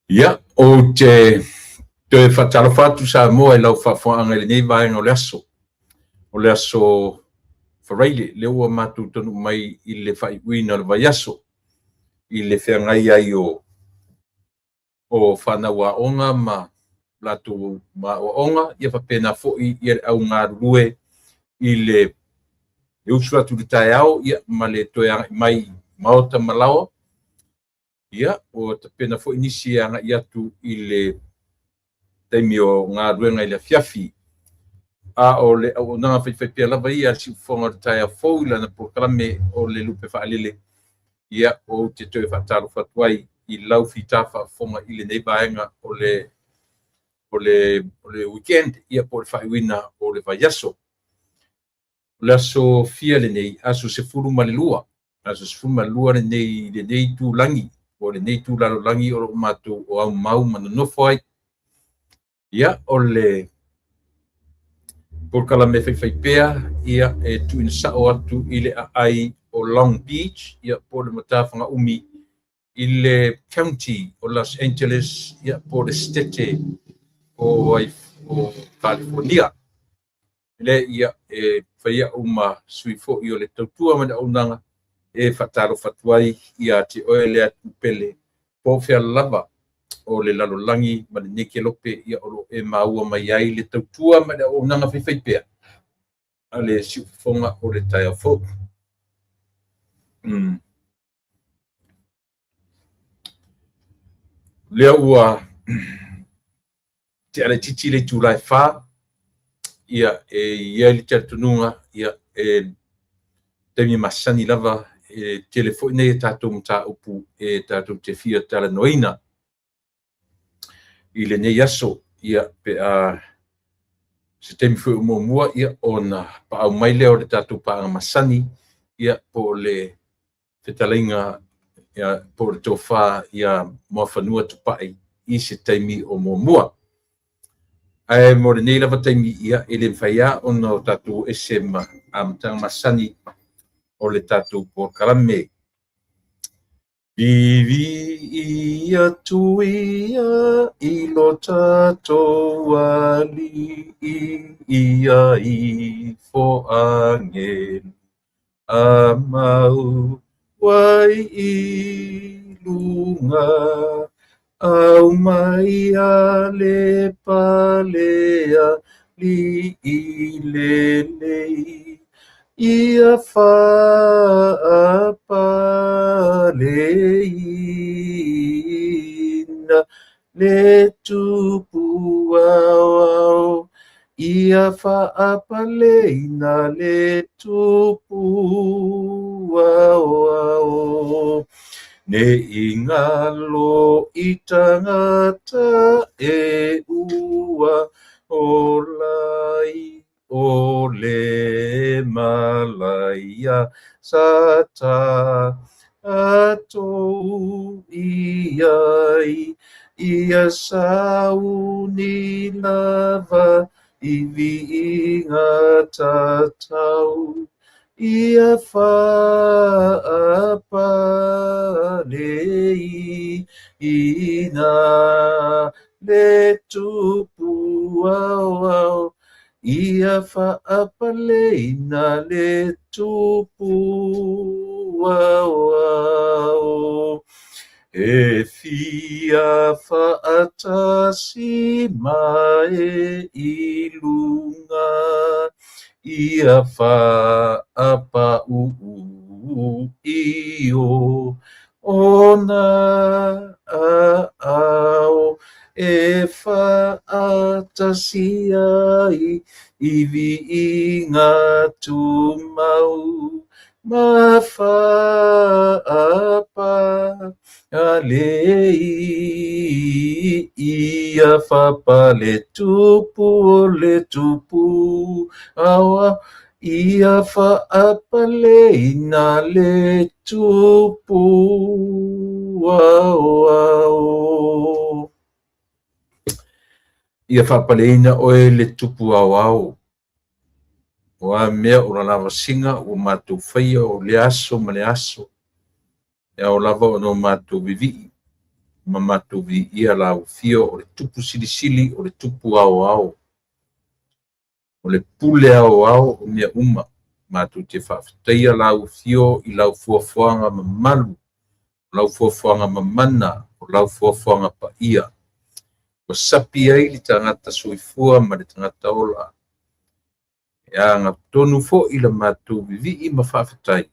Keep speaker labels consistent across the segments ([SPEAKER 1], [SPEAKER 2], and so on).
[SPEAKER 1] Ia, ou te toe faatalofa atu Samoa i lau faafofogaaga i lenei vaega o le aso. O le aso Faraile, lea ua matou taunuu mai i le faaiuina o le vaiaso i le feagai ai o fanau aoga ma latou aoaoga, ia faapena foi ia le au galulue i le usu atu i le taeao ma le toe agai mai i maota ma laoa. Ia, ua tapena foi nisi e agai atu i le taimi o galuega i le afiafi. A o le auaunaga faifaipea lava ia a le Siufofoga o le Taeao Fou i lana polokalame o le Lupe Faalele, ia, ou te toe faatalofa atu ai i lau fita faafofoga i lenei vaega o le weekend, ia po o le faaiuina o le vaiaso. O le aso fia lenei, aso 12, aso 12 lenei i lenei itulagi, po o lenei itu lalolagi o lo o matou o aumau ma nonofo ai. Ia, o le polokalame faifaipea, ia, e tuuina sao atu i le aai o Long Beach, ia, po o le Matafaga-umi i le County o Los Angeles, ia, po o le Setete o Kalifonia. Le ia e fai au ma sui foi o le tautua ma le auaunaga e faatalofa atu ai ia te oe le atunuu pele, po o fea lava o le lalolagi ma lenei kelope, ia o lo o e maua mai ai le tautua ma le auaunaga faifaipea a le Siufofoga o le Taeao Fou. Lea ua tea laitiiti le itula e 4, ia e i ai le talitonuga, ia e taimi masani lava e tele foi nei e tatou mataupu e tatou te fia talanoaina i lenei aso, ia pe a se taimi foi o muamua, ia ona paau mai lea o le tatou paaga masani, ia po o le fetalaiga, ia, po o le tofa ia Muafanua Tupai i se taimi o muamua. Ae mo lenei lava taimi, ia, e le mafai lava ona o tatou ese ma amataga masani o le tatou polokalame. Vivi atu ia i lo tatou Alii ia ifo angelu a mau ai i lunga, au mai a le palea li i lelei, ia faapaleina le tupu aoao, ia faapaleina le tupu aoao. Ne i ngalo i tangata e ua olai, o le malaia sa ta atou i ai, ia sauni lava i viiga tatau, ia faapaleina le tupu aoao, ia faapaleina le tupu aoao. E fia faatasi mai i lunga, ia faapau i o ona ao e faatasi ai i viiga tumau, ma faapalei ia faapale tupu o le tupu aoao, ia faapaleina le tupu aoao. Ia faapaleina oe le tupu aoao. O a mea o la lavasiga ua matou faia o le aso ma le aso, e ao lava ona o matou vivii. ma matou viia Lau Afio, o le Tupu Silisili, o le Tupu Aoao, o le Pule Aoao o mea uma. Matou te faafetaia Lau Afio i Lau fuafuaga mamalu, o Lau fuafuaga mamana, o Lau fuafuaga paia, ua sapi ai le tagata soifua ma le tagata ola. E agatonu foi la matou vivii ma faafetai,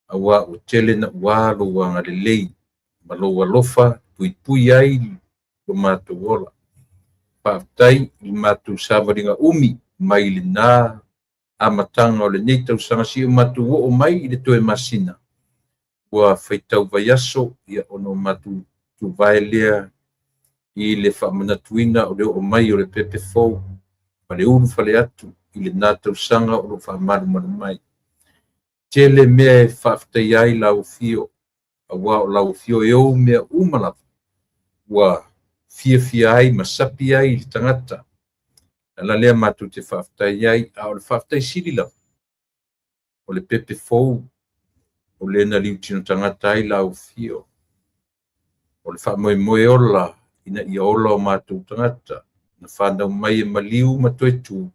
[SPEAKER 1] aua ua tele naua lou agalelei ma lou alofa puipui ai lo matou ola. Faafetai i le matou savaliga umi mai lena amataga o lenei tausaga seia matou oo mai i le toe masina ua faitau vaiaso, ia ona o matou tuvae lea i le faamanatuina o le oo mai o le pepe fou ma le ulufale atu i lena tausaga o lo o faamalumalu mai. Tele mea e faafetaia ai Lau Afio, aua o Lau Afio e ou mea uma lava ua fiafia ai ma sapi ai i le tagata. O le ala lea matou te faafetai ai, a o le faafetai sili lava, o le pepe fou o le na liutino tagata ai Lau Afio. O le faamoemoe ola ina ia ola o matou tagata, na fanau mai e maliu ma toe tu,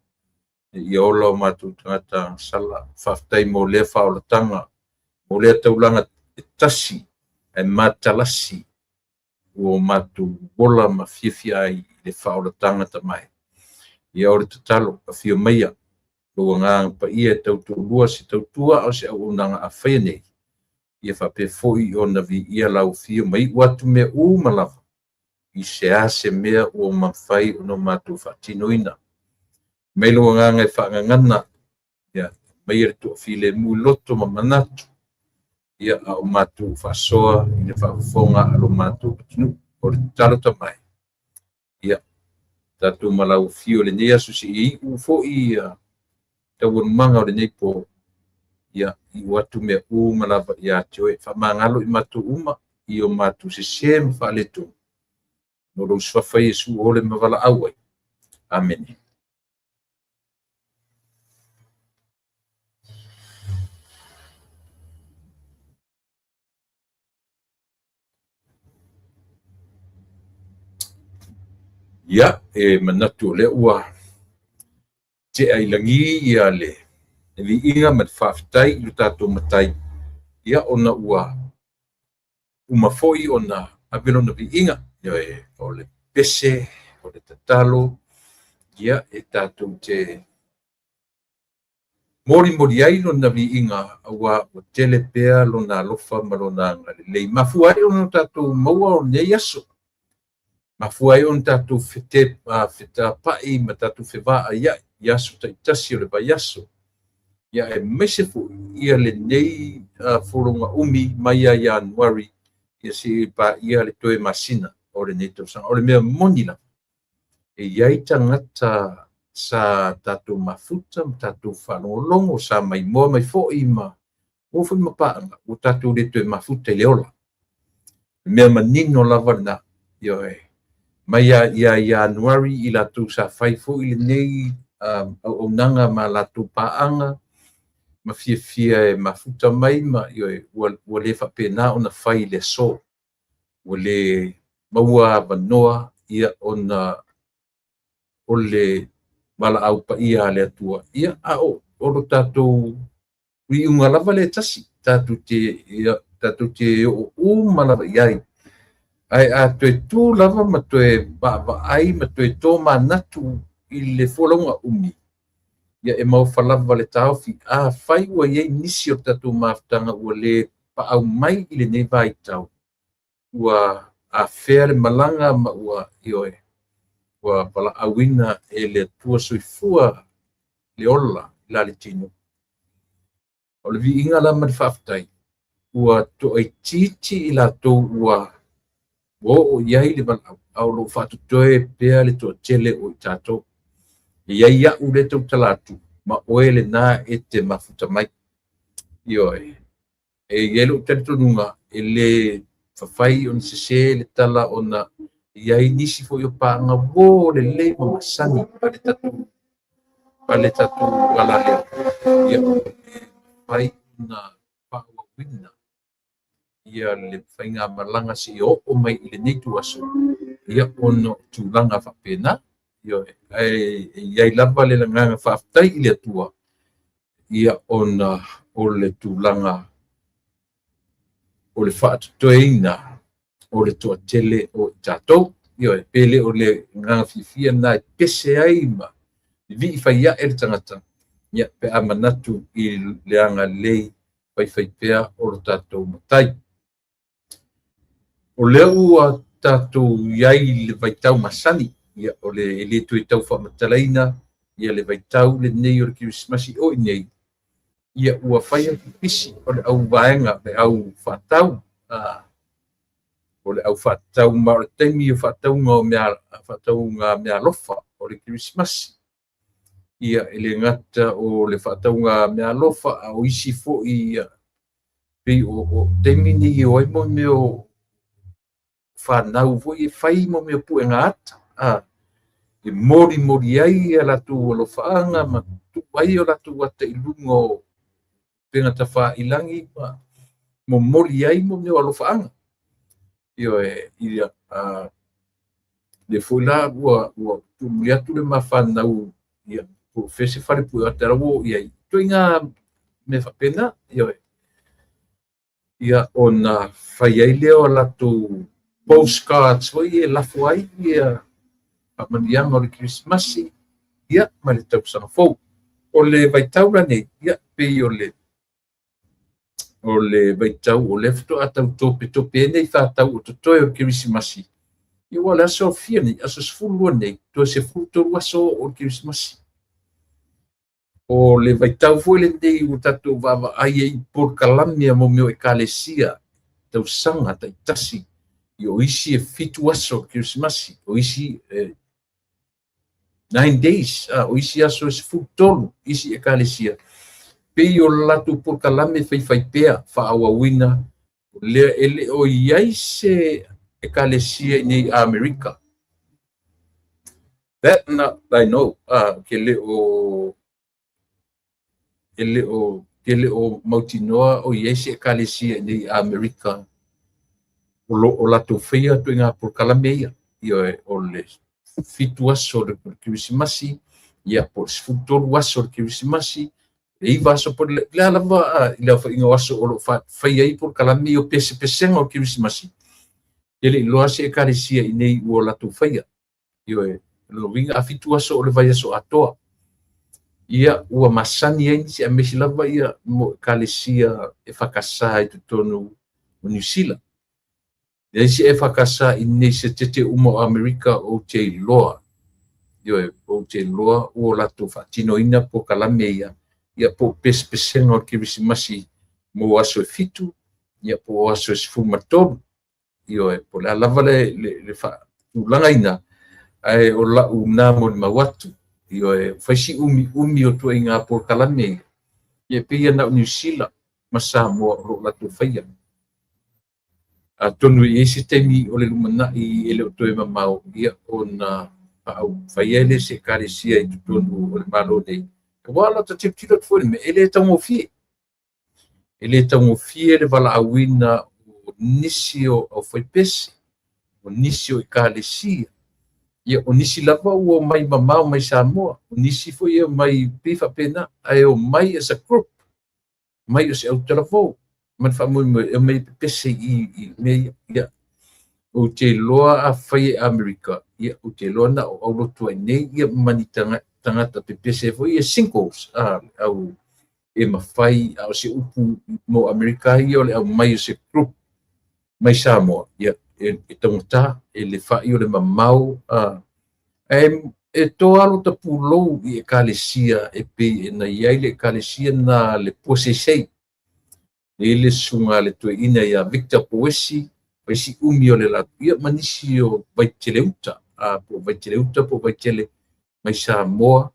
[SPEAKER 1] ina ia ola o matou tagata agasala. Faafetai mo lea faaolataga, mo lea taulaga e tasi ae matalasi ua matou ola ma fiafia ai i le faaolataga tamae. Ia o le tatalo, afio maia lou agaga paia e tautoalua se tautua a o se auaunaga a faia nei, ia faapea foi ona viia Lau Afio ma iu atu mea uma lava i se a se mea ua mafai ona matou faatinoina. Mai lou agaga e faagagana, ia aumaia le toafilemu i loto ma manatu, ia a o matou faasoa i le faafofoga a lo matou atunuu. O le tatalo tamae, ia tatou ma Lau Afio i lenei aso seia iu foi ia taualumaga o lenei po, ia iu atu mea uma lava ia te oe. Faamagalo i matou uma i o matou sese ma faaletonu, no lou suafa Iesu o le ma valaau ai. Amene. Ia, e manatu o lea ua tea i lagi ia le viiga ma le faafetai i lo tatou Matai, ia ona ua uma foi ona ave lona viiga. Ioe, o le pese, o le tatalo, ia e tatou te molimoli ai lona viiga, aua ua tele pea lona alofa ma lona agalelei. Mafua ai ona tatou maua o lenei aso, mafua ai ona tatou fetapai ma tatou fevaaiai i aso taitasi o le vaiaso, ia aemaise foi ia lenei folauga umi mai ia Ianuari ia seia paia le toe masina o lenei tausaga. O le mea moni lava, e i ai tagata sa tatou mafuta ma tatou faalogologo, sa maimoa mai foi ma o foi ma paaga, ua tatou le toe mafuta i le ola. O le mea manino lava lena. Ioe, mai ia Ianuari i latou sa fai foi lenei auaunaga ma latou paaga ma fiafia e mafuta mai ma ioe, ua le faapena ona fai i le aso. Ua le maua avanoa ia ona o le valaau paia a le Atua. Ia, a o lo tatou iuga lava le tasi, tatou te oo uma lava i ai. Ae a toe tu lava ma toe vaavaai ma toe tomanatu i le folauga umi, ia e maofa lava le taofi. Afai ua i ai nisi o tatou mafutaga ua le paau mai i lenei vaitau, ua afea le malaga ma ua ioe, ua valaauina e le Atua soifua le ola la le tino. O le viiga la ma le faafetai, ua toaitiiti i latou ua oo i ai le valaau, a o lo o faatotoe pea le toatele o i tatou. E i ai au le tautala atu, ma oe lena e te mafuta mai. Ioe, e i ai lou talitonuga, e le fafai ona sese le tala ona e i ai nisi foi o paaga uo lelei ma masani a le tatou alaleo. Ia, e mafai ona faaauauina le faigamalaga seia oo mai i lenei ituaso, ia ona o tulaga faapena. Ioe, ae i ai lava le agaga faafetai i le Atua, ia ona o le tulaga o le faatotoeina o le toatele o i tatou. Ioe, pe le o le agaga fiafia lena e pese ai ma vivii fai ae le tagata, ia pe a manatu i le agalelei faifaipea o lo tatou Matai. O lea ua tatou i ai i le vaitau masani, ia o le e le toe tau faamatalaina ia le vaitau lenei o le Kerisimasi o i inei, ia ua fai atu pisi o le au vaega, le au faatau, o le au faatau ma o le taimi o faatauga o mea, faatauga meaalofa o le Kerisimasi. Ia e le gata o le faatauga meaalofa, a o isi foi ia pei o taimi nei e o ai mo mea o fanau foi e fai mo mea o puega ata, e molimoli ai a latou alofaaga ma tuu ai o latou ata i luga o upega tafailagi ma momoli ai mo mea o alofaaga. Ioe, ia lea foi la ua tuumuli atu le ma fanau, ia po o fea se fale pue ata la ua oo i ai, ituaiga mea faapena. Ioe, ia ona fai ai lea o latou postcards foi e lafo ai ia faamanuiaga o le Kerisimasi, ia ma le tausaga fou. O le vaitau lenei, ia pei o le vaitau o lea faatoa tau topetope ai nei faatau o totoe o le Kerisimasi. Ia ua o le aso fia nei, aso 12 nei, toe 13 aso o le Kerisimasi. O le vaitau foi lenei ua tatou vaavaai ai i polokalame a mo mea o ekalesia, tausaga taitasi, i o isi e 7 aso o Kerisimasi, o isi 9 days, o isi aso e 13, isi ekalesia. Pei o le latou polokalame faifaipea faaauauina, o lea e le o i ai se ekalesia i nei Amerika. That not I know, ke le o e le o ke le o mautinoa o i ai se ekalesia i nei Amerika o lo o latou faia ituaiga polokalame ia. Ioe, o le 7 aso o le Kerisimasi, ia po o le 13 aso o le Kerisimasi, le 9 aso po o le a lava i le aofaiga o aso o lo o faia ai polokalame ia o pesepesega o le Kerisimasi. E le i iloa se ekalesia i nei ua latou faia. Ioe, o lona uiga a 7 aso o le vaiaso atoa. Ia ua masani ai nisi aemaise lava ia mo ekalesia EFKS i totonu o Niu Sila. Leai se EFKS i nei setete uma o Amerika ou te iloa. Ioe, ou te iloa ua latou faatinoina polokalame ia, ia po o pesepesega o le Kerisimasi mo aso e 7, ia po o aso e 13. Ioe, po o le a lava le faatulagaina, ae o lau na molimau atu. Ioe, fai si umiumi o ituaiga polokalame ia, ia pei na o Niu Sila ma Samoa o lo o latou faia. Atonu e i ai se taimi o le lumanai e le o toe mamao, ia ona fai ai le se ekalesia i totonu o le Malo nei. Aua la ta tilotilo atu foi i le mea, e le taugofie. E le taugofie le valaauina o nisi o aufaipese, o nisi o ekalesia, ia o nisi lava ua omai mamao mai Samoa, o nisi foi e omai pei faapena, ae omai as a group, mai o se autalavou, ma le faamoemoe e omai e pepese i mea ia. Ia, ou te iloa afai e Amerika, ia ou te iloa na o aulotu ai nei ia ma ni tagata pepese foi ia singles, au e mafai, a o se upu mo Amerika ia o le aumai o se group mai Samoa, ia e taugata, e le fai o le mamao, e toa alo ta pulou i ekalesia e pei e na i ai le ekalesia na le Puaseisei. E le susuga le toeaina ia Victor Poesi, fai si umi o le latou, ia ma nisi o Vaiteleuta, po o Vaiteleuta po o Vaitele mai Samoa.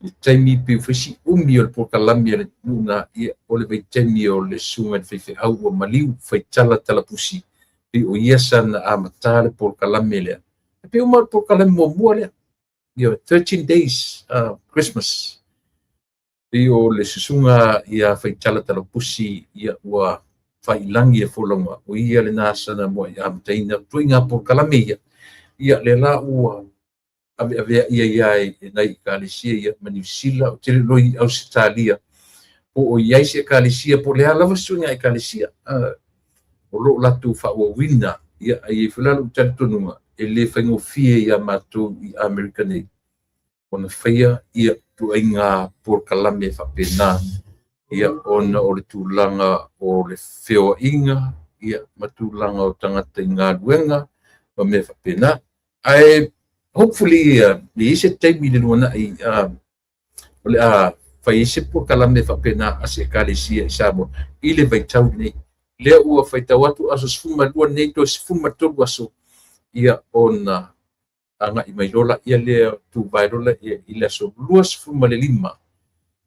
[SPEAKER 1] Le taimi pe fai si umi o le polokalame a le nuu, ia o le vaitaimi o le susuga i le faifeau ua maliu Faitala Talapusi, pei o ia sana amata le polokalame lea. E pei uma le polokalame muamua lea, ia 13 days Christmas. Pei o le susuga ia Faitala Talapusi, ia ua Faiilagi e folauga, o ia lena sana mua'i amataina ituaiga polokalame ia. Ia lea la ua aveavea'i ai lava e nai Ekalesia ia ma Niu Sila, ou te le iloa i Ausetalia po o i ai se Ekalesia po o le a lava se ituaiga Ekalesia o lo o latou faaauauina. Ia, ae i ai foi la lou talitonuga e le faigofie iā matou i Amerika nei ona faia ia ituaiga polokalame faapena, ia ona o le tulaga o le feoaiga, ia ma tulaga o tagata i galuega ma mea faapena. Ae hopefully e i ai se taimi i le lumanai o le a fai ai se polokalame faapena a se Ekalesia i Samoa i le vaitau lenei. Lea ua faitau atu aso 12 nei, toe 13 aso, ia ona agai mai loa laia lea, tuvae loa laia i le aso 25,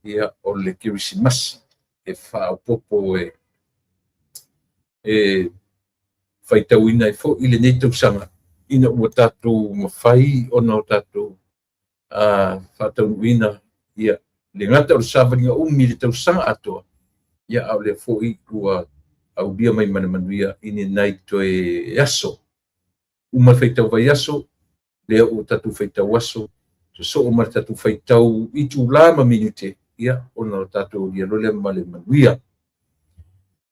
[SPEAKER 1] ia, o le Kerisimasi e faaopoopo e faitauina ai foi lenei tausaga ina ua tatou mafai ona o tatou faataunuuina, ia le gata o le savaliga umi i le tausaga atoa, ia a o lea foi ua aulia mai ma le manuia i ni nai toe aso. Uma le faitau vaiaso, lea ua tatou faitau aso, sosoo ma le tatou faitau itula ma minute, ia ona o tatou aulia loa lea ma le manuia.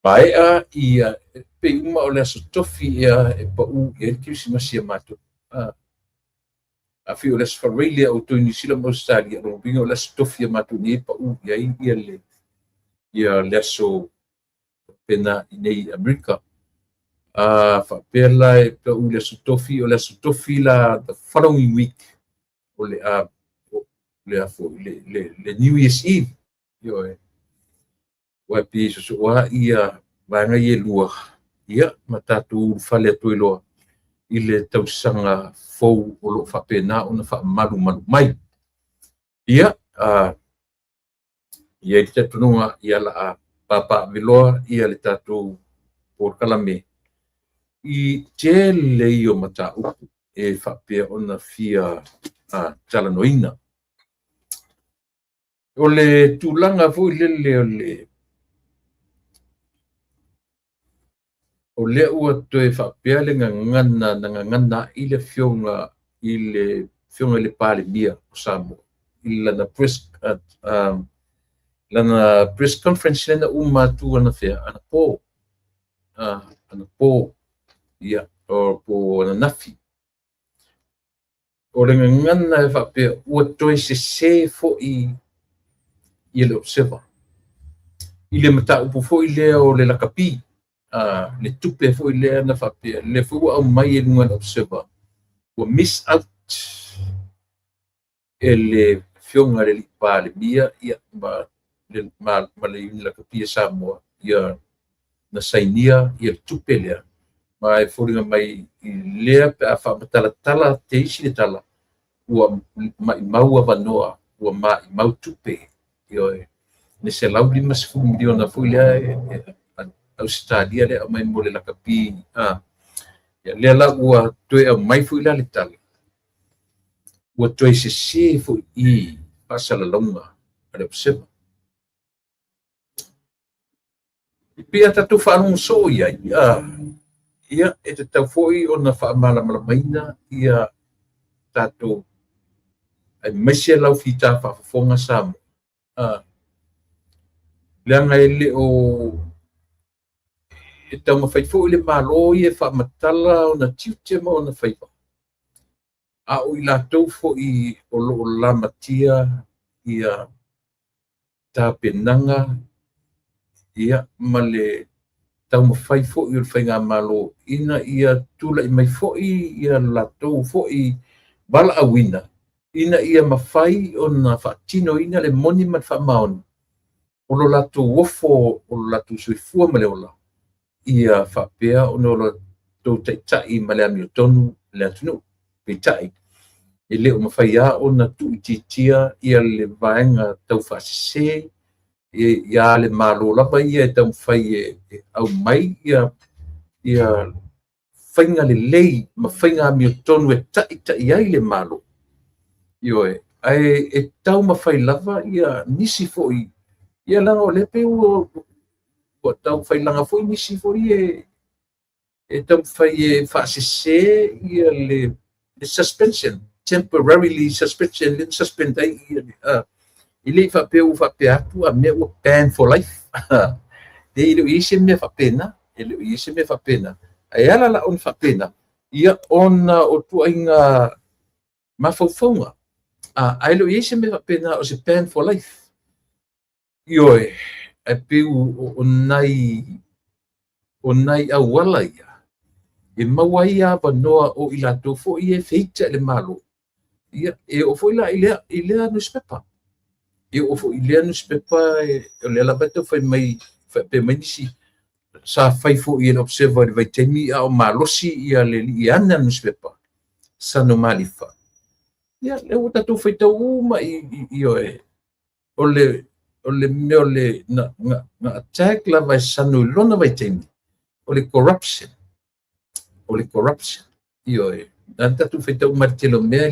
[SPEAKER 1] Maea ia pei uma o le aso Tofi ea e pau i ai le Kerisimasi a matou. Afai o le aso Faraile a outou i Niu Sila ma Ausetalia, o lona uiga o le aso Tofi a matou nei e pau i ai le aso faapena i nei i Amerika. Faapea la e pau i le aso Tofi, o le aso Tofi la the following week o le a le a foi le New Year's Eve. Ioe. Aua e pei e sosoo lava ia vaega ia e lua, ia ma tatou ulufale atu ai loa i le tausaga fou o lo o faapena ona faamalumalu mai. Ia, i ai le talitonuga, ia la a papaaveloa ia le tatou polokalame i tele ia o mataupu e faapea ona fia talanoaina. O le tulaga foi lele o le o lea ua toe faapea le gagana na gagana ai le afioga i le afioga i le Palemia o Samoa i lana press conference lea na uma atu anafea anapo, anapo ia po ananafi. O le gagana e faapea ua toe sesē foi ia le Observer i le mataupu foi lea o le lakapi, le tupe foi lea na faapea lea foi ua aumai e luga o le Observer ua miss out e le afioga i le alii Palemia ia ma le Iuni Lakapi a Samoa ia na sainia ia le tupe lea, ma e foliga mai i lea pe a faamatalatala te isi le tala ua maimau avanoa, ua maimau tupe, ioe, le $150 miliona foi lea Ausetalia lea aumai mo le lakapi. Ia lea la ua toe aumai foi la le tala ua toe sesē foi i faasalalauga a le Observer. E pei a tatou faalogo soo i ai, ia e tatau foi ona faamalamalamaina ia tatou aemaise lau fita faafofoga Samoa, leaga e le o e taumafai foi le Malo ia e faamatala ona tiute ma ona faiva, a o i latou foi o lo o lamatia ia tapenaga ia ma le taumafai foi o le faigamalo ina ia tulai mai foi ia latou foi valaauina ina ia mafai ona faatinoina le moni ma le faamaoni o lo latou ofo o lo latou soifua ma le ola ia faapea ona o latou taitai ma le amiotonu le atunuu. Peitai, e le o mafai lava ona tuuitiitia ia le vaega taufaasese ia le Malo lava ia e taumafai e aumai ia faiga lelei ma faiga amiotonu e taitai ai le Malo. Ioe, ae e taumafai lava ia nisi foi ia leaga o lea pei ua Ua taumafailaga foi nisi foi e taumafai e faasese ia le suspension, temporarily suspension, lea na suspend ai ia le, e le i faapea ua faapea atu a mea ua ban for life. Leai, e le o i ai se mea faapena, e le o i ai se mea faapena. Ae ala la ona faapena, ia ona o ituaiga mafaufauga, ae le o i ai se mea faapena o se ban for life. Ioe, ae pei o nai auala ia e maua ai avanoa o i latou foi ia e feita i le Malo, ia, e oo foi la i lea nusipepa. E oo foi i lea nusipepa, o lea lava e tau fai mai, faapea mai nisi, sa fai foi e le Observer i le vaitaimi a o malosi ia le alii e ana le nusipepa, Sano Malifa. Ia, lea ua tatou faitau uma i, ioe, o le mea o le na attack lava e Sano i lona vaitaimi, o le corruption. O le corruption. Ioe, na tatou faitau uma i le tele o mea,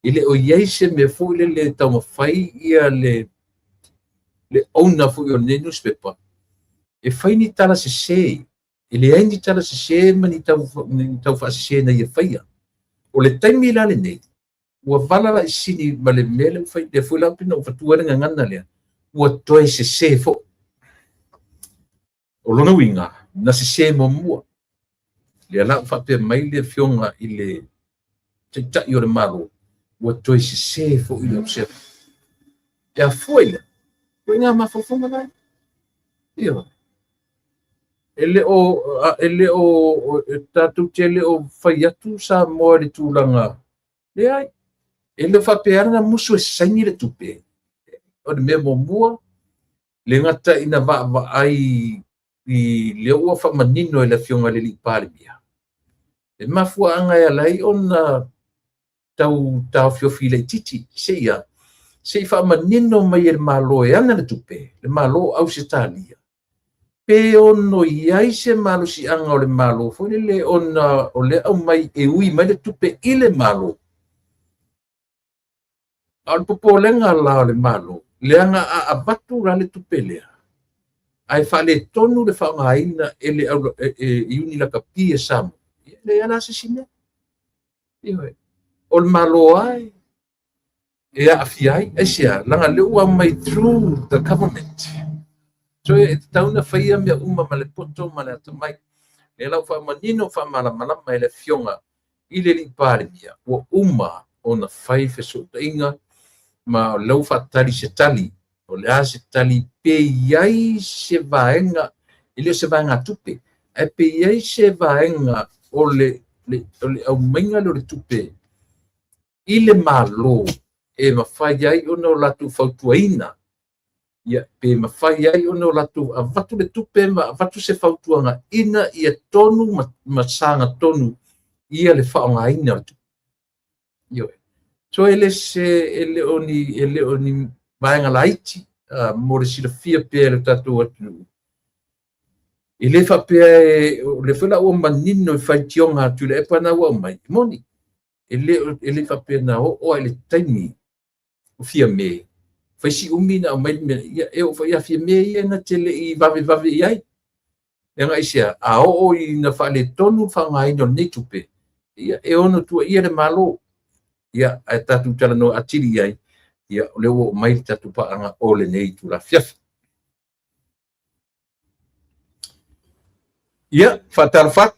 [SPEAKER 1] e le o i ai se mea foi lele e taumafai ia le owner foi o lenei newspaper e fai ni tala sese. E leai ni tala sese ma ni tau faasese na ia faia. O le taimi la lenei, ua vala laisini ma le mea lea ua fai, lea foi la pei ona ou avatua ai le gagana lea, ua toe sese foi. O lona uiga, na sese muamua. Lea la ua faapea mai le afioga i le Taitai o le Malo, ua toe sese foi le Observer. E afua i lea, ituaiga mafaufauga la ia. Ioe. E le o, tatou te le o fai atu Samoa i le tulaga, leai, e le o faapea na musu e saini le tupe. O le mea muamua, le gata ina vaavaai i lea ua faamanino e le afioga i le alii Palemia, le mafuaaga e ala ai ona tau taofiofi laitiiti, se i faamanino mai e le Malo e ana le tupe, le Malo o Ausetalia, pe ono i ai se malosiaga o le Malo foi lele ona o lea aumai e ui mai le tupe i le Malo. A o le popolega la o le Malo, leaga a avatu la le tupe lea, ae faaletonu le faaaogaina e le Iuni Lakapi e Samoa, e leai la se isi mea. Ioe. O le Malo lava e aafia ai, aisea, leaga lea ua aumai through the government. So e tatau ona faia mea uma ma le poto ma le atamai. Lea la ua faamanino faamalamalama e le afioga i le alii Palemia, ua uma ona fai fesootaiga ma o lea ua faatali se tali. O le a se tali pe i ai se vaega, e le o se vaega tupe, ae pe i ai se vaega o le aumaiga lea o le tupe i le Malo e mafai ai ona o latou fautuaina, ia, pe mafai ai ona o latou avatu le tupe ma avatu se fautuaga ina ia tonu ma saga tonu ia le faaaogaina o le tupe. Ioe. So e le o ni vaega laiti mo le silafia pea e le tatou atunuu. E le faapea, o lea foi la ua manino i faitioga a Tuilaepa na ua aumai, e moni. E le faapea na oo ai le taimi o Fiame, fai si umi na aumai le mea, ia, e oo foi ia Fiame ia na te le i vavevave i ai. Leaga aisea, a oo ina faaletonu le faaaogaina o lenei tupe, ia, e ono tuuaia le Malo. Ia, ae tatou talanoa atili i ai, ia, o lea ua oo mai le tatou paaga o lenei itula afiafi. Ia, faatalofa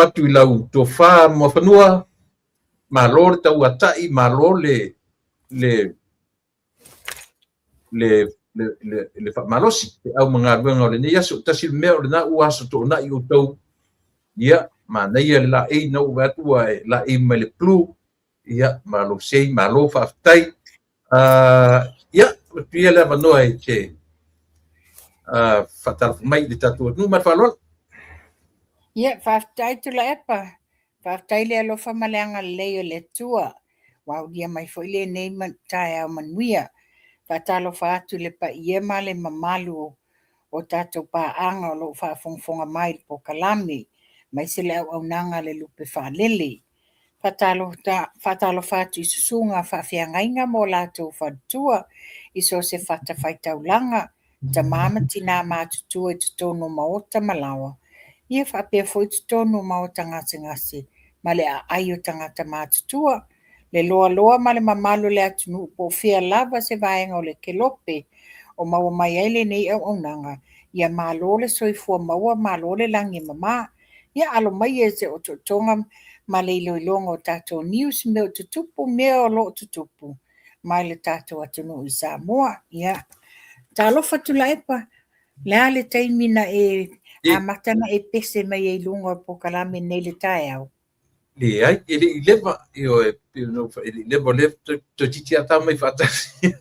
[SPEAKER 1] atu i lau tofa Muafanua, malo le tauatai, malo le faamalosi, le au ma galuega o lenei aso. Tasi le mea o lena ua aso toonai outou, ia, manaia le laei na ou vaai atu ua e laei mai le blue, ia, malo sei, malo faafetai. Ia, atu ia le avanoa e te faatalofa mai i le tatou atunuu ma le faaaloalo.
[SPEAKER 2] Ia, faafetai Tuilaepa. Faafetai le alofa ma le agalelei o le Atua. Ua aulia mai foi lenei taeao manuia. Faatalofa atu i le paia ma le mamalu o tatou paaga o lo o faafogafoga mai i le polokalame, aemaise le auaunaga a le Lupe Faalele. Faatalofa atu i susuga faafeagaiga ma o latou faletua i so o se fatafaitaulaga. tamā ma tinā matutua i totonu o maota ma laoa, ia faapea foi totonu o maota gasegase ma le aai o tagata matutua, le loaloa ma le mamalu o le atunuu po o fea lava se vaega o le kelope o maua mai ai lenei auaunaga, ia malo le soifua maua malo le lagi e mama. Ia alo maia i se otootoga ma le iloiloga o tatou news, mea o tutupu, mea o lo o tutupu mai le tatou atunuu i Samoa. Ia, talofa Tuilaepa, le a le taimi na e amata na e pese mai ai i luga o le polokalame nei le taeao?
[SPEAKER 1] Leai, e le i leva, ioe, pei ona ou e le i leva o lea toeitiiti lava ta omai faatasi.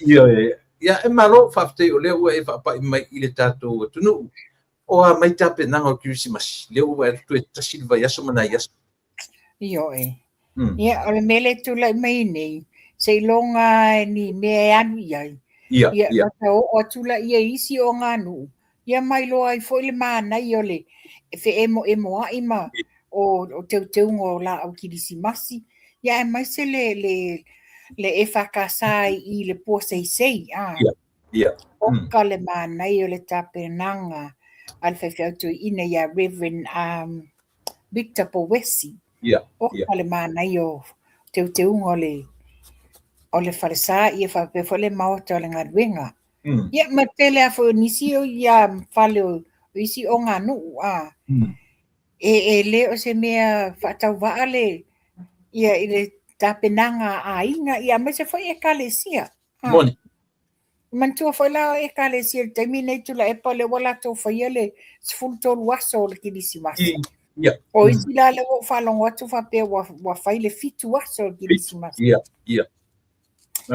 [SPEAKER 1] Ioe, ia e malo, faafetai o lea ua e faapai mai i le tatou atunuu. O a mai tapenaga o le Kerisimasi, lea ua vaai atu toe tasi le vaiaso ma nai aso.
[SPEAKER 2] Ioe. Ia, o le mea lea e tulai mai nei, seiloga lava ni mea e alu i ai.
[SPEAKER 1] Ia,
[SPEAKER 2] Ia,
[SPEAKER 1] ia.
[SPEAKER 2] ona oo atu laia i isi oganuu, ia ma iloa ai foi le manaia o le feemoemoai ma o teuteuga o laau kilisimasi, ia aemaise le EFKS i le pua seisei. A.
[SPEAKER 1] Ia, ia.
[SPEAKER 2] Oka le manaia o le tapenaga a le faifeau toeaina ia Reverend Victor Powesi.
[SPEAKER 1] Ia,
[SPEAKER 2] Oka
[SPEAKER 1] ia.
[SPEAKER 2] le manaia o teuteuga o le falesa ia faapea foi le maota o le galuega. Ia ma tele lava foi o nisi o ia fale o isi oganuu a. E le o se mea faatauvaa le ia i le tapenaga a aiga ia aemaise foi ekalesia.
[SPEAKER 1] Moni.
[SPEAKER 2] Manatua foi la o ekalesia i le taimi nei Tuilaepa lea ua latou faia le 13 aso o le Kerisimasi.
[SPEAKER 1] Ia.
[SPEAKER 2] O isi la lea ua ou faalogo atu faapea ua fai le 7 aso o le Kerisimasi.
[SPEAKER 1] Ia, ia.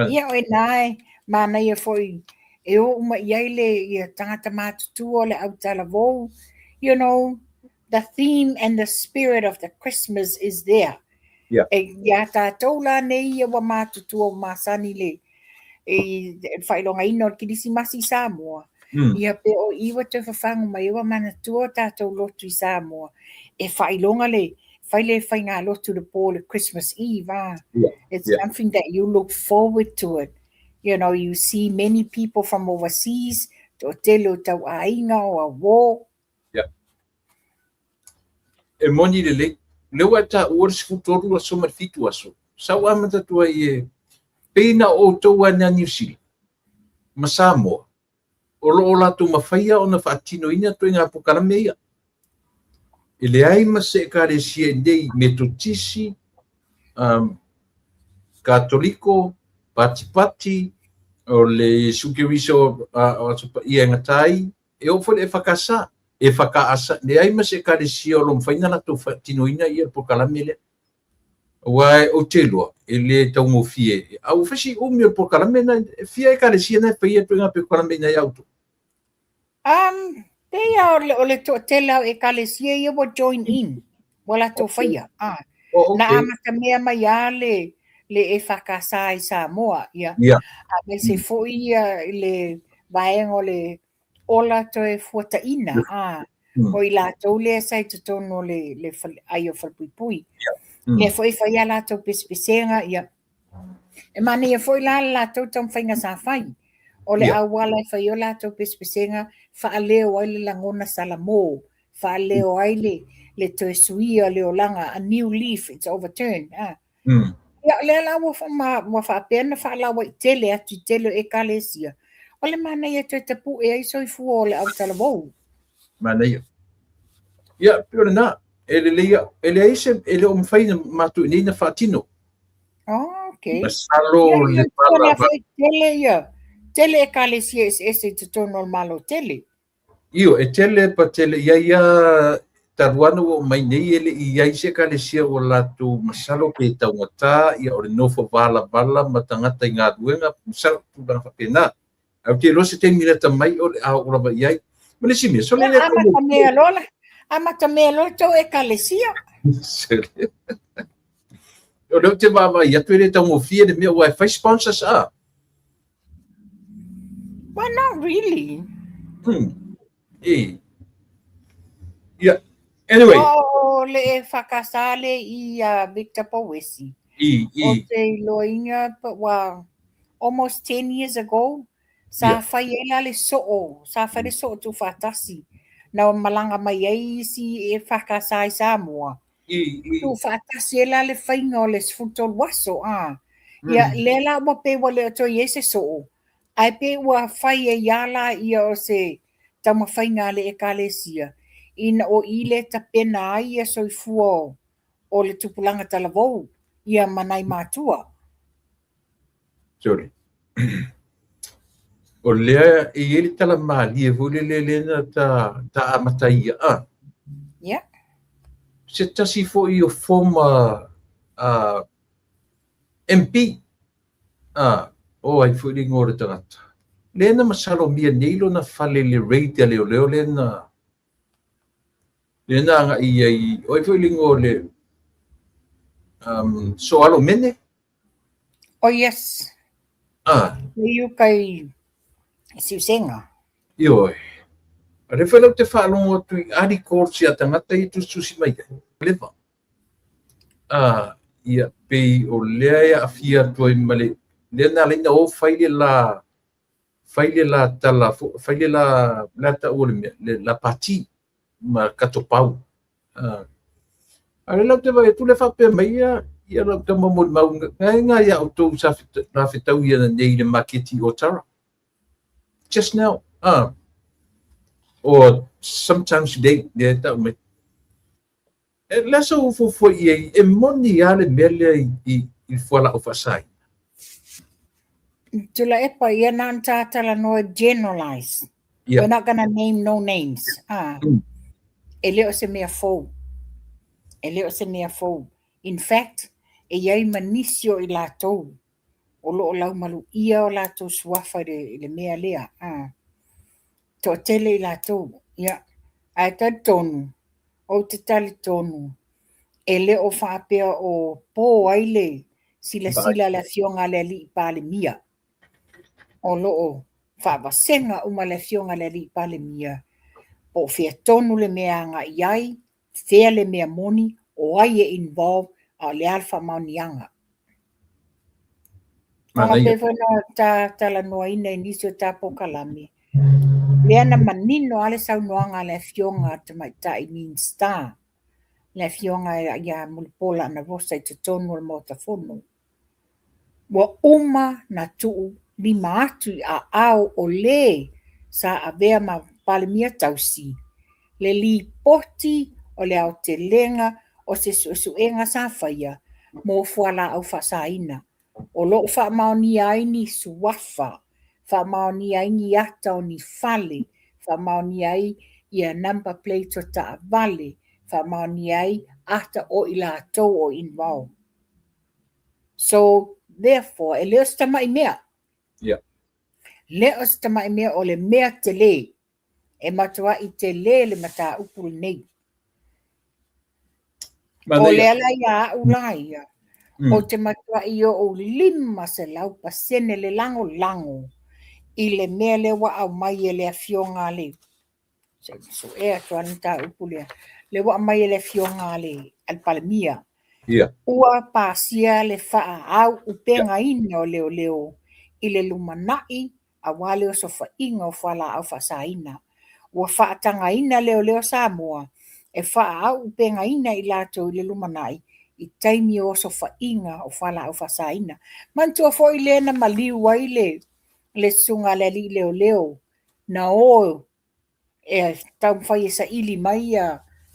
[SPEAKER 2] Ia o i ina e manaia foi e o uma i ai le ia tagata matutua o le autalavou. You know, the theme and the spirit of the Christmas is there.
[SPEAKER 1] Yeah.
[SPEAKER 2] E iā tātou la nei ia ua matutua ua masani le i le faailogaina o le Kerisimasi i Samoa. Ia pe o i ua toe fafagu mai ua manatua o tātou lotu i Samoa e faailoga le fai le faigalotu le po le Christmas Eve. Ah.
[SPEAKER 1] Yeah.
[SPEAKER 2] It's
[SPEAKER 1] Yeah.
[SPEAKER 2] something that you look forward to it. You know, you see many people from overseas, toatele o tauaiga o auō.
[SPEAKER 1] Yeah. E moni lelei, lea ua e taua le 13 aso ma le 7 aso. Sa ou amata atu ai e pei na o outou lava i Niu Sila ma Samoa o lo o latou mafaia ona faatinoina ituaiga polokalame ia. E leai ma se ekalesia i nei Metotisi, Katoliko, Patipati, o le Iesu Keriso o Aso Paia e gata ai, e oo foi le EFKS, EFKS, leai ma se ekalesia o lo o mafai ona latou faatinoina ia le polokalame lea. Aua ou te iloa, e le taugofie. A ua fai si umi o le polokalame na, e fia ekalesia na e faia ituaiga polokalame i nai a outou?
[SPEAKER 2] Pei lava o le toatele o ekalesia ia ua join in, ua latou faia. Ah.
[SPEAKER 1] Oh,
[SPEAKER 2] Na
[SPEAKER 1] okay.
[SPEAKER 2] amata mea mai lava le EFKS i Samoa, ia.
[SPEAKER 1] Ia.
[SPEAKER 2] Aemaise foi ia i le vaega o le ola toe fuataina, ah. O i latou lea sa i totonu o le ai o falepuipui. Lea foi e fai a latou pesepesega, ia. E manaia foi la le latou taumafaiga sa fai. O le auala e fai o latou pesepesega, faaleo ai le lagona salamo, faaleo ai le toe suia o le olaga, a new leaf, it's overturned. Ah. Ia, o lea la ua faapea ona faalauaitele atu i tele o ekalesia, o le manaia e toe tapue ai soifua o le autalavou.
[SPEAKER 1] Manaia. Ia, pei o lena, e lelei, e leai se, e le o mafai na matou i inei na faatino.
[SPEAKER 2] Oh, okay.
[SPEAKER 1] Masalo
[SPEAKER 2] Ia,
[SPEAKER 1] le
[SPEAKER 2] ia,
[SPEAKER 1] pala
[SPEAKER 2] ia, foi tele ia, tele ekalesia eseese i totonu o le Malo tele.
[SPEAKER 1] Io, e tele pa tele ia ia talu lava ona ua oo mai nei e le i i ai se ekalesia ua latou masalo pe taugata ia o le nofo valavala ma tagata i galuega masalo tulaga faapena. Ae ou te iloa se taimi lata mai o le a oo lava i ai. Ma le isi mea, sole
[SPEAKER 2] le amata mea loa la, amata mea loa tou ekalesia.
[SPEAKER 1] Sole. O lea ou te vaavaai atu e le taugofie le mea aua e fai sponsors a.
[SPEAKER 2] Well, not really.
[SPEAKER 1] E. Yeah. Anyway.
[SPEAKER 2] O le EFKS le i a Victor Powesi.
[SPEAKER 1] I, i.
[SPEAKER 2] O te iloaina, but well, almost 10 years ago, Sa fai ai la le soo, sa fai le soo tuufaatasi, na malaga mai ai isi EFKS i Samoa, tuufaatasi ai la le faiga o le 13 aso, a. Ia, lea la ua pei ua le o toe i ai se soo, ae pei ua fai ai lava la ia o se taumafaiga a le Ekalesia, ina o i lea e tapena ai ia soifua o le tupulaga talavou, ia ma nai matua.
[SPEAKER 1] Sorry. O lea e i ai le tala malie foi lele lea na ta, ta amata ia a.
[SPEAKER 2] Yeah.
[SPEAKER 1] Se tasi foi o former MP a, o ai foi le igoa o le tagata. Lea na masalomia nei lona fale i le raid a leoleo lea na lea na agai i ai, o ai foi le igoa o le Soalo Mene?
[SPEAKER 2] Oh yes.
[SPEAKER 1] Ah.
[SPEAKER 2] I uka i Siusega.
[SPEAKER 1] Ioe. A lea foi lau te faalogo atu i articles ia tagata ia tusitusi mai ai. Leva. Ah, ia pei o lea e aafia atu ai ma le lea na ala ai ona o fai le la fai le la tala fai le la la taua o le mea le la pati ma katopau. A lea la ou te vaai atu lea faapea mai ia ia lau tama molimau gae ga ia outou sa la fetau ia nei i le maketi i Otara. Just now. Or sometimes today, lea e tau mai. E le aso ua fuafua i ai, e moni lava le mea lea i, i, i le fualaau faasaina.
[SPEAKER 2] Tuilaepa, ia na ona ta talanoa generalize. Yeah. We're not gonna name no names. Ah. E le o se mea fou. E le o se mea fou. In fact, e i ai ma nisi o i latou o lo o laumaluia o latou suafa i le, i le mea lea. Ah. Toatele i latou. Ia. Ae talitonu, ou te talitonu, e le o faapea o po ai le silasila a le Afioga a le Alii Palemia. O lo o faavasega uma le Afioga a le Alii Palemia po o fea tonu le mea e agai i ai, fea le mea moni, o ai e involve, a o le a le faamaoniaga. Aua pei foi ona ta talanoaina i nisi o ta polokalame, lea na manino lava le saunoaga a le Afioga a le Tamaitai Minisita, le Afioga ia Mulipola Anarosa i totonu o le Maota Fono. Ua uma na tuu lima atu i aao o le sa avea ma Palemia tausi le lipoti o le aotelega o se suesuega sa faia mo fualaau faasaina, o lo o faamaonia ai ni suafa, faamaonia ai ni ata o ni fale, faamaonia ai ia number plates o taavale, faamaonia ai ata o i latou o involved. So, therefore, e le o se tamai mea.
[SPEAKER 1] Yeah.
[SPEAKER 2] Le o se tamai mea, o le mea tele. E matuai tele le mataupu lenei. O lea la ia au la ia, ou te matuai oo 500% le lagolago i le mea lea ua aumai e le Afioga a le, se i suea atu lava le mataupu lea, lea ua aumai e le Afioga a le Palemia. Ua pasia le faaauupegaina o leoleo i le lumanai aua le osofaiga o fualaau faasaina. Ua faatagaina leoleo Samoa e faaauupegaina i latou i le lumanai i taimi o osofaiga o fualaau faasaina. Manatua foi lea na maliu ai le le susuga a le alii leoleo na o e taumafai e saili mai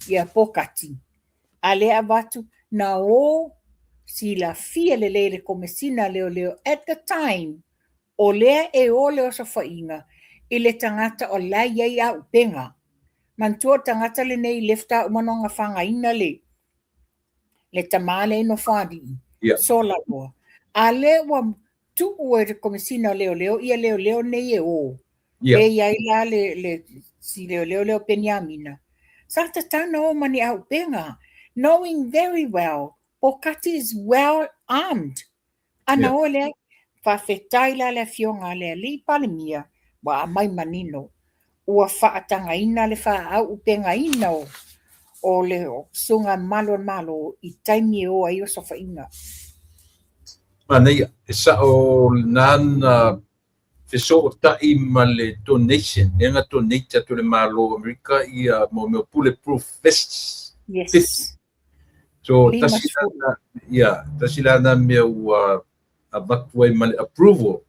[SPEAKER 2] ia Pokati, a lea e avatu na o silafia lelei e le Komesina a Leoleo at the time o lea e o le osofaiga i le tagata o la e i ai auupega. Manatua o le tagata lenei lea faatoa uma ona fagaina le le tama lea i Nofoalii, sola loa. A lea ua tuu e le Komesina o Leoleo ia leoleo nei e o, lea e i ai la le, le si leoleo lea o Peniamina, sa tatau ona o ma ni auupega, knowing very well Pokati is well armed. Ana o lea, faafetai la le Afioga a le Alii Palemia ua aumai manino, ua faatagaina le faaauupegaina o o le susuga mamalu o le Malo i taimi e o ai osofaiga.
[SPEAKER 1] Manaia, e sao lena na. fesootai ma le donation lea na donate atu e le Malo o Amerika ia mo mea o bulletproof vests.
[SPEAKER 2] Yes.
[SPEAKER 1] So tasi la ia tasi la na mea ua avatu ai ma le approval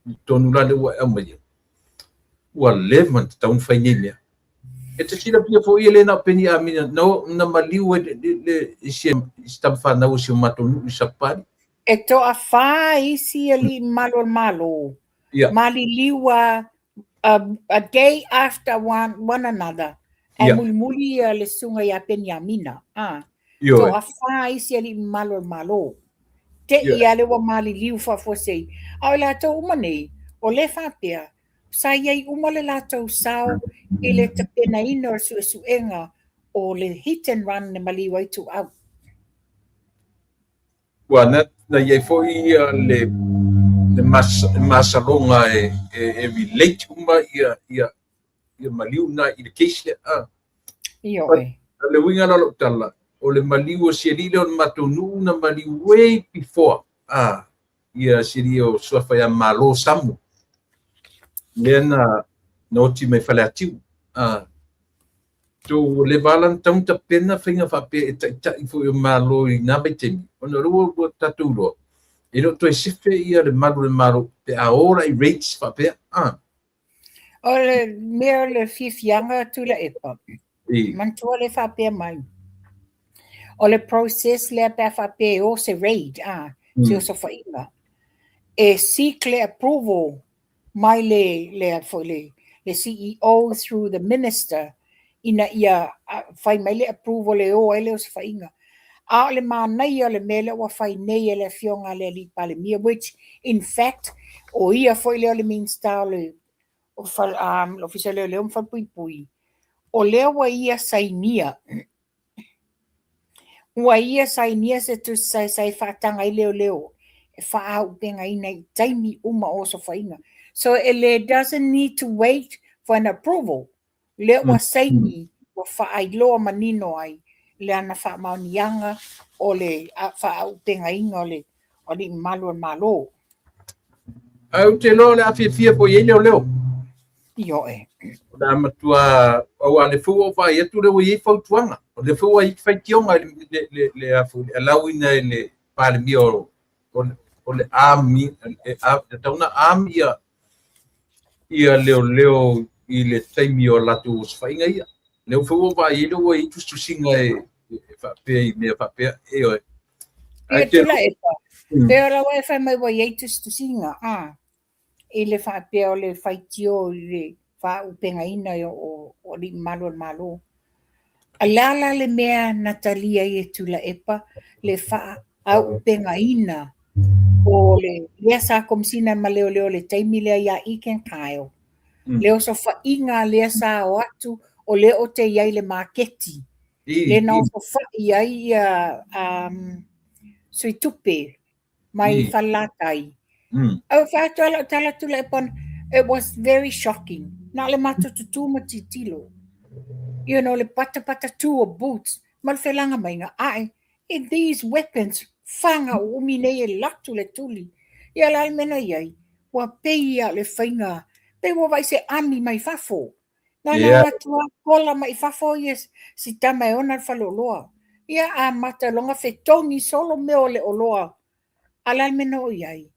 [SPEAKER 1] i tonu la lea ua e aumaia. Ua leva ona tatau ona fai nei mea. E te silafia foi e le na o Peniamina na, na maliu ai le, le, le, isi, isi tama fanau o si o matou nuu i Sapali.
[SPEAKER 2] E toafā isi alii mamalu o le Malo,
[SPEAKER 1] Ia.
[SPEAKER 2] maliliu a, a, a day after one, one another, ae
[SPEAKER 1] Ia.
[SPEAKER 2] mulimuli ia le susuga ia Peniamina. A,
[SPEAKER 1] Ioe.
[SPEAKER 2] toafā isi alii mamalu o le Malo. Te
[SPEAKER 1] Ioe.
[SPEAKER 2] i a lea ua maliliu faafuasei. A o i latou uma nei, o lea faapea, sa i ai uma le latou sao i le tapenaina o le suesuega o le hit and run na maliu ai Tuuau.
[SPEAKER 1] Ua na, na i ai foi ia le, le mas, masaloga e, e, e relate uma ia, ia, ia maliu na i le case lea. Ah.
[SPEAKER 2] Ioe.
[SPEAKER 1] But, le uiga la o lau tala, o le maliu o si alii lea o le matou nuu na maliu way before ah, ia si alii o suafa ia Malo Samu. Lea na, na oti mai Faleatiu. Ah. So ua leva lava ona tatau ona tapena faiga faapea e taitai foi o Malo i na vaitaimi, ona o lea ua, ua tatou iloa, e le o toe sefe ia le malu o le Malo pe a o la i raids faapea. Ah.
[SPEAKER 2] O le mea o le fiafiaga Tuilaepa,
[SPEAKER 1] I.
[SPEAKER 2] manatua le faapea mai, o le process lea pe a faapea e o se raid, ah, se osofaiga, e seek le approval mai le, le, foi le, le CEO through the minister ina ia fai mai le approval e o ai le osofaiga. A o le manaia o le mea lea ua fai nei e le afioga a le alii Palemia, which in fact o ia foi lea o le Minista o le o fale, um, le Ofisa o Leoleo ma Falepuipui, o lea ua ia sainia Ua ia sainia se tusi saesae e faataga ai leoleo e faaauupegaina i taimi uma o osofaiga. So e le doesn't need to wait for an approval. Lea ua saini, ua faailoa manino ai le ana faamaoniaga o le faaauupegaina o le alii mamalu o le Malo.
[SPEAKER 1] Ae ou te iloa o le a fiafia foi i ai leoleo.
[SPEAKER 2] Ioe.
[SPEAKER 1] O le a matua, aua o lea foi ua ou vaai atu o lea ua i ai fautuaga. O lea foi ua i ai faitioga i le, le, le, le, a foi, le allow-ina e le Palemia o, o, o le arm, e, a, tatau ona arm ia, ia leoleo i le taimi o latou osofaiga ia. Lea foi ua ou vaai ai lea ua i ai tusitusiga e, e faapea i mea faapea, ioe.
[SPEAKER 2] Ia,
[SPEAKER 1] Ae te,
[SPEAKER 2] Tuilaepa, pei o lau e fai mai ua i ai tusitusiga, a, i le faapea o le faitio i le faaauupegaina o alii mamalu o le Malo. O le a la le mea na talia ai e Tuilaepa le faaauupegaina o le lea sa Komesina ma Leoleo i le taimi lea ia Egan Kyle, le osofaiga lea sa o atu o lea o te i ai i le maketi, lea na osofai ai ia sui tupe mai Falelatai. Au fai atu lava lau tala Tuilaepa, it was very shocking. Na o le matou tutū ma tilotilo. You know, le patapata tū o boots ma le felaga maiga, ae, these weapons, faga uumi nei e latu le tuli. Ia o le a le mea na i ai? Ua pei lava o le faiga, pei ua vaai se army mai fafo. Na ona o atu lava kola mai fafo ia si tama e ona le faleoloa. Ia amata loa ona fetogi solo mea o le oloa. A o le a le mea na oo i ai?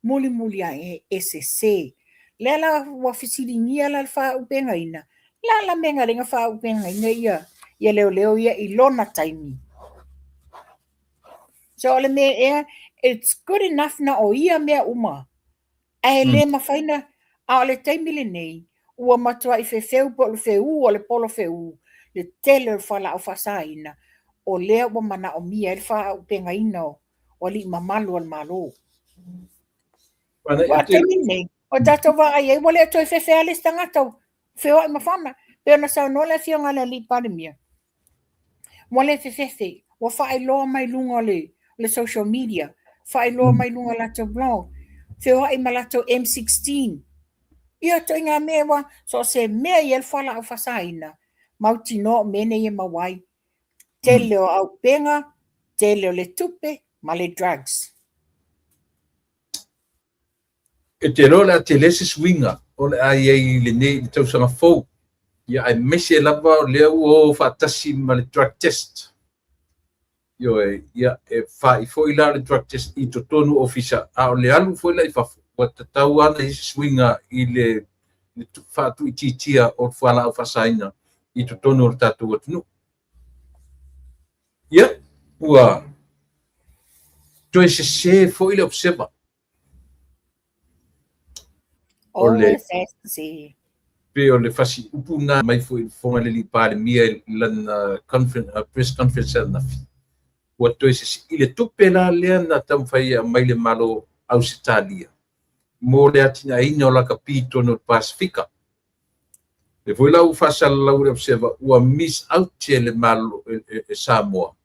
[SPEAKER 2] Mulimuli ae e sese. Lea la ua fesiligia la le faaupegaina, le a la mea na ala ai ona faaupegaina ia ia leoleo ia i lona taimi. So o le mea ea, it's good enough na o ia mea uma Ae le mafai na, a o le taimi lenei, ua matuai fefeu po o le feū o le polo feū, le tele o le fualaau faasaina, o lea ua manaomia ai le faaauupegaina o alii mamalu o le Malo. Aua o le taimi lenei, o tatou vaai ai, ua le toe fefe lava le isi tagata feoai ma fana. Pei ona saunoa le Afioga i le Alii Palemia, ua le fefefe, ua faailoa mai luga o le, le social media, faailoa mai luga o latou blog, feoai ma latou M16. Ia ituaiga mea ua so o se mea i ai le fualaau faasaina, mautinoa o mea nei e maua ai. Tele o auupega, tele o le tupe ma le drugs.
[SPEAKER 1] E te iloa o le a tele se suiga o le a i ai i lenei i le tausaga fou, ia aemaise lava o lea ua o faatasi ma le drug test. Ioe, ia e fa'i foi la le drug test i totonu o ofisa, a o le alu foi la i fafo, ua tatau lava ona i ai se suiga i le faatuuitiitia o fualaau faasaina i totonu o le tatou atunuu. Ia, ua toe sese foi le Observer. O le
[SPEAKER 2] OSSC.
[SPEAKER 1] Pei o le fasi upu na mai foi i le Fofoga i le Alii Palemia i lana conference, press conference ananafi. Ua toe sese i le tupe la lea na taumafai e aumai le Malo Ausetalia mo le atinaeina o lakapi i totonu o le Pasefika. Lea foi la ua faasalalau e le Observer ua miss out e le Malo e Samoa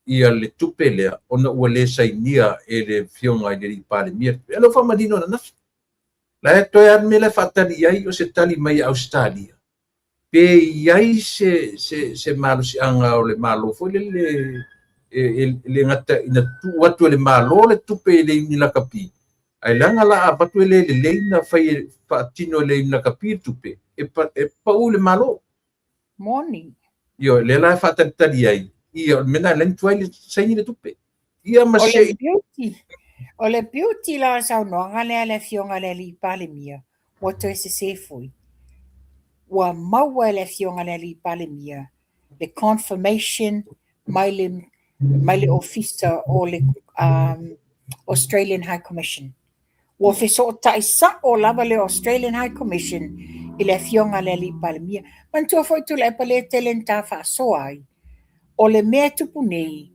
[SPEAKER 1] ia le tupe lea ona ua le sainia e le Afioga i le Alii Palemia. O lea ua faamanino ananafi. La e toe lava le mea la e faatali i ai o se tali mai Ausetalia pe i ai se malosiaga o le Malo foi lele e le gata ina tuu atu e le Malo le tupe i le Iuni Lakapi, ae leaga la a avatu e le lelei na fai e faatino e le Iuni Lakapi le tupe, e pau i le Malo.
[SPEAKER 2] Moni.
[SPEAKER 1] Ioe, lea la e faatalitali ai, ia o le mea lena e ala ai ona tuai le saini le tupe. Ia ma
[SPEAKER 2] O le
[SPEAKER 1] se
[SPEAKER 2] beauty, o le beauty la o le saunoaga lea a le Afioga i le Alii Palemia, ua toe sese foi. Ua maua e le Afioga i le Alii Palemia le confirmation mai le mai le ofisa o le Australian High Commission. Ua fesootai sa'o lava le Australian High Commission i le Afioga a le Alii Palemia. Manatua foi Tuilaepa lea e tele ina ta faasoa ai, o le mea e tupu nei,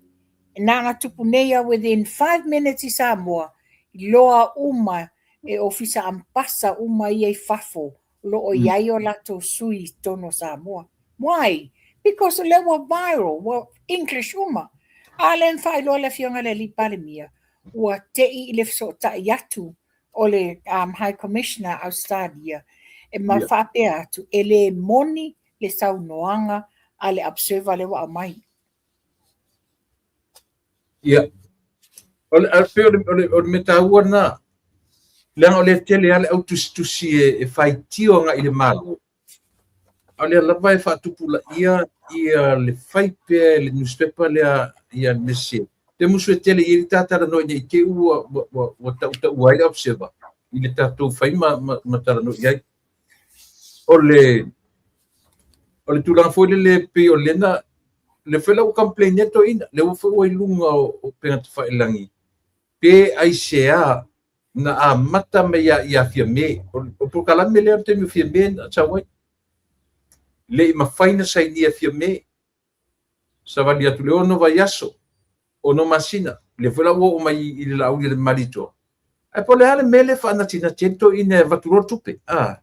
[SPEAKER 2] na ona tupu nei lava within 5 minutes i Samoa, iloa uma e Ofisa Ambasa uma ia i fafo o lo o i ai o latou sui i totonu o Samoa. Why? Because o lea ua viral, ua English uma. A lea na faailoa le Afioga i le Alii Palemia, ua te'i i le fesootai atu o le High Commissioner a Ausetalia e ma faapea atu, e le moni le saunoaga a le Observer lea ua aumai.
[SPEAKER 1] Ia, o le, pei o le mea taua lena, leaga o lea tele lava le au tusitusi e faitio agai i le Malo, a o lea lava e faatupulaia ia le fai pea e le newspaper lea ia le mea sese. Te musu e tele i ai le ta talanoa ina i te i ua tautaua ai le Observer i le tatou fai ma talanoa i ai. O le tulaga foi lele pei o lea na lea foi la ua complain atu toeaiina, lea ua foi ua i luga o upega tafailagi, pe aisea na amata mai ia Fiame. O le polokalame lea o le taimi o Fiame na sau ai. Le i mafai na sainia e Fiame. Savali atu le 6 vaiaso, 6 masina, lea foi la ua oo mai i le Laauli a le Malietoa. Ae po o le a le mea lea e faanatinati ai le toeaina e avatu loa le tupe? Ah.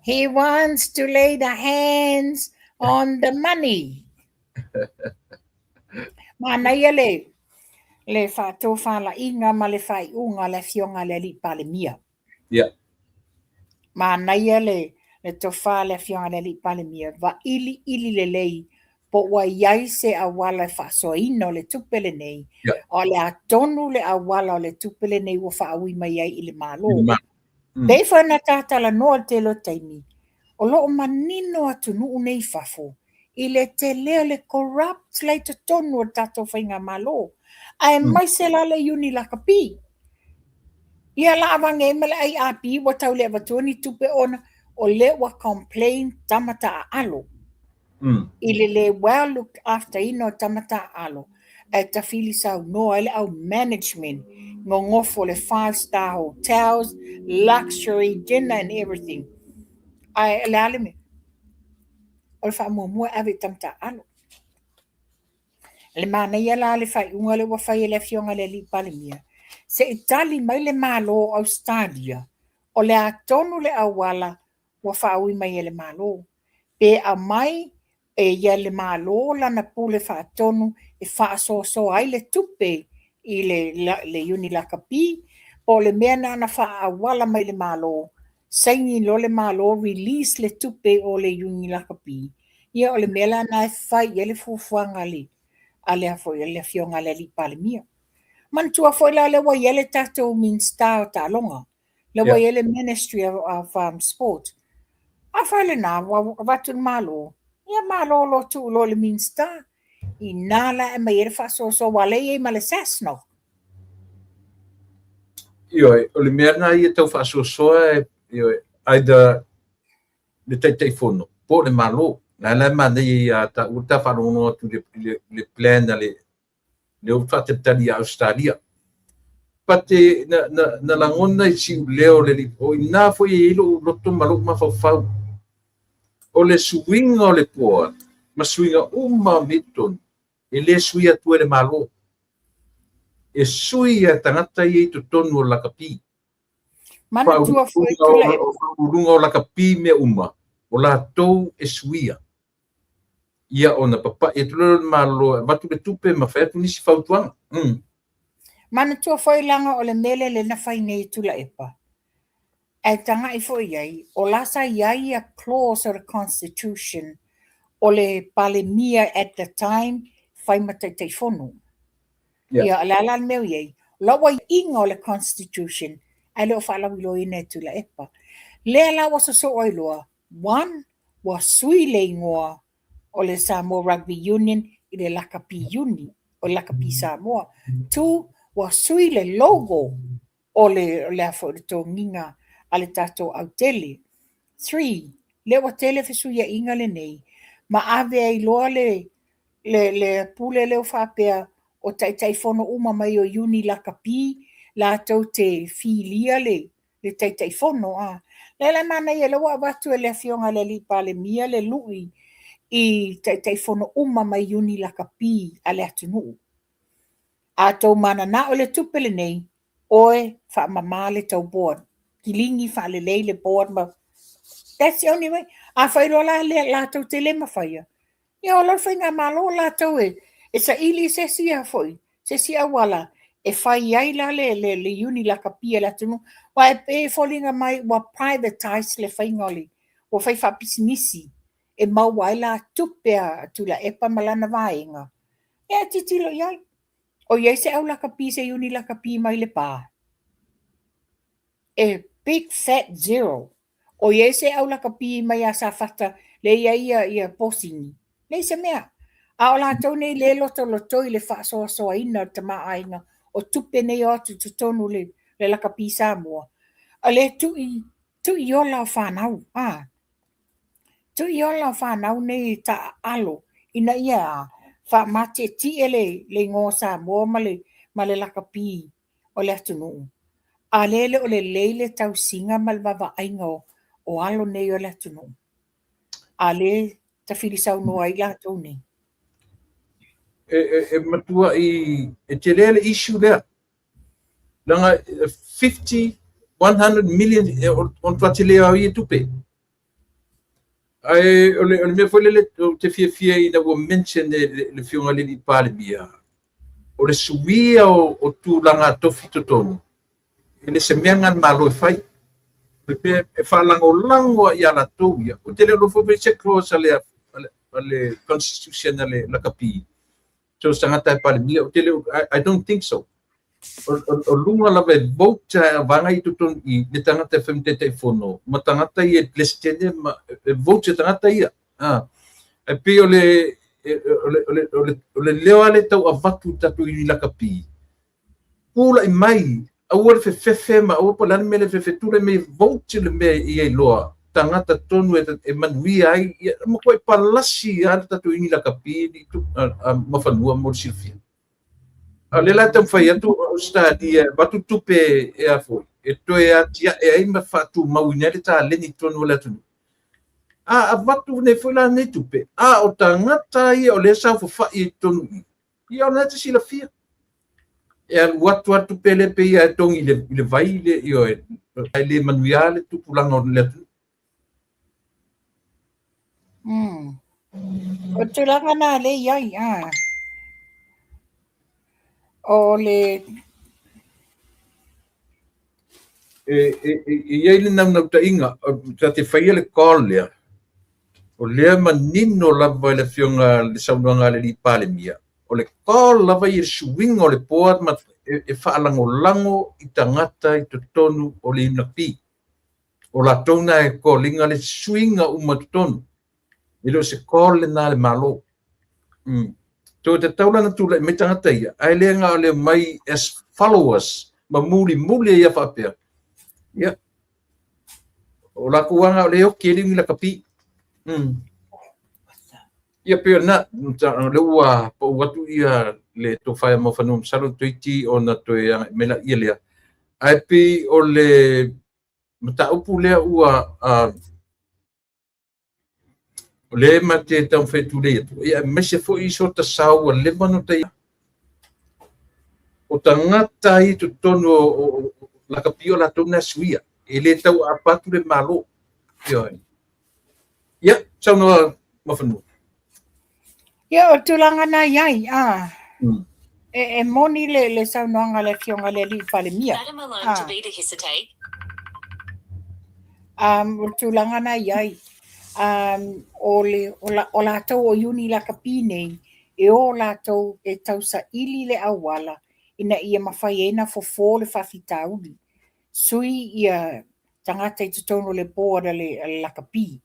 [SPEAKER 2] He wants to lay the hands on the money. Manaia le faatofalaiga ma le faaiuga a le Afioga i le Alii Palemia. Manaia le tofa a le Afioga i le Alii Palemia, vailiili lelei po ua i ai se auala e faasoaina o le tupe lenei, o le a tonu le auala o le tupe lenei ua faaui mai ai i le Malo. Pei foi ona ta talanoa i le tele o taimi, o lo o manino atunuu nei i fafo i le tele o le corrupt la i totonu o le tatou faigamalo, aemaise la le Iuni Lakapi. Ia la avane ai ma le IRP ua tau le avatua ni tupe ona o lea ua complain tama taaalo i le le well looked after ina o tama taaalo, ae tafili saunoa ai le au management nonofo le 5 star hotels, luxury dinner and everything. Ae o le a le mea? O le faamuamua e ave i tama taaalo. Le manaia la le faaiuga lea ua fai e le Afioga i le Alii Palemia, se i tali mai le Malo o Ausetalia, o le a tonu le auala ua faaui mai e le Malo, pe aumai e ia le Malo lana pule faatonu e faasoasoa ai le tupe i le Iuni Lakapi, po o le mea na ona faaauala mai le Malo, saini loa le Malo release le tupe o le Iuni Lakapi. Ia o le mea la lena e fai i ai le fuafuaga a le foi a le Afioga a le Alii Palemia. Manatua foi la lea ua i ai le tatou Minisita o Taaloga, Lea ua i ai le Ministry of Sport. Afai lena, ua avatu i le Malo, ia malo loa tuu loa i le Minisita. Ina la e aumai ai le faasoasoa, aua o lea e i ai ma le SASNOC.
[SPEAKER 1] Ioe, o le mea lena ia tau faasoasoa, ioe, either le Taitaifono po o le Malo. La la e manaia ia taua le ta faalogologo atu i le plan a le lea ua faatalitali ia Ausetalia. But na lagona i siuleo le o ina foi e i ai lou loto ma lou mafaufau. O le suiga o le board ma suiga uma o mea i totonu, e le sui atu e le Malo. E sui e tagata ia i totonu o le lakapi.
[SPEAKER 2] Manatua foi Tuilaepa.
[SPEAKER 1] O faauluuluga o lakapi mea uma, o latou e suia. Ia ona papai atu lea o le Malo e avatu le tupe ma fai atu nisi fautuaga.
[SPEAKER 2] Manatua foi leaga o le mea lea lea na fai nei e Tuilaepa, ae tagai foi i ai, o la sa i ai ia clause o le constitution o le Palemia at the time fai ma Taitaifono. Ia, o le a la le mea o i ai? O la ua iga o le constitution ae le o faalauiloaina e Tuilaepa. Lea la ua sosoo ai loa, one, ua sui le igoa o le Samoa Rugby Union i le Lakapi Uni, o le Lakapi Samoa. Two, ua sui le logo o le, o le a foi le togiga a le tatou autele. Three, lea ua tele fesuiaiga lenei, ma ave ai loa le, le, le pule lea ua faapea o Taitaifono uma mai o Iuni Lakapi latou te filia le, le Taitaifono. A. Lea la e manaia, lea ua avatu e le Afioga i le Alii Palemia le lui i Taitaifono uma mai Iuni Lakapi a le atunuu. A tou mananao i le tupe lenei, oe faamama le tou board, kiligi faalelei le board ma that's the only way. Afai loa la lea latou te le mafaia, ia o la le faigamalo latou e e saili se isi a foi, se isi auala e fai ai la le le le uni lakapi a le atunuu. Aua e pei e foliga mai ua privatize le faiga o le, ua fai faapisinisi e maua ai la tupe a Tuilaepa ma lana vaega. Ia tilotilo i ai. O i ai se au lakapi se iuni lakapi mai Lepa? E big fat zero. O i ai se au lakapi mai ia Safata lea e i ai ia, ia posini? Leai se mea. A o latou nei le lotolotoi i le faasoasoaina o le tamaoaiga o tupe nei o atu i totonu le, le lakapi Samoa. O le tui, tui ola o fanau, a. Tui ola o fanau nei taaalo ina ia faamatietie le le igoa o Samoa ma le ma le lakapi o le atunuu, a lea e le o lelei le tausiga ma le vaavaaiga o o alo nei o le atunuu. A lea e tafili saunoa ai latou nei.
[SPEAKER 1] E, e, e matuai e tele le issue lea. Leaga 50, 100 million e o le matua tele lava o ia tupe. Ae o le, o le mea foi lele ou te fiafia ina ua mention e le, le Afioga i le Alii Palemia, o le suia o, o tulaga tofi totonu, e le se mea na le Malo e fai. E pe e faalagolago ia latou ia. Ou te le o nofo foi se clause a le, a le, a le Constitution a le lakapi so se tagata e Palemia, ou te le o, I, I don't think so. O, o, o luga lava e vote a vaega i totonu i le tagata e fai ma Taitaifono ma tagata ia e Peresetene ma e vote e tagata ia. Ah. E pei o le, o le, o le, o le, o le leo lava lea e tau avatu i tatou iwi lakapi, tulai mai, aua le fefefe ma aua po o le a le mea le fefe, tulai mai e vote le mea ia iloa tagata tonu e, e manuia ai, ia matuai palasi lava le tatou iwi lakapi ma fanua mo le silafia. A o lea la e taumafai atu o Ausetalia e avatu tupe e a foi, e toe atiae ai ma faatumauina ai le taleni i totonu o le atunuu. A avatu nei foi la nei tupe, a o tagata ia o lea e saofafai i totonu i i, ia o lena e te silafia. E alu atu lava le tupe lea pei lava e togi i le, i le vai, le, ioe, ae le manuia le tupulaga o le atunuu.
[SPEAKER 2] O le tulaga lena lea e i ai, a. O le
[SPEAKER 1] E, e, e, e i ai le naunautaiga, ta te faia le call lea, o lea manino lava i le afioga le saunoaga a le Alii Palemia, o le call lava ia i le suiga o le board ma e faalagolago i tagata i totonu o le UNAP. O latou na e call ina le suiga uma i totonu. E le o se call lena a le Malo. Toe tatau la ona tulai mai tagata ia, ae le na o le omai as followers ma mulimuli ai lava faapea. Ia, o latou lava na o lea e oti ai le lakapi. Ia pei o lena, o lea ua pau atu ia le tofa ia Muafanua masalo toeitiiti ona toe agai mai laia lea. Ae pei o le mataupu lea ua o lea ma te taumafai atu lea atu, ia aemaise foi so ta sao ua leva ona tai o tagata i totonu o lakapi o latou na suia e le tau aapa atu le Malo. Ioe. Ia, saunoa Muafanua.
[SPEAKER 2] Ia, o le tulaga na i ai, a. E moni le saunoaga a le Afioga i le Alii Palemia. A. O le tulaga na i ai, o le, o latou o Iuni Lakapi nei, e o latou e tausaili le auala ina ia mafai ai ona fofo le faafitauli. Sui ia tagata i totonu o le board a le lakapi.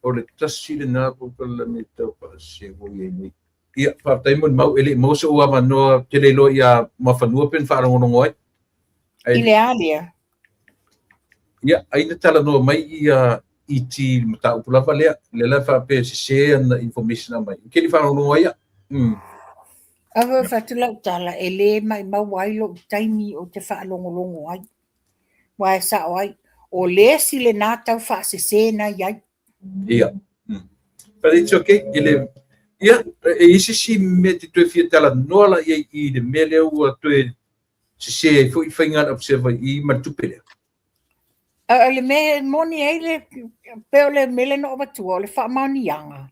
[SPEAKER 1] O le tasi lena polokalame tau faaseu i ai nei. Ia, faafetai mo le mau, e le i maua sou avanoa, ou te le iloa ia Muafanua pe na faalogologo ai.
[SPEAKER 2] I le a lea?
[SPEAKER 1] Ia, ai na talanoa mai ia ET i le mataupu lava lea, lea la e faapea e sese ana information aumai. Ou te le i faalogologo ai au.
[SPEAKER 2] Aua e fai atu lau tala, e le maumau ai lou taimi ou te faalogologo ai. Aua e sao ai, o le isi lena tau faasese na i ai.
[SPEAKER 1] Ia. But it's okay. E le, ia, e i ai se isi mea e te toe fia talanoa la i ai i le mea lea ua toe sese ai foi faiga a le Observer i ma le tupe lea?
[SPEAKER 2] O le mea e moni ai le, pei o le mea lea na ou avatua, o le faamaoniaga,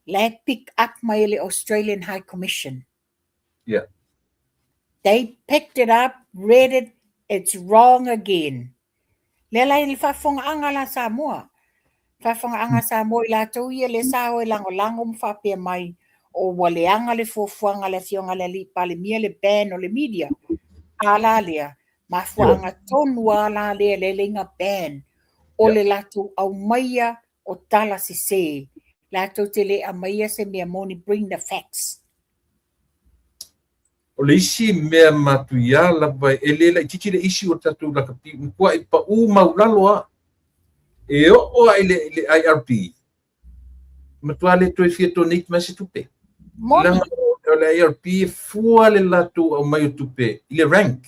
[SPEAKER 2] la e pick up mai e le Australian High Commission.
[SPEAKER 1] Yeah.
[SPEAKER 2] They picked it up, read it, it's wrong again. Lea la i le faafofogaaga la Samoa. Faafofogaaga Samoa i latou ia lea sa o e lagolago ma faapea mai o ua leaga le fuafuaga a le Afioga i le Alii Palemia le ban o le media. A la lea, mafuaaga tonu a la lea le leiga ban o le latou aumaia o tala sese. Latou te le aumaia se mea moni, bring the facts.
[SPEAKER 1] O le isi mea matuia lava e le laitiiti le issue o le tatou lakapi, matuai pau maulalo lava. E oo lava i le IRP, matua le toe fia donate mai se tupe.
[SPEAKER 2] Moni.
[SPEAKER 1] Leaga o le IRP e fua le latou aumai o tupe i le rank.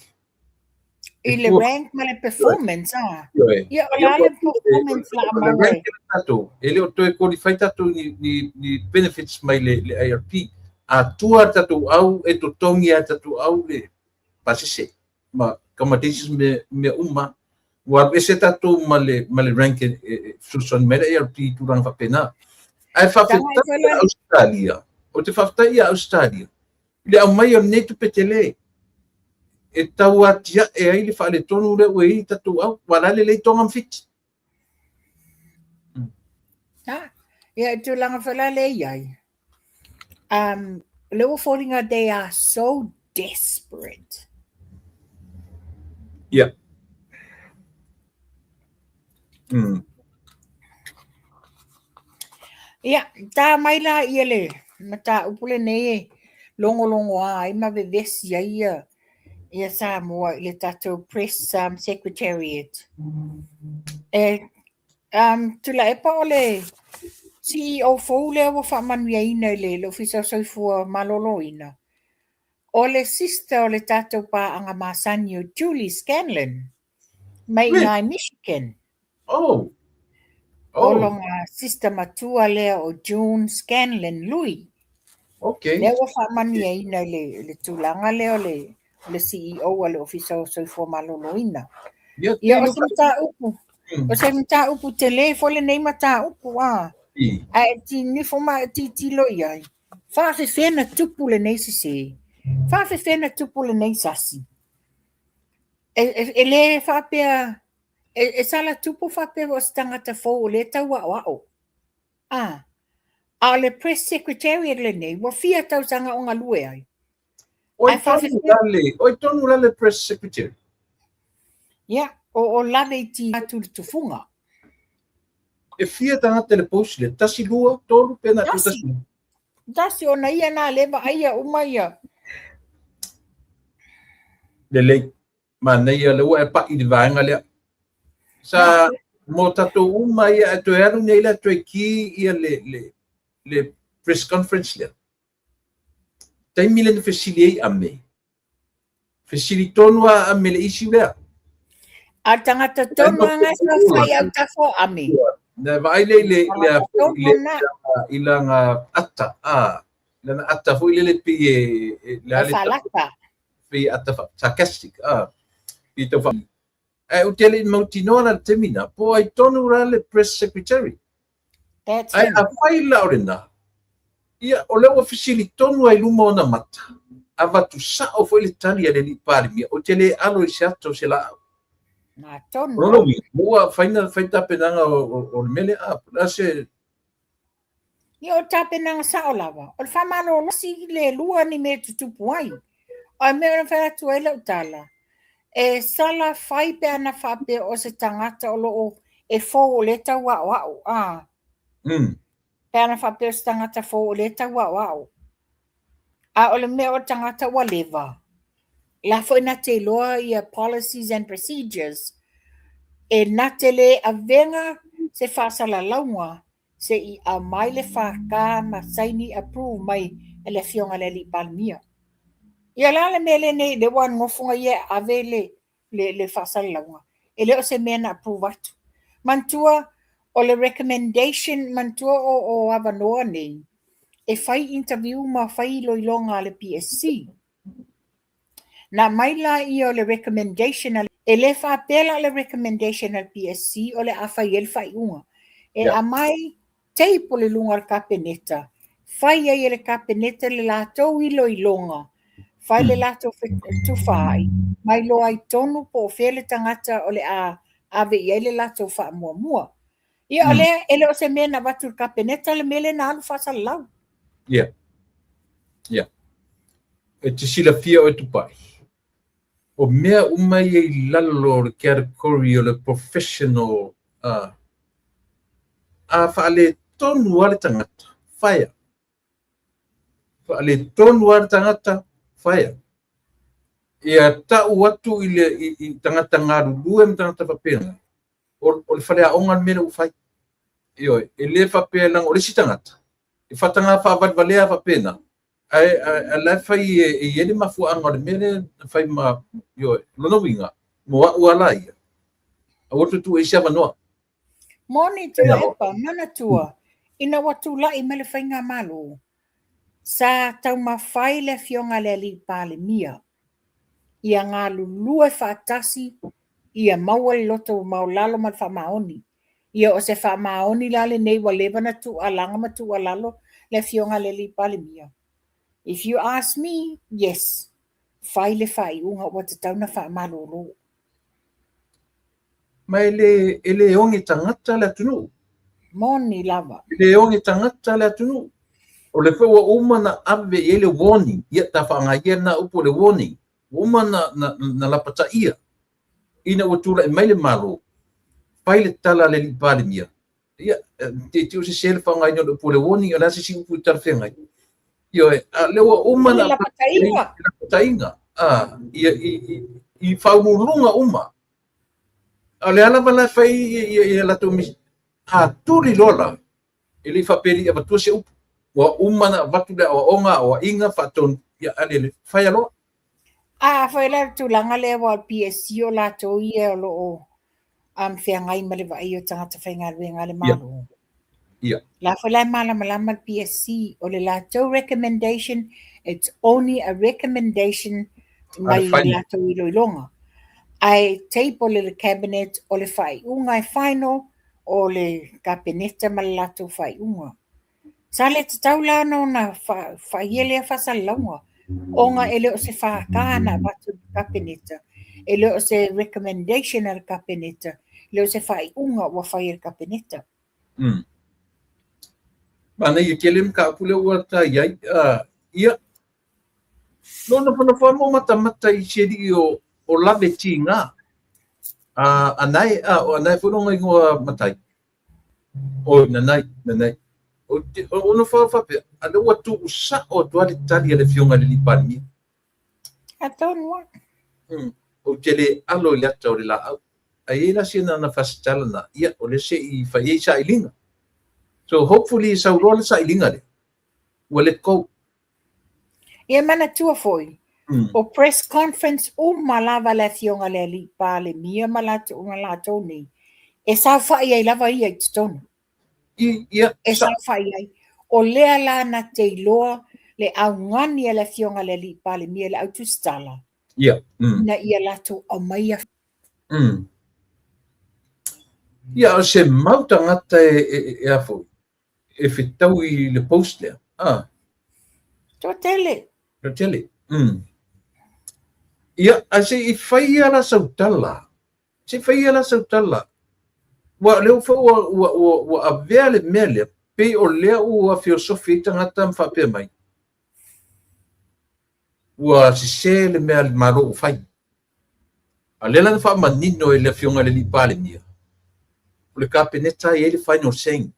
[SPEAKER 2] I le rank ma le performance, a. Ia, o le a le performance la a maua e.
[SPEAKER 1] Tatou, e le o toe qualify tatou ni, ni benefits mai le, le IRP. A tua tatou au e totogi a tatou au le pasese ma accommodations me mea uma. Ua alu ese tatou ma le, ma le rank e, e fesoasoani mai le IRP i tulaga faapena. Ae faafetai ia Australia, ou te faafetai ia Australia, i le aumai o lenei tupe tele e tau atiae ai le faaletonu lea ua i ai tatou au, aua la e lelei Tonga ma Fiti.
[SPEAKER 2] Ha, ia e tulaga foi la lea i ai. O lea ua foliga they are so desperate.
[SPEAKER 1] Yeah.
[SPEAKER 2] Ia, ta mai la ia le mataupu lenei e logologoa ai ma vevesi ai ia, ia Samoa i le tatou Press Secretariat. E, Tuilaepa o le CEO fou lea ua faamanuiaina i le Ofisa o Soifua Maloloina, o le sister o le tatou paaga masani o Julie Scanlon. Mai ina i Michigan.
[SPEAKER 1] Oh.
[SPEAKER 2] Oh. O lona sister matua lea o June Scanlon Lui.
[SPEAKER 1] Okay.
[SPEAKER 2] Lea ua faamanuiaina i le, le tulaga lea o le, o le CEO a le Ofisa o Soifua Maloloina.
[SPEAKER 1] Ia,
[SPEAKER 2] Ia, o se mataupu, o se mataupu tele foi lenei mataupu, a. Ae ti nifo ma e titilo i ai. Faafefea na tupu lenei sese. Faafefea na tupu lenei sasi. E, e, e le faapea, e, e sala tupu faapea o se tagata fou o lea e tau aoao. A. A o le press secretariat lenei, ua fia tausaga o galue ai.
[SPEAKER 1] Oi tonu la le, oi tonu la le press secretary.
[SPEAKER 2] Ia, o lave i ti atu le tufuga.
[SPEAKER 1] E fia tagata le post le, tasi, lua, tolu, pena tu tasi.
[SPEAKER 2] Tasi ona ia na le vaaia uma ia.
[SPEAKER 1] Lelei, manaia lea ua e pa'i i le vaega lea. Sa mo tatou uma ia e toe alu nei la toe ki ia le press conference lea. Taimi lea na fesili ai Ame. Fesili tonu a Ame le issue lea.
[SPEAKER 2] A tagata tonu a ngai sa fai au tafo Ame.
[SPEAKER 1] Na vaai le le le le i lana ata a lana ata foi lele pei e
[SPEAKER 2] le ale
[SPEAKER 1] pei ata sarcastic a pei tau fa ae ou te le i mautinoa la le taimi na po o ai tonu la le press secretary.
[SPEAKER 2] That's
[SPEAKER 1] Ae
[SPEAKER 2] him.
[SPEAKER 1] afai la o lena, ia o lea ua fesili tonu ai luma ona mata, avatu sao foi le tali a le alii Palemia, ou te le alo i se ata o se laau.
[SPEAKER 2] Nā tonu.
[SPEAKER 1] O lona uiga, ua fai na fai tapenaga o le mea lea, a, po o le a se
[SPEAKER 2] Ia o tapenaga sao lava, o le faamalolo si le lua ni mea e tutupu ai. O le mea na fai atu ai lau tala, e sala fai pe ana faapea o se tagata o lo o e fou o lea e tau aoao, a. Pe ana faapea o se tagata fou o lea e tau aoao. A o le mea o le tagata ua leva, la foi na te iloa ia policies and procedures, e na te le avega se faasalalauga se i aumai le FK ma saini approve mai e le Afioga i le Alii Palemia. Ia la le mea lenei lea ua nofo ia e ave le faasalalauga, e le o se mea na approve atu. Manatua o le recommendation, manatua o avanoa nei, e fai interview ma fai iloiloga a le PSC. Na aumai la ia o le recommendation a e le faapea la o le recommendation a le PSC o le a fai ai le faaiuga. E aumai table i luga o le Kapeneta, fai ai e le Kapeneta le latou iloiloga, fai le latou tufaai, ma iloa ai tonu po o fea le tagata o le a ave i ai le latou faamuamua. Ia o lea e le o se mea na avatu i le Kapeneta le mea lea na alu faasalalau.
[SPEAKER 1] Ia. Ia. E te silafia oe Tupai, o mea uma ia i lalo o le category o le professional, a faaletonu lava le tagata, fire. Faaletonu lava le tagata, fire. Ia tau atu i le i tagata galulue ma tagata faapena, o le faleaoga le mea lea ua fai. Ioe, e le faapea leaga o le isi tagata, e faataga faavalevalea faapena, ae la e fai e i ai le mafuaaga o le mea lea na fai ma, ioe, lona uiga, mo au lava la ia, aua le toe tuu i ai se avanoa.
[SPEAKER 2] Moni Tuilaepa, manatua, ina ua tulai mai le faigamalo, sa taumafai le Afioga i le Alii Palemia ia galulue faatasi ia maua le loto maualalo ma le faamaoni. Ia o se faamaoni la lenei ua leva na tuualaga ma tuualalo le Afioga i le Alii Palemia. If you ask me, yes, fai le faaiuga ua tatau na faamalolo.
[SPEAKER 1] Ma e le oge tagata le atunuu.
[SPEAKER 2] Moni lava.
[SPEAKER 1] E le oge tagata le atunuu. O le foi ua uma na ave i ai le warning, ia ta faaaoga ia lena upu o le warning, ua uma na lapataia ina ua tulai mai le Malo, fai le tala a le Alii Palemia, ia, te i o sese le faaaogaina o le upu o le warning, o le a se isi upu i talafeagai. Ioe, a lea ua uma na
[SPEAKER 2] lapataiga,
[SPEAKER 1] lapataiga, ia, i faauluuluga uma. A o le a lava la e fai ia latou a tuli loa la, e le i faapea e le i avatua se upu. Ua uma na avatu le aoaoga, aoaiga, faatonu, ia ale le faia loa.
[SPEAKER 2] A foi la le tulaga lea aua o le PSC o latou ia o lo o feagai ma le vaai o tagata faigaluega a le Malo.
[SPEAKER 1] Ia.
[SPEAKER 2] La foi la e malamalama le PSC o le latou recommendation, it's only a recommendation mai le latou iloiloga. Ae table i le cabinet o le faaiuga e final o le Kapeneta ma le latou faaiuga. Sa le tatau la ona faia lea faasalalauga, ona e le o se FK na avatu i le Kapeneta, e le o se recommendation a le Kapeneta, e le o se faaiuga ua fai e le Kapeneta.
[SPEAKER 1] Manaia tele mataupu lea ua ta i ai. Ia, lou nofonofo lava ma ou matamata i si alii o Lave Tiga. Anae, o Anae foi lona igoa matai. Oi, Nanai, Nanai. Ou te ou nofo lava faapea, a lea ua tuu sao atu lava le tali a le Afioga i le Alii Palemia.
[SPEAKER 2] Atonu lava.
[SPEAKER 1] Ou te le alo i le ata o le laau. Ae i ai la si ana faasitala na, ia, o lea se i fai ai sailiga. So hopefully e sau loa le sailiga lea, ua let go.
[SPEAKER 2] Ia manatua foi, o press conference uma lava a le Afioga i le Alii Palemia ma latou nei, e saofai ai lava ia i totonu.
[SPEAKER 1] Ia,
[SPEAKER 2] E saofai ai. O lea la na te iloa le augani a le Afioga i le Alii Palemia i le au tusitala, ina ia latou aumaia.
[SPEAKER 1] Ia, o se mau tagata e a foi, e fetaui i le post lea. Ah.
[SPEAKER 2] Toatele.
[SPEAKER 1] Toatele. Ia, ae se i fai ia la sau tala. Se i fai ia la sau tala. Ua lea foi ua avea le mea lea, pei o lea ua feosofi ai tagata ma faapea mai, ua sese le mea a le Malo ua fai. A o lea la na faamanino e le Afioga i le Alii Palemia, o le Kapeneta e i ai le final saying.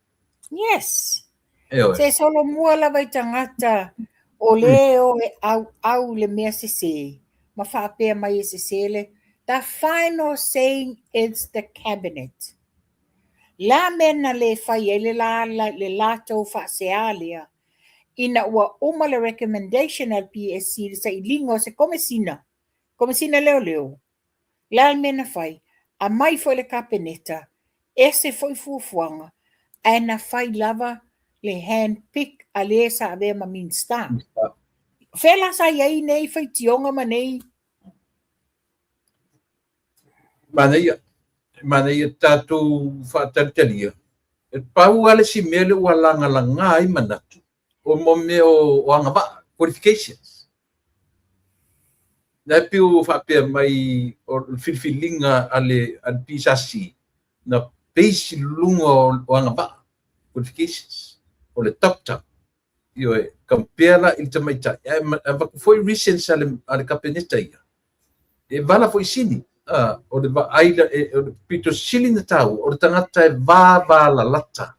[SPEAKER 2] Yes.
[SPEAKER 1] Ioe.
[SPEAKER 2] Se solomua lava i tagata o le o e auau le mea sese ma faapea mai e sese le The final saying is the cabinet. La mea na le fai ai le la le latou faasea lea ina ua uma le recommendation a le PSC i le sailiga o se komesina, komesina leoleo, le a le mea na fai? Aumai foi le Kapeneta, ese foi fuafuaga, ae na fai lava le hand pick a le sa avea ma Minista. O fea la sa i ai nei faitioga ma nei?
[SPEAKER 1] Manaia, manaia tatou faatalitalia. E pau lava le isi mea lea ua lagalaga ai manatu, o mo mea o agavaa, qualifications. Na e pei ua faapea mai o le filifiliga a le PSC na base i luga o agavaa, qualifications, o le doctor. Ioe, compare la i le tamaitai, ae avatu foi reasons a le Kapeneta ia, e vala foi sini, o le vaai, o le pito sili na taua, o le tagata e vavalalata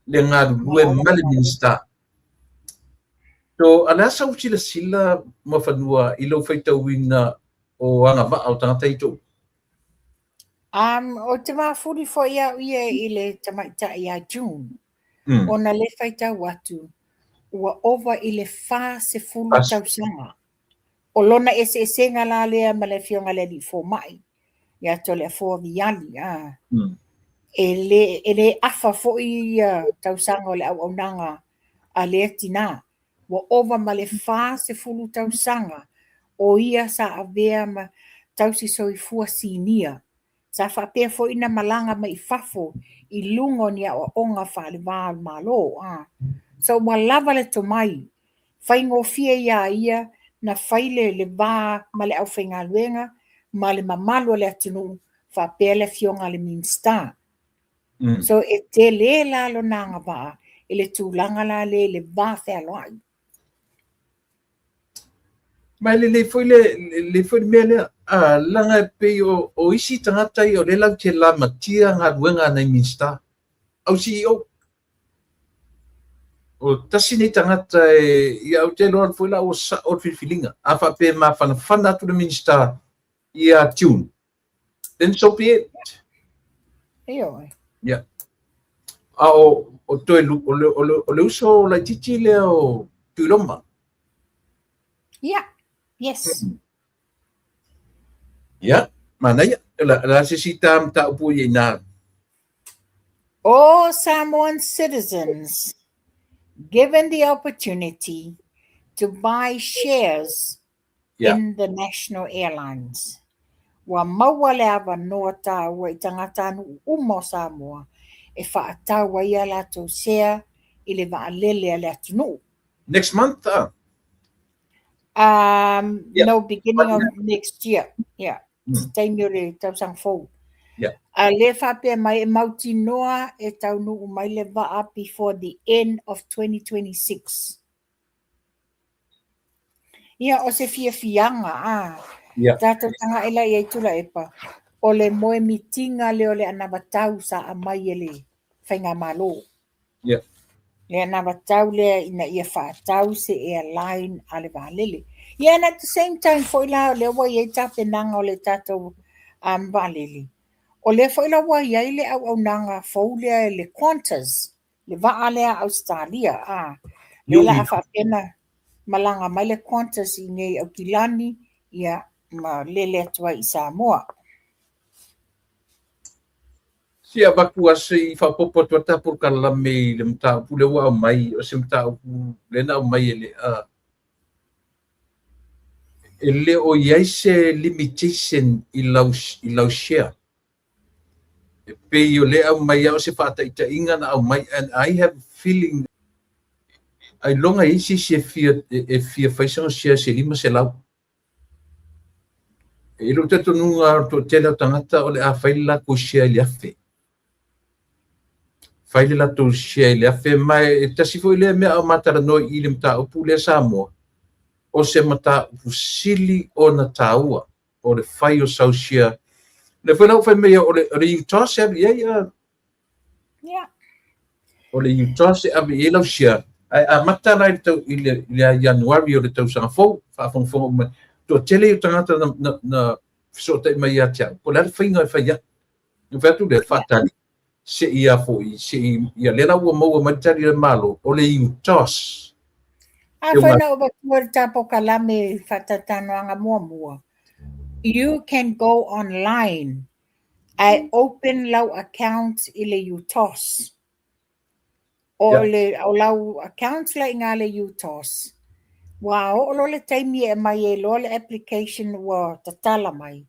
[SPEAKER 1] le galulue ma le Minisita. So, a le a sau silasila Muafanua i lou faitauina o agavaa o tagata i tou?
[SPEAKER 2] Ou te mafuli foi au ia i le tamaitai ia June, ona le faitau atu ua ova i le 40 tausaga. O lona eseesega la lea ma le Afioga i le Alii Fomai ia Toleafoa Viali, a. E le afa foi ia tausaga o le auaunaga a lea tinā. Ua ova ma le 40 tausaga o ia sa avea ma tausi soifua sinia. Sa faapea foi na malaga mai i fafo i luga o ni aoaoga faale-va o le Malo. So ua lava le tomai, faigofie iā ia na fai le le va ma le aufaigaluega ma le mamalu o le atunuu faapea le afioga a le Minisita. So e tele la lona agavaa i le tulaga la lea i le va fealoai.
[SPEAKER 1] Ma e lelei foi le, lelei foi le mea lea, leaga e pei o isi tagata ia o lea latou te lamatia galuega a nai Minisita, au CEO. O tasi nei tagata e, ia ou te iloa foi la ua sao le filifiliga. A faapea e mafanafana atu le Minisita ia June, then so be it.
[SPEAKER 2] Ioe.
[SPEAKER 1] Yeah. A o toe o le uso laitiiti lea o Tuiloma.
[SPEAKER 2] Yeah. Yes.
[SPEAKER 1] Yeah, manaia. La se isi ta mataupu i ina.
[SPEAKER 2] All Samoan citizens given the opportunity to buy shares in the national airlines. Ua maua le avanoa tāua i tagatanuu uma o Samoa e faatau ai a latou sea i le vaalele a le atunuu.
[SPEAKER 1] Next month ah?
[SPEAKER 2] No, beginning of next year. Yeah. Se taimi o le tausaga fou.
[SPEAKER 1] Yeah.
[SPEAKER 2] A lea e faapea mai e mautinoa e taunuu mai le vaa before the end of 2026. Ia, o se fiafiaga, a.
[SPEAKER 1] Yeah.
[SPEAKER 2] Tatou taga'i la i ai Tuilaepa, o le moemitiga lea o le anavatau sa aumai e le Faigamalo.
[SPEAKER 1] Yeah.
[SPEAKER 2] Le anavatau lea ina ia faatau se airline a le vaalele. Yeah, and at the same time foi la, o lea ua i ai tapenaga o le tatou um, vaalele. O lea foi la ua i ai le auaunaga fou lea le Qantas, le vaa lea a Ausetalia, a. Lea la a faapea na malaga mai le Qantas i nei Aukilani, ia, ma lele atu ai i Samoa.
[SPEAKER 1] Se i avatu lava se i faaopoopo atu ai le polokalame i le mataupu lea ua aumai, o se mataupu lea na aumai e le e le o i ai se limitation i lau, i lau share. E pei o lea aumai lava o se faataitaiga na aumai and I have a feeling ailoga e i ai se isi e fia, e fia fai sana share se 500. I lou talitonuga o le toatele o tagata o le a fai le latou share i le 1000. Fai le latou share i le 1000 ma e tasi foi lea mea a o ma talanoa i le mataupu lea Samoa, o se mataupu sili ona taua o le fai o sau share. O lea foi la ua fai mai o le UTOS e ave i ai a
[SPEAKER 2] Yeah.
[SPEAKER 1] O le UTOS e ave i ai lau share, ae amata la i le, tau, i le, i le Ianuari o le tausaga fou, faafogafoga uma mai. Toatele o tagata na, na, na fesootai mai ia te au, po o le a le faiga e fai ai. Na fai atu lea, faatali, seia foi, seia, ia lea la ua maua mai le tali a le Malo, o le UTOS.
[SPEAKER 2] Afai na ou avatua le ta polokalame faatalatalanoaga muamua, you can go online Ae open lau account i le UTOS. O
[SPEAKER 1] Yeah.
[SPEAKER 2] le o lau account la i ina le UTOS, ua oo loa le taimi e aumai ai loa le application ua tatala mai,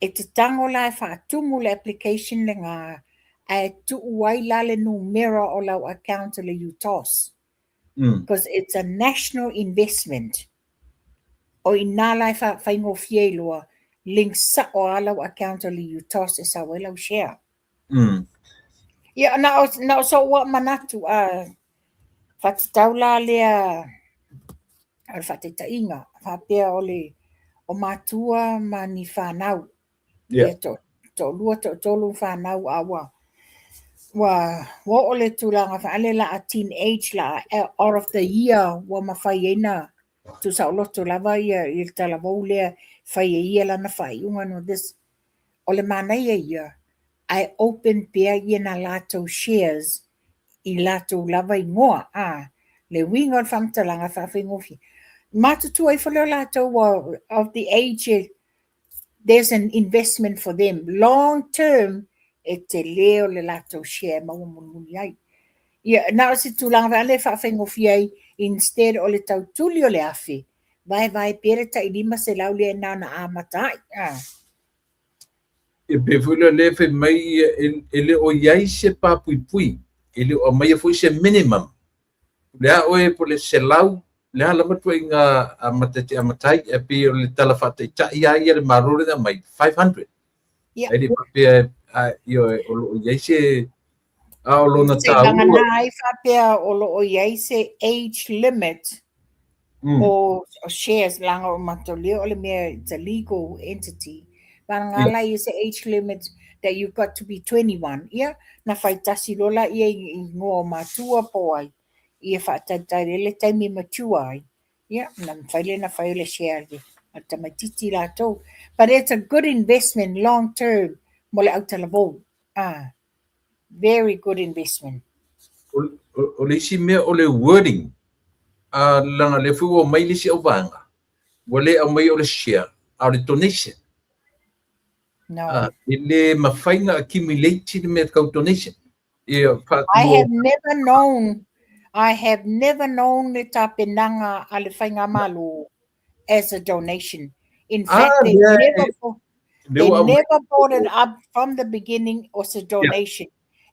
[SPEAKER 2] e te tago la e faatumu le application lena ae tuu ai la le numera o lau account i le UTOS. Because it's a national investment. O i ina la e faigofie ai loa, link sao lava lau account o le UTOS e sau ai lau share. Ia, na o, na o so'u lava manatu, a faatatau la lea o le faataitaiga, faapea o le o matua ma ni fanau.
[SPEAKER 1] Yeah.
[SPEAKER 2] Ia to, toalua, toatolu fanau a ua ua ua oo le tulaga faale la a teenage la a out of the year ua mafai ai na tuusaoloto lava ia i le talavou lea fai e ia lana faaiuga no this. O le manaia ia, ae open pea ia na latou shares i latou lava igoa, a le uiga o le faamatalaga faafaigofie. Matutua ifo lea o latou ua of the age e there's an investment for them long term e tele o le latou share e maua mulimuli ai. Ia, na o se tulaga foi lea e faafaigofie ai instead o le tautuli o le 1000, vaevae pea le tai 500 lea na ona amata ai. A.
[SPEAKER 1] E pei foi lea o lea e fai mai e le o i ai se papuipui, e le o aumaia foi se minimum. O le a oe po o le 100, le a lava ituaiga amata e te amata ai, ae pei o le tala faataitai lava ia a le Malo lea na aumai, 500.
[SPEAKER 2] Yeah.
[SPEAKER 1] Ae le faapea ioe, o lo o i ai se, a o lona
[SPEAKER 2] Se
[SPEAKER 1] taua.
[SPEAKER 2] vagana ai faapea o lo o i ai se age limit o shares leaga o mataulia o le mea it's a legal entity. Vagana
[SPEAKER 1] Yeah.
[SPEAKER 2] la i se age limit that you've got to be 21. Ia, na fai tasi loa la ia i igoa o matua po o ai. Ia faatalitali ai le taimi e mature ai. Ia, na mafai lea na fai o le share a le tamaitiiti latou. But it's a good investment long term mo le autalavou. Ah, very good investment.
[SPEAKER 1] O le isi mea o le wording, a leaga lea foi ua aumai le isi auvaega, ua le aumaia o le share, a o le donation.
[SPEAKER 2] No.
[SPEAKER 1] A, e le mafai na accumulate le mea tau donation. Ia, fa,
[SPEAKER 2] I
[SPEAKER 1] mo,
[SPEAKER 2] have never known, I have never known le tapenaga a le Faigamalo as a donation. In fact, they
[SPEAKER 1] lea
[SPEAKER 2] never,
[SPEAKER 1] lea
[SPEAKER 2] they
[SPEAKER 1] ua aumai.
[SPEAKER 2] never brought it up from the beginning as a donation.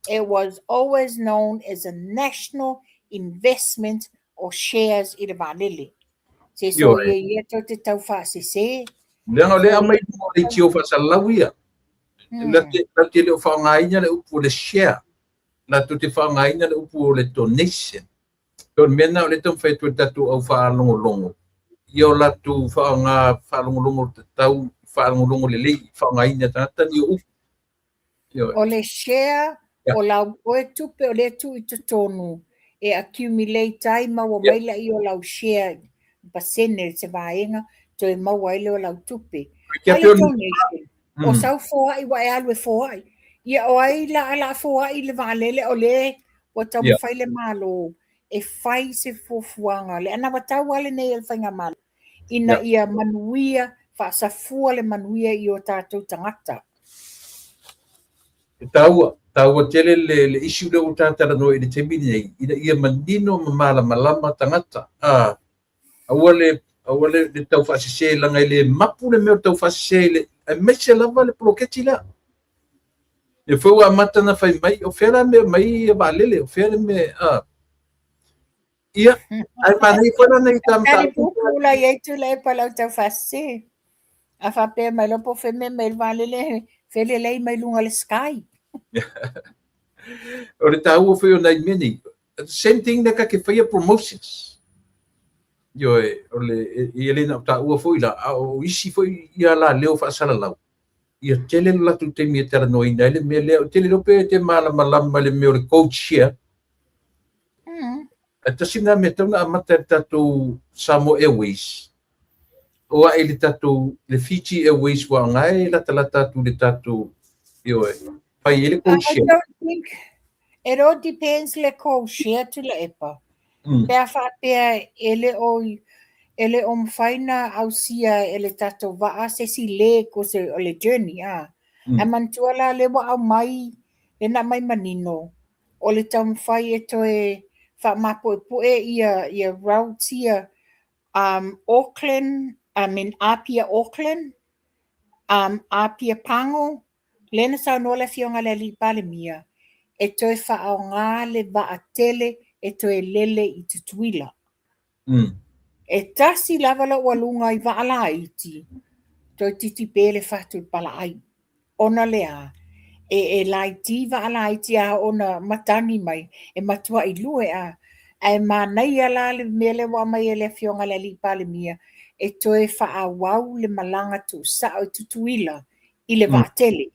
[SPEAKER 2] It was always known as a national investment or shares i le vaalele. Se
[SPEAKER 1] Ioe.
[SPEAKER 2] soia ia tou te tau faasese.
[SPEAKER 1] Leaga o lea aumai i luga o leitio faasalalau ia. Latou te le o faaaogaina le upu o le share, latou te faaaogaina le upu o le donation. O le mea lena o lea e taumafai atu ai le tatou au faalogologo, ia o latou faaaoga faalogologo tatau, faalogologo lelei, faaaogaina e tagata ni upu.
[SPEAKER 2] O le share o lau oe tupe o lea e tuu i totonu e accumulate ai maua mai lea o lau share pasene se vaega toe maua ai lea o lau tupe. A o le donation, o sau foai ua e alu e foai. Ia o ai la a la foai le vaalele o lea ua taumafai le Malo e fai se fuafuaga le anavatau lava lenei a le Faigamalo ina ia manuia, faasafua le manuia i o tatou tagata.
[SPEAKER 1] E taua, taua tele le issue lea ua ta talanoa i le taimi lenei, ina ia manino ma malamalama tagata. Aua le aua le tau faasese leaga e le mapu le mea o le tau faasese i le aemaise lava le poloketi lea. Lea foi ua amata ona fai mai, o fea la mea mai vaalele, o fea le mea, ia, ae manaia foi la nai ta
[SPEAKER 2] mataupu. Tali la i ai Tuilaepa lau tau faasese. A faapea mai loa po o fea mea mai le vaalele, felelei mai luga o le sky.
[SPEAKER 1] O le taua foi o nai mea nei. Same thing lea ka te faia promotions. Ioe, o le, ia le na o taua foi la, a o isi foi ia la leo faasalalau, ia tele le latou taimi e talanoaina ai le mea lea. Ou te le iloa pe te malamalama i le mea o le code share. Ae tasi lena mea e tatau ona amata e le tatou Samoa Airways, o ae i le tatou le Fiji Airways ua aoga e latalata atu i le tatou, ioe, fai ai le code
[SPEAKER 2] I
[SPEAKER 1] share.
[SPEAKER 2] don't think it all depends le code share Tuilaepa. Pe a faapea e le o e le o mafai ona ausia e le tatou vaa se isi leg o se o le journey a. Ae manatua la lea ua aumai lea na aumai manino o le taumafai e toe faamapuepue ia ia routes ia Auckland, I mean Apia Auckland, Apia Pago, lea na saunoa le Afioga i le Alii Palemia e toe faaaoga le vaa tele e toe lele i Tutuila. E tasi lava lou aluga i vaa laiti, toeitiiti pe le fatu i le palaai. Ona le a, e laiti vaa laiti a oo ona matagi mai, e matuai lue a. Ae manaia la le mea lea ua aumai e le Afioga i le Alii Palemia, e toe faaauau le malaga tuusao i Tutuila i le vaatele.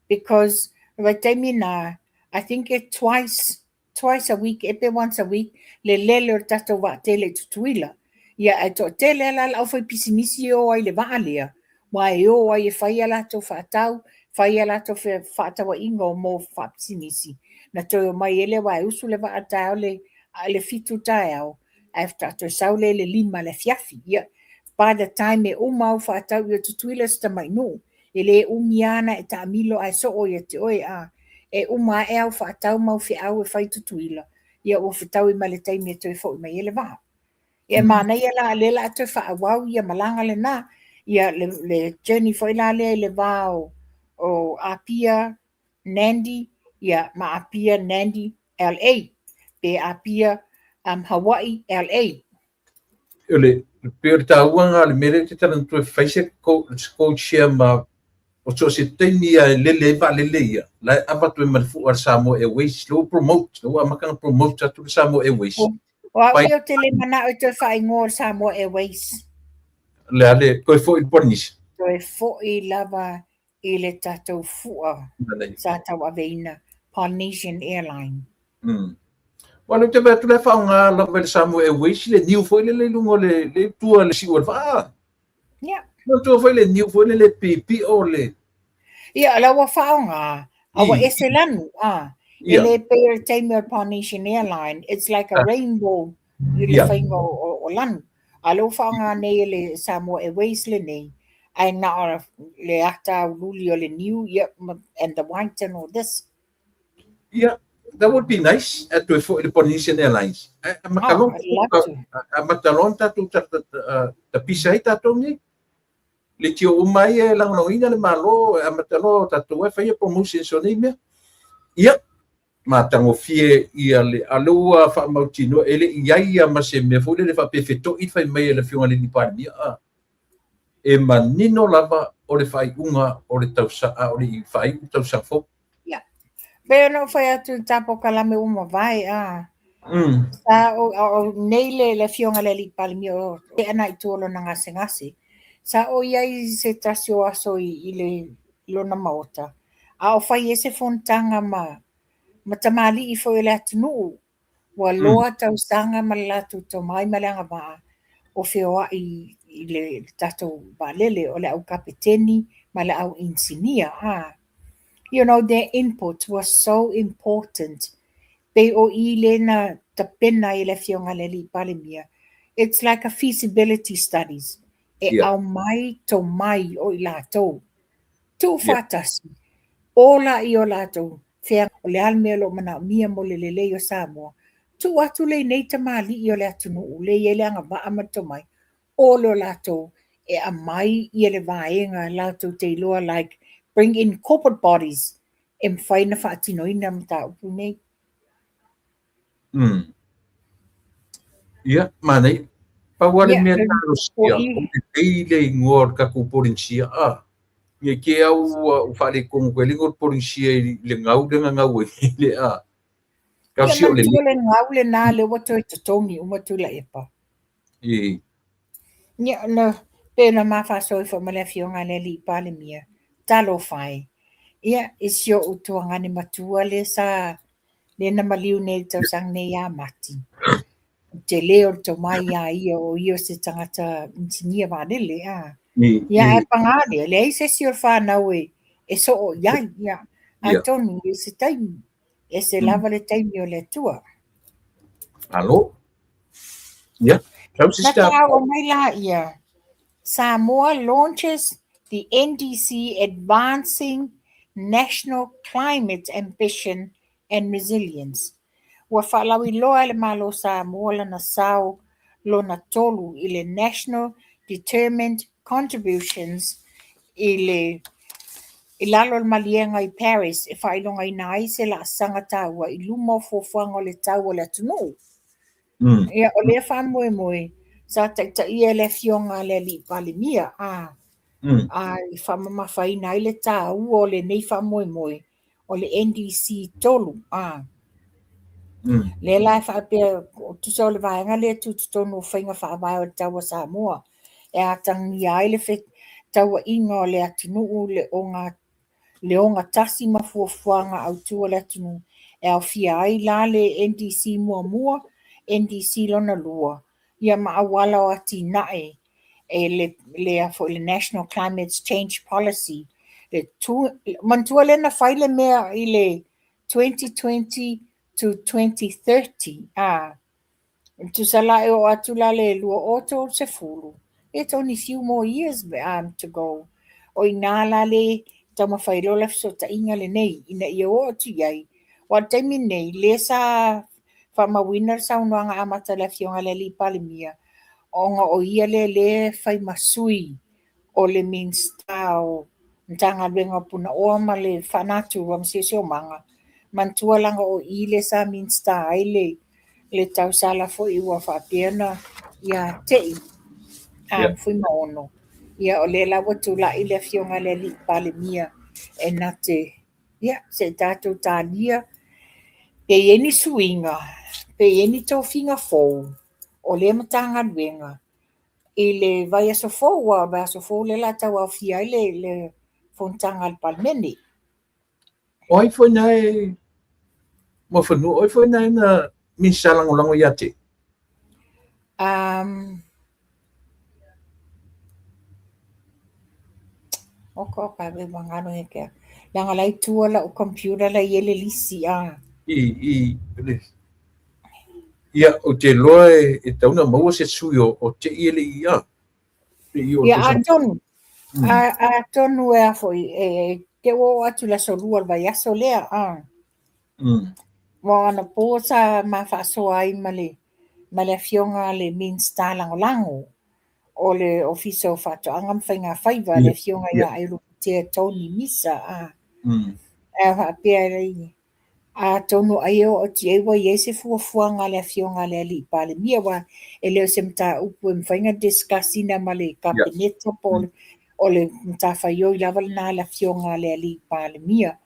[SPEAKER 2] Because o le vaitaimi na, I think e twice twice a week, e pe once a week, le lele o le tatou vaatele i Tutuila. Ia, ae toatele lava la le aufaipisinisi e o ai i le vaa lea, aua e o ai e fai a latou faatau, fai a latou fefaatauaiga o mo faapisinisi, na toe omai ai lea aua e usu le vaa taeao le, le 7 taeao, ae faatoa toe sau lea i le 5 i le afiafi. Ia, by the time e uma au faatau i Tutuila o si tamai nuu, e le umi lava ona e taamilo ae soo ia te oe, a e uma ae au faatau ma au feau e fai i Tutuila, ia ua fetaui ma le taimi e toe foi mai ai le vaa. Ia e manaia la lea o le a toe faaauau ia malaga lena, ia le, le journey foi la lea i le va o Apia Nandi, ia ma Apia Nandi LA, pe Apia Hawaii LA.
[SPEAKER 1] O le, pei o le taua lena o le mea lea e te talanoa toe fai se code share ma o so o se taimi lava e lele ai vaalele ia, la e avatu ai ma le fua a le Samoa Airways, lea ua promote, lea ua amata ona promote atu le Samoa Airways.
[SPEAKER 2] O au ia ou te le manao e toe faaigoa o le Samoa Airways.
[SPEAKER 1] Le a le, toe foi i le Polynesia.
[SPEAKER 2] Toe foi lava i le tatou fua sa tauaveina, Polynesian Airline.
[SPEAKER 1] Aua o lea ou te vaai atu la e faaaoga lava e le Samoa Airways le niu foi lele i luga o le, le tua le siu o le vaa.
[SPEAKER 2] Ia.
[SPEAKER 1] Manatua foi le niu foi lele piipio le.
[SPEAKER 2] Ia, la ua faaaoga, a ua ese lanu, a. E le pei o le taimi o le Polynesian Airline, it's like a rainbow i le faiga o lanu. A o lea ua faaaoga nei e le Samoa Airways lenei, ae na o le ata aululi o le niu, ia, and the white and all this.
[SPEAKER 1] Ia, that would be nice, e toe foi i le Polynesian Airlines. Ae amata loa, amata loa ona tatou tapisa ai tatou nei. Leitio uma ai e lagolagoina le Malo, e amata loa tatou e faia promotions o nei mea. Ia, matagofie ia le, a lea ua faamautinoa, e le i i ai ia ma se mea foi lele faapea e feto'i le fai mai a le Afioga i le Palemia. E manino lava o le faaiuga o le tausaga, a o le i faaiu le tausaga fou.
[SPEAKER 2] Ia. Pei ona ou fai atu i le ta polokalame ua mavae, a. Sa o, o nei le, le afioga i le Alii Palemia o tea na i tua o lona gasegase. Sa o i ai i se tasi o aso i, i le lona maota, a o fai ai se fonotaga ma, ma tamalii foi o le atunuu Ua loa tausaga ma le latou tomai ma le agavaa o feoai i le tatou vaalele, o le au kapeteni ma le au inisinia. You know, their input was so important. Pei o i lea na tapena ai e le Afioga i le Alii Palemia. It's like a feasibility studies. E aumai tomai o i latou. Tuufaatasi, ola i o latou fea o le a le mea o lo o manaomia mo le lelei o Samoa, tuu atu lea i nei tamalii o le atunuu lea e i ai le agavaa ma le tomai, o le o latou e aumai ia le vaega latou te iloa like bring in corporate bodies e mafai ona faatinoina mataupu nei.
[SPEAKER 1] Ia, manaia. Pau lava le mea talosia, o lelei le igoa o le tatou Polenisia, a. Ne i te au ua faaletonu tele le igoa o le Polenisia i le gau lea na gau ai nei le a.
[SPEAKER 2] Talosia o lelei. Ia, manatua le gau lena lea ua toe totogi uma Tuilaepa.
[SPEAKER 1] I.
[SPEAKER 2] Ia, na, pei ona ma faasoa ai foi ma le Afioga i le Alii Palemia, talofa e. Ia, i si ou tuagane matua lea sa lea na maliu nei i le tausaga nei ia Mati. O le tele o le tomai ia ia, o ia o se tagata inisinia vaalele. A. Ia, ae paga lea, leai se isi o le whanau e, e soo i ai. Ia, atonu i se taimi, e se lava le taimi o le Atua.
[SPEAKER 1] Alo. Ia, tau
[SPEAKER 2] sister. Na ta mai la ia, Samoa launches the NDC Advancing National Climate Ambition and Resilience. Ua faalauiloa e le Malo o Samoa lana sao lona tolu i le National Determined Contributions i le i lalo o le maliega i Paris e faailogaina ai se laasaga taua i luma o fuafuaga o le tau o le atunuu. Ia, o lea faamoemoe sa taitaia e le Afioga a le Alii Palemia, a, a i faamamafaina ai le taua o lenei faamoemoe o le NDC 3, a. Lea la e faapea, tusa o le vaega lea e tutotonu o faiga faavae o le tau a Samoa, e atagia ai le fetauaiga o le atunuu le oga le ogatasi ma fuafuaga autu a le atunuu e aofia ai la le NDC muamua, NDC lona lua, ia ma auala o atinae e le, le, foi, le National Climate Change Policy. Le tu, manatua lea na fai le mea i le 2020 to 2030, a, Tusa la e oo atu la le 2030, it's only few more years to go. O i ina la le taumafai loa le fesootaiga lenei ina ia oo atu i ai. Aua o le taimi lenei, lea sa faamauina le saunoaga amata a le Afioga i le Alii Palemia, ona o ia lea lea e fai ma sui o le Minisita o Matagaluega o Punaoa ma le Faanatura ma Siosiomaga, manatua leaga o i lea sa Minisita ai le le tausala foi ua faapea ona ia te i a Fuimaono. Ia o lea la ua tulai le Afioga i le Alii Palemia e na te, ia, se i tatou talia pe i ai ni suiga, pe i ai ni tofiga fou o lea Matagaluega i le vaiaso fou, aua o le vaiaso fou lea o le a tauaofia ai le, le fonotaga a le Palemene.
[SPEAKER 1] O ai foi na e Muafanua, o ai foi na e na Minisita Lagolago ia te?
[SPEAKER 2] Oka oka e wangalo he kea. Leaga la i tua lau computer la i ai le lisi a.
[SPEAKER 1] I, i, le, ia, ou te iloa e, e tatau ona maua se sui o, o te i e le i a. Le i o
[SPEAKER 2] Ia, atonu, atonu e a foi, e, te ua oo atu i le aso lua o le vaiaso lea, a. Aua o anapo sa ma faasoa ai ma le, ma le afioga a le Minisita Lagolago o le Ofisa o Faatoaga ma Faigafaiva, le afioga ia Aiolupotea Tony Misa, a. E faapea ai, Atonu ai e oo atu i ai ua i ai se fuafuaga a le Afioga a le Alii Palemia, aua e le o se mataupu e mafai ona discuss ina ma le Kapeneta po o le. O le matafaioi lava lena a le Afioga a le Alii Palemia,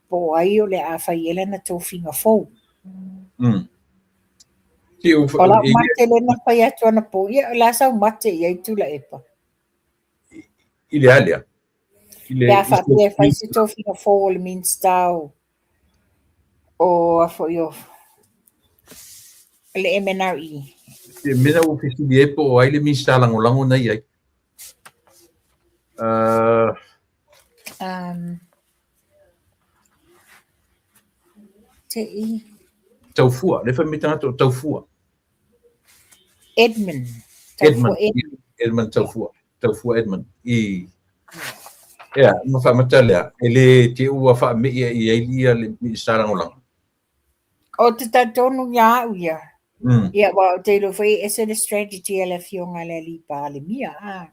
[SPEAKER 2] po o ai o le a fai i ai lana tofiga fou. O lau mate lea na fai atu anapo, ia o le a sau mate i ai Tuilaepa?
[SPEAKER 1] I le a lea?
[SPEAKER 2] Pe a faapea e fai se tofiga fou o le Minisita o a foi o le MNRE.
[SPEAKER 1] Le mea ua fesili ai po o ai le Minisita Lagolago na i ai.
[SPEAKER 2] Te i.
[SPEAKER 1] Taufua, le fai mai tagata o Taufua.
[SPEAKER 2] Edmund.
[SPEAKER 1] Taufua Edmund. Edmund Taufua. Taufua Edmund. I. Ia, ma faamata lea, e le te ua faamei i ai ia le Minisita Lagolago.
[SPEAKER 2] O te talitonu ia au ia. Ia, aua ou te iloa foi e ese le strategy a le Afioga i le Alii Palemia, a.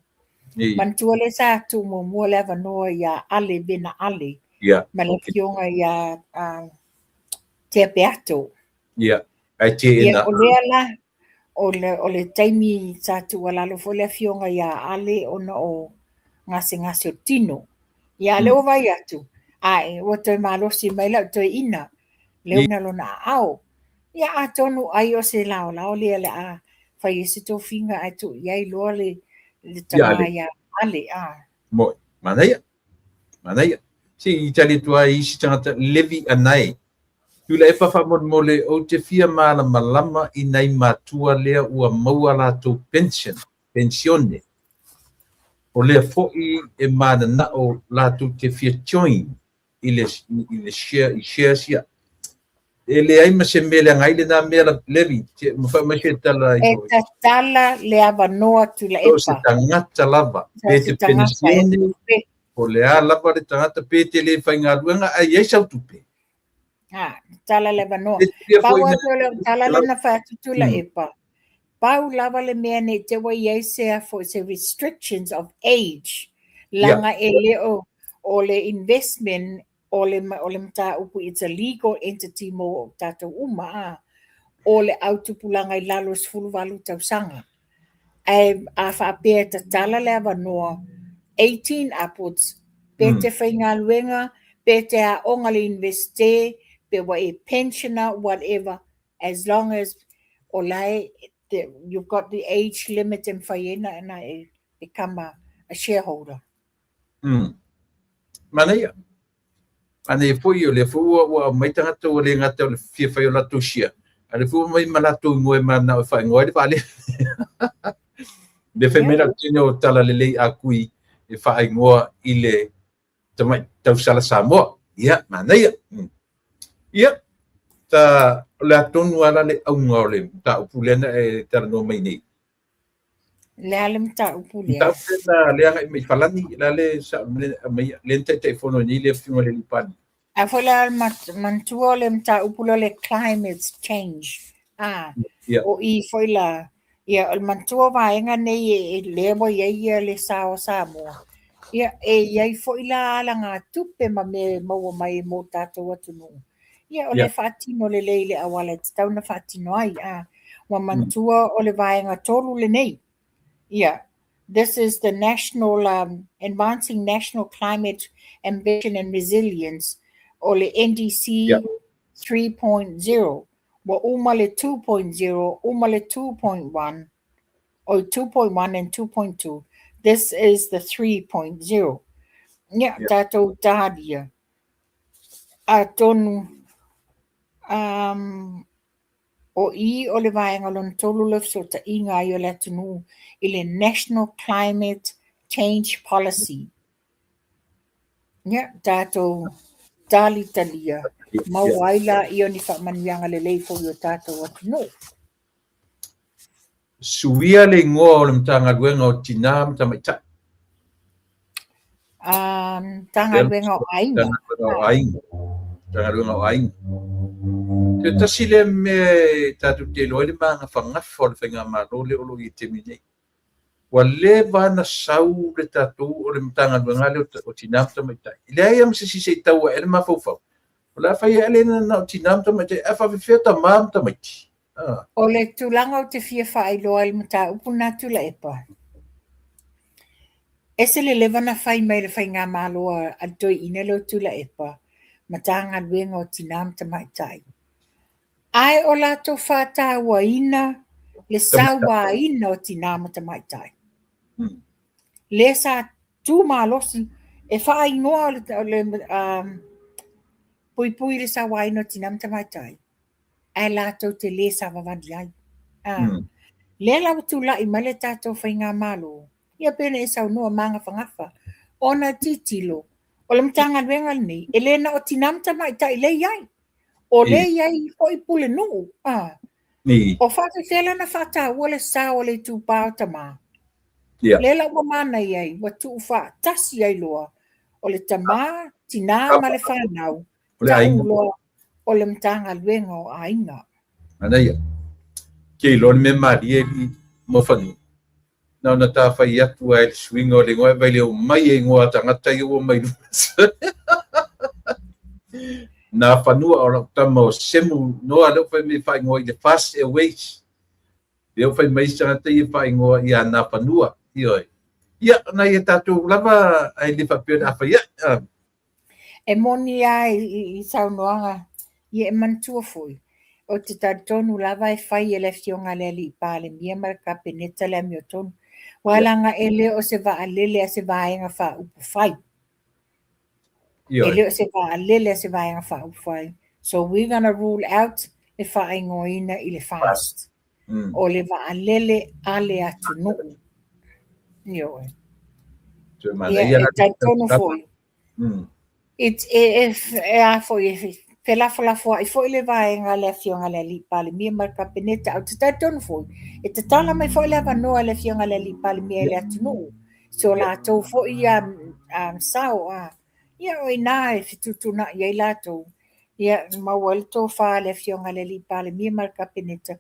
[SPEAKER 2] Manatua lea sa tuu muamua le avanoa ia Ale Vena Ale ma le Afioga ia Tea Peato.
[SPEAKER 1] Ia, ae teena.
[SPEAKER 2] Ia, o lea la, o le taimi sa tuualalo foi le Afioga ia Ale ona o gasegase o le tino. Ia, a o lea ua vaai atu, ae ua toe malosi mai lau toeaina, lea ua lona aao. Ia, atonu ai o se laolao lea o le a fai ai se tofiga ae tuu i ai loa le tama ia Ale.
[SPEAKER 1] Moi, manaia, manaia. Se i tali atu ai isi tagata, Levi Anae. Tuilaepa faamolemole, ou te fia malamalama i nai matua lea ua maua latou pension, pensione. O lea foi e mananao latou te fia join i le, i le share, i shares ia. E leai ma se mea leaga ai lena mea Levi, ma fai mai se tala
[SPEAKER 2] i E tatala le avanoa Tuilaepa.
[SPEAKER 1] So se tagata lava, pe te penisione, po o le a lava le tagata, pe te le faigaluega, ae i ai sau tupe.
[SPEAKER 2] Ha, tatala le avanoa. Pau atu o le tala lea na fai atu Tuilaepa, pau lava le mea ne i te i ua i ai se a foi se restrictions of age, leaga e le o o le investment o le o le mataupu it's a legal entity mo tatou uma a, o le au tupulaga i lalo o le 18 tausaga. Ae a faapea e tatala le avanoa 18 upwards, pe te faigaluega, pe te aoga i le Iunivesite, pe ua e pensioner, whatever, as long as o la e, you've got the age limit e mafai ai ona e become a shareholder.
[SPEAKER 1] Manaia. Manaia foi, o lea foi ua aumai tagata ua le gata o le fia fai o latou share, a o lea foi ua aumai ma latou igoa e mananao e faaigoa ai le vaalele. Lea fai mai lau teine o Talalelei a Kui e faaigoa i le tamai tausala Samoa. Ia, manaia. Ia, ta, o le a tonu lava la le auga o le mataupu lea na e talanoa mai nei.
[SPEAKER 2] Le a le mataupu
[SPEAKER 1] lea? Mataupu lea na le agai mai Falani, la le sa mai le na Taitaifono ai nei le Afioga i le Alii Palemia.
[SPEAKER 2] A foi la manatua o le mataupu lea o le climate change. A, o i foi la, ia o le manatua o vaega nei e lea ua i ai ia le sao o Samoa. Ia e i ai foi la alagatupe ma mea e maua mai mo tatou atunuu. Ia o le faatino lelei i le auala e tatau ona faatino ai. A, ua manatua o le vaega 3 lenei. Ia, this is the national Advancing National Climate Ambition and Resilience o le NDC 3.0. Ua uma le 2.0, uma le 2.1, oi 2.1 and 2.2. This is the 3.0. Ia, tatou talia. Atonu, um, o i o le vaega lona tolu lea o fesootaiga ai o le atunuu i le National Climate Change Policy. Ia, tatou talitalia, maua ai laia o ni faamanuiaga lelei foi o tatou atunuu.
[SPEAKER 1] Suia le igoa o le Matagaluega o Tina ma Tamaitai.
[SPEAKER 2] Matagaluega o Aiga.
[SPEAKER 1] Matagaluega o Aiga. Matagaluega o Aiga. Se tasi lea mea e tatou te iloa ai le magafagafa o le faigamalo lea o lo o i ai i le taimi nei. Ua leva ona sau le tatou o le Matagaluega lea o Tina ma Tamaitai. E leai lava ma se isi se i tau ae le mafaufau. O le a fai ae le na o tina ma tamaitai, ae faapefea tama ma tamaiti.
[SPEAKER 2] O le tulaga ou te fia faailoa i le mataupu lena Tuilaepa, Ese le leva na fai mai e le Faigamalo a le Toeaina lea o Tuilaepa, Matagaluega o Tina ma Tamaitai. Ae o latou faatauaina le sauaina o tina ma tamaitai. Lea sa tu malosi e faaigoa o le puipui i le sauaina o tina ma tamaitai, ae latou te le savavali ai. Lea la ua tulai mai le tatou Faigamalo, ia pei ona e saunoa magafagafa, ona tilotilo, o le Matagaluega lenei, e le na o tina ma tamaitai lea e i ai, o lea e i ai foi pulenuu. O faapefea la ona faataua le sao o le itupa o tama? Lea la ua manaia ai, ua tuufaatasi ai loa o le tama, tina ma le fanau, tau loa o le Matagaluega o Aiga.
[SPEAKER 1] Manaia. Ke iloa le mea malie i Moafanua. Na ona ta fai atu ai le suiga o le igoa e vai le omai e igoa tagata ia ua mai Nā fanua o lau tama o Semu Noa lea ua fai mai faaigoa i le Fast Airways. Lea ua fai mai isi tagata ia faaigoa ia Nā Fanua. Ioe. Ia, nai e tatou lava ai le faapea o le a fai ai.
[SPEAKER 2] E moni lava i saunoaga, ia e manatua foi, ou te talitonu lava e fai e le Afioga i le Alii Palemia ma le Kapeneta le amiotonu, aua leaga e le o se vaalele a se Vaega Faaupufai. E le o se vaalele a se Vaega Faaupufai. So we're gonna rule out le faaigoaina i le FAST. O le vaalele a le atunuu. Ioe. Ia, e talitonu foi. It, e, e, e a foi, e felafolafoai foi le vaega a le Afioga i le Alii Palemia ma le Kapeneta, ae ou te talitonu foi, e tatala mai foi le avanoa e le Afioga i le Alii Palemia i le atunuu, so latou foi sao, ia o i ina e fetuutuunai ai latou, ia maua ai le tofa a le Afioga i le Alii Palemia ma le Kapeneta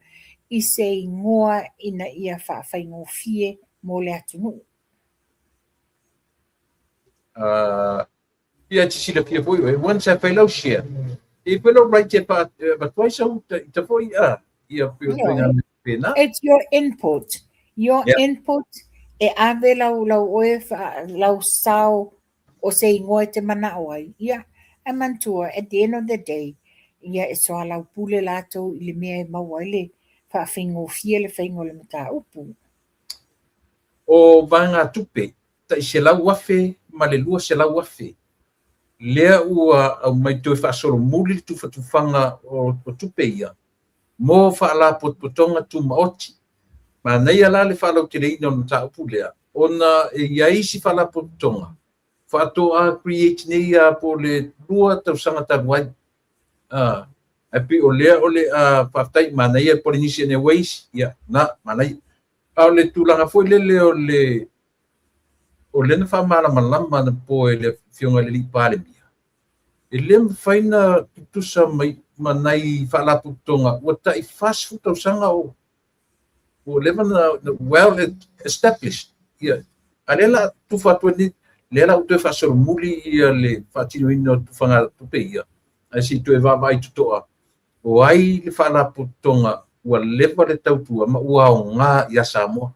[SPEAKER 2] i se igoa ina ia faafaigofie mo le atunuu.
[SPEAKER 1] Ia te silafia foi oe, once e fai lau share, e fai lau right e avatu ai sau ita foi a, ia pei o ituaiga mea faapena.
[SPEAKER 2] It's your input. Your input e ave lau, lau oe, lau sao o se igoa e te manao ai. Ia, ae manatua, at the end of the day, ia e soalaupule latou i le mea e maua ai le faafaigofie le faiga o le mataupu.
[SPEAKER 1] O vaegatupe tai $100,000 ma le $200,000 lea ua aumai toe faasolomuli le tufatufaga o tupe ia mo faalapotopotoga tumaoti. Manaia la le faalauteleina o le mataupu lea ona e i ai isi faalapotopotoga faatoa create nei lava po o le 2 tausaga talu ai. Ae pei o lea o le a faafetai, manaia le Polynesian Airways, ia, na, manaia. A o le tulaga foi lele o le o lea na faamalamalama anapo e le Afioga i le Alii Palemia, e le mafai ona tutusa mai ma nai faalapotopotoga ua tai 40 tausaga o ua leva na well established. Ia, a lea la tufa atu ai, lea la ua toe faasolomuli ia le faatinoina o tufaga tupe ia, ae se i toe vaavaai totoa o ai le faalapotopotoga ua leva le tautua ma ua aoga ia Samoa.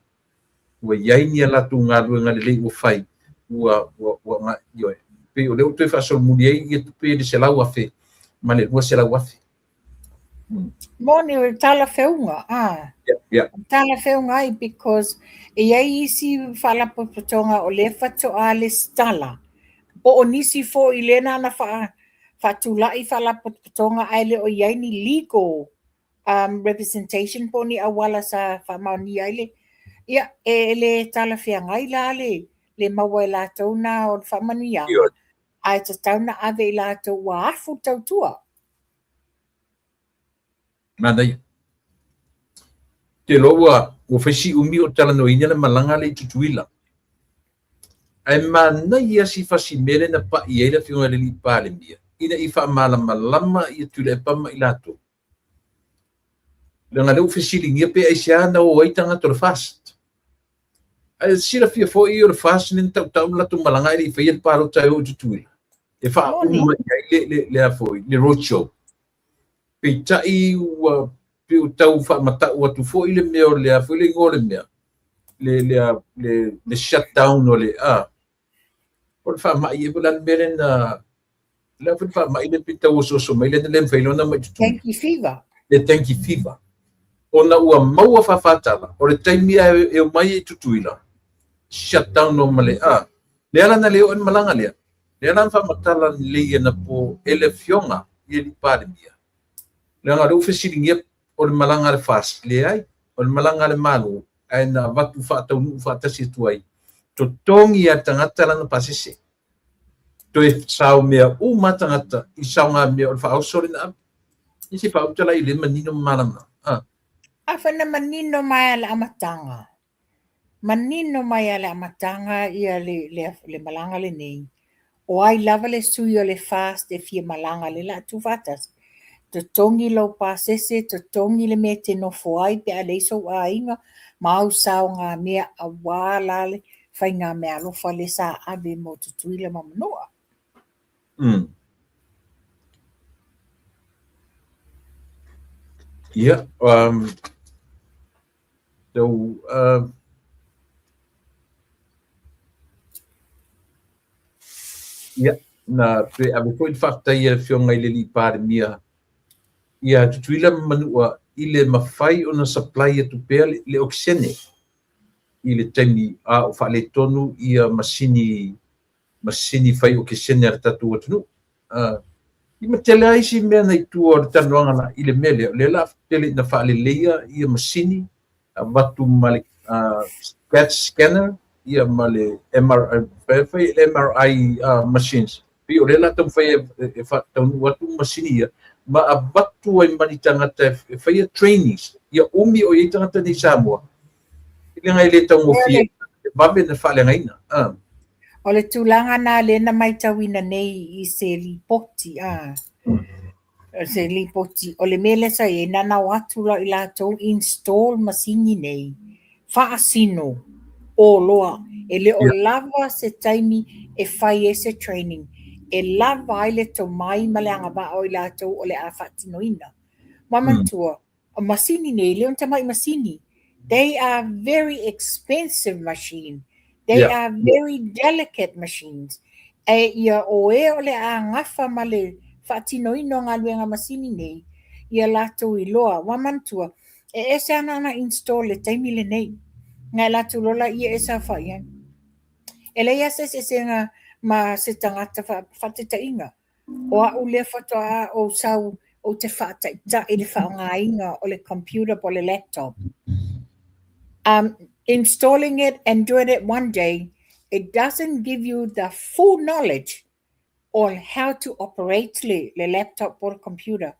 [SPEAKER 1] Ua i ai ni a latou galuega lelei ua fai, ua, ua, ua, ioe. Pei o lea ua toe faasolomuli ai ia tupe le $100,000 ma le $200,000.
[SPEAKER 2] Moni o le talafeuga, ah. Talafeuga ai because e i ai isi faalapotopotoga o lea faatoa lesitala, po o nisi foi lea na ona faatulai faalapotopotoga ae le o i ai ni legal representation po o ni auala sa faamaonia ai le, ia, e le talafeagai la le maua e latou na o le faamanuiaga, ae tatau na ave i latou ua afu le tautua.
[SPEAKER 1] Manaia. Te iloa ua fai si umi o talanoaina le malaga lea i Tutuila. Ae manaia si fasi mea lea na pai ai le Afioga i le Alii Palemia ina ia faamalamalama ia Tuilaepa ma i latou. Leaga lea ua fesiligia pe aisea na o ai tagata o le FAST. Ae silafia foi o le FAST lea na tautau le latou malaga ae le i faia le palota e o i Tutuila. E faauma i ai le foi, le road show. Peitai ua pei ua tau faamatau atu foi le mea o le a foi le igoa o le mea, le shutdown o le a. O le faamai ea po o le a le mea lea na le a foi le faamai lea pei tau osooso mai lea na le mafai loa ona omai i totonu.
[SPEAKER 2] Dengue fever.
[SPEAKER 1] Le dengue fever. Ona ua maua faafatala, o le taimi lava e omai ai i Tutuila, shut down loa ma le a. Lea la na le oo ai le malaga lea. Lea la na faamatala lelei anapo e le Afioga i le Palemia, leaga o lea ua fesiligia o le malaga a le FAST, leai, o le malaga a le Malo, ae na avatu faataunuu faatasi atu ai, totogi lava e le tagata lana pasese. Toe saomea uma lava tagata i saogamea o le faaoso lea na ave. I se faauta la i le manino ma malamalama. Ah.
[SPEAKER 2] Afai na manino mai a le amataga, manino mai a le amataga ia le, le, le malaga lenei, o ai lava le sui o le FAST e fia malaga lea o le a tuufaatasi, totogi lou pasese, totogi le mea e te nofo ai pe a leai sou aiga, ma au saogamea aua la le faigameaalofa lea sa ave mo Tutuila ma Manua.
[SPEAKER 1] Ia, so, ia, na toe ave foi le faafetai a le Afioga i le Alii Palemia ia Tutuila ma Manua i le mafai ona supply atu pea le okesene i le taimi a o faaletonu ia masini masini fai okesene a le tatou atunuu. I ma tele lava isi mea na i tua o le talanoaga la i le mea lea, o lea la tele ina faaleleia ia masini, avatu ma le CAT scanner ia ma le MRI, fai le MRI machines. Pei o lea la taumafai e faataunuu atu masini ia, ma avatu ai ma ni tagata e faia trainings, ia umi o i ai tagata nei i Samoa, leaga e le taugofie e vave ona faaleagaina.
[SPEAKER 2] O le tulaga lena lea na matauina nei i se lipoti, a se lipoti, o le mea lea sa i ai, na ona o atu loa i latou install masini nei, faasino oloa, e le o lava se taimi e fai ai se training, e lava ai le tomai ma le agavaa o i latou o le a faatinoina. Ua manatua, o masini nei, e le o ni tamai masini. They are very expensive machine. They are very delicate machines. E ia o e o le a gafa ma le faatinoina o galuega masini nei, ia latou iloa. Ua manatua, e ese ana ona install le taimi lenei. Nai latou loa laia e saofai ai. E leai lava se eseesega ma se tagata faataitaiga. O au lea faatoa ou sau ou te faataitai i le faaaogaina o le computer po o le laptop. Installing it and doing it one day, it doesn't give you the full knowledge on how to operate le, le laptop po o le computer.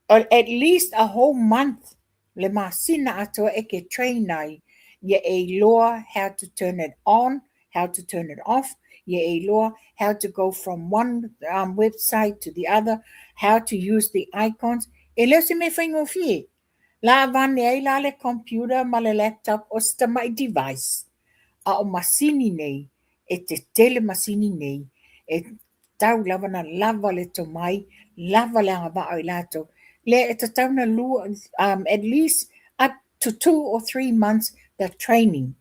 [SPEAKER 2] Or at least a whole month, le masina atoa e ke train ai, ia e iloa how to turn it on, how to turn it off, ia e iloa how to go from one website to the other, how to use the icons. E le o se mea faigofie. La avane ai la le computer ma le laptop o se tamai device. A o masini nei, e tetele masini nei, e tau lava na lava le tomai, lava le agavaa o i latou. Lea e tatau na lua, at least up to 2 or 3 months the training.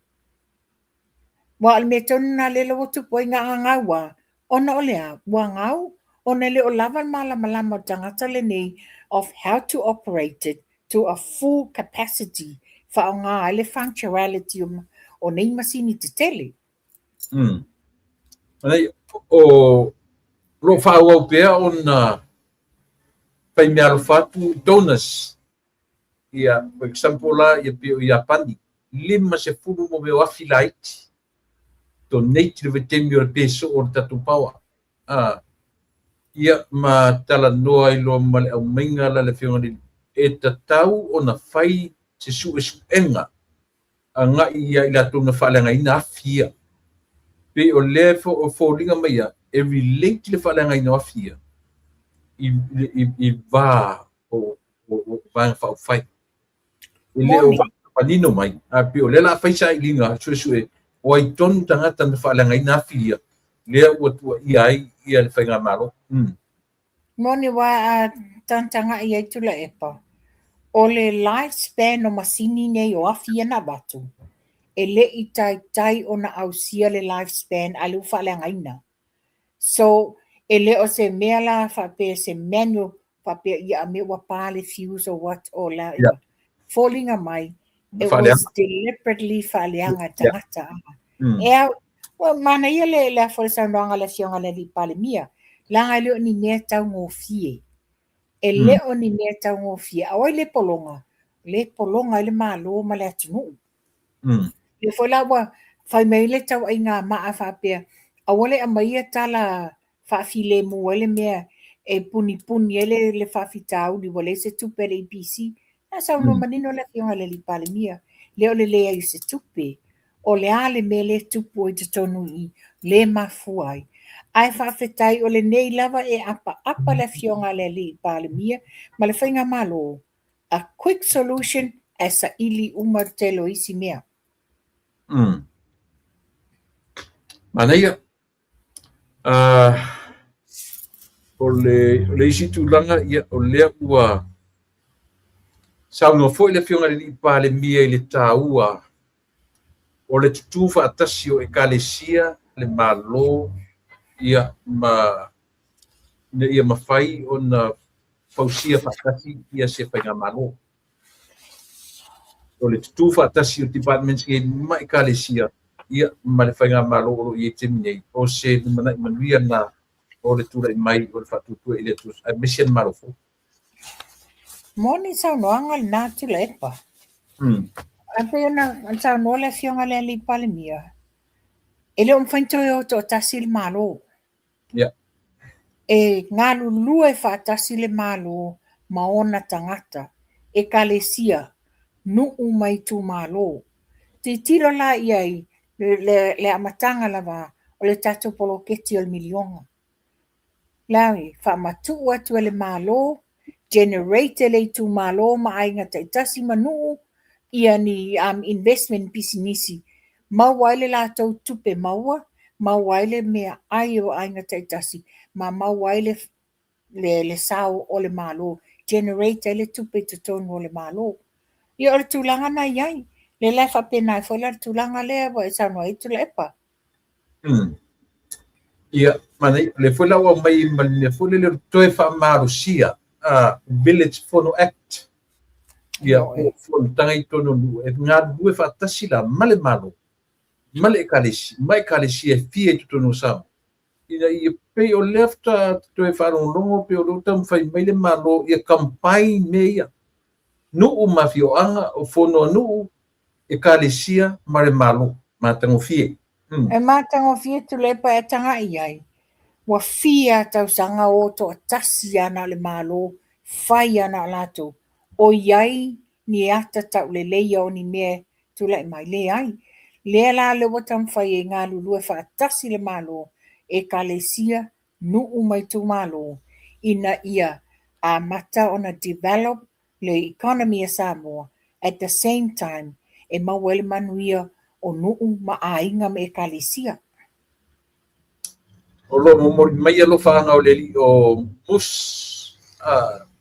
[SPEAKER 2] Aua o le mea tonu lena lea ua tupu ai gagau a, ona o le a, ua gau, ona e le o lava le malamalama o le tagata lenei of how to operate it to a full capacity, faaaoga ai le functionality o nei masini tetele.
[SPEAKER 1] O lo o faaauau pea ona fai meaalofa atu donors ia, for example la, ia pei o Iapani, 50 mo mea o afi laiti, donate i le vaitaimi o le pe soo o le tatou power. Ia ma talanoa ai loa ma le aumaiga la le Afioga i le e tatau ona fai se suesuega agai ia i latou na faaleagaina afi ia. Pei o lea e foliga mai ia, e relate le faaleagaina o afi ia i va o Vaega Faaupufai. E le o manino mai, ae pei o lea o le a fai sailiga suesue o ai tonu tagata na faaleagaina afi ia, lea ua tuuaia ai ia le Faigamalo.
[SPEAKER 2] Moni aua a tagatagai ai Tuilaepa, o le life span o masini nei o afi ia na avatu, E le i taitai ona ausia le life span a lea ua faaleagaina. So, e le o se mea la faapea se manual faapea ia a mea ua pa le fuse or what or la yeah. Foliga mai it was deliberately faaleaga e tagata. E au, ua manaia le le afo le saunoaga a le Afioga i le Alii Palemia, leaga e le o ni mea taugofie. E le o ni mea taugofie. A o ai le pologa? Le pologa ai le Malo ma le atunuu. Lea foi la ua fai mai le tauaiga maa faapea, aua le aumaia tala faafilemu ai le mea e punipuni ai le, le faafitauli ua leai se tupe a le EPC. Na saunoa manino le Afioga i le Alii Palemia, lea o le leai o se tupe. O le a le mea lea e tupu ai totonu i i, le mafua ai. Ae faafetai o lenei lava e apaapa le Afioga i le Alii Palemia ma le Faigamalo, a quick solution ae saili uma le tele o isi mea.
[SPEAKER 1] Manaia. O le, o le isi tulaga, ia, o lea ua saunoa foi le Afioga i le Alii Palemia i le taua o le tutū faatasi o Ekalesia, le Malo, ia, ma ina ia mafai ona fausia faatasi ia se faigamalo. O le tutū faatasi o departments nei ma Ekalesia, ia, ma le faigamalo o lo o i ai i le taimi nei, o se lumanai manuia lena o le tulai mai o le faatuatua i le Atua, aemaise le Malo fou.
[SPEAKER 2] Moni saunoaga lena Tuilaepa. Ae pei ona saunoa le Afioga i le Alii Palemia, e le o mafai ona toe o toatasi le Malo. E galulue faatasi le Malo ma ona tagata, ekalesia, nuu ma itumalo. Tilotilo la i ai le, le amataga lava o le tatou poloketi o le miliona. Lagi, faamatuu atu e le Malo, generate e le itumalo ma aiga taitasi ma nuu ia ni um, investment pisinisi, maua ai le latou tupe maua, maua ai le mea ai o aiga taitasi, ma maua ai le, le, le sao o le Malo, generate ai le tupe i totonu o le Malo. Ia o le tulaga na i ai. Lea la e faapena ai foi la le tulaga lea ua e saunoa ai Tuilaepa.
[SPEAKER 1] Ia, manaia, o lea foi la ua aumai ma le mea foi lele o le toe faamalosia Village Fono Act. Ia, po o fonotaga i totonu o nuu e galulue faatasi la ma le Malo, ma le Ekalesia, ma Ekalesia e fia i totonu o Samoa, ina ia pei o lea faatoa toe faalogologo pei o lea ua taumafai mai le Malo ia combine mea ia, nuu ma afioaga, o fono a nuu, Ekalesia ma le Malo. Matagofie.
[SPEAKER 2] E matagofie Tuilaepa e tagai i ai, ua fia tausaga o toatasi lava na o le Malo, fai lava na o latou, o i ai ni ata tauleleia o ni mea e tulai mai? Leai. Lea la lea ua taumafai e galulue faatasi le Malo, Ekalesia, nuu ma itumalo, ina ia amata ona develop le economy a Samoa at the same time e maua ai le manuia o nuu ma aiga ma ekalesia.
[SPEAKER 1] O lo o momoli mai alofaaga o le alii o Mus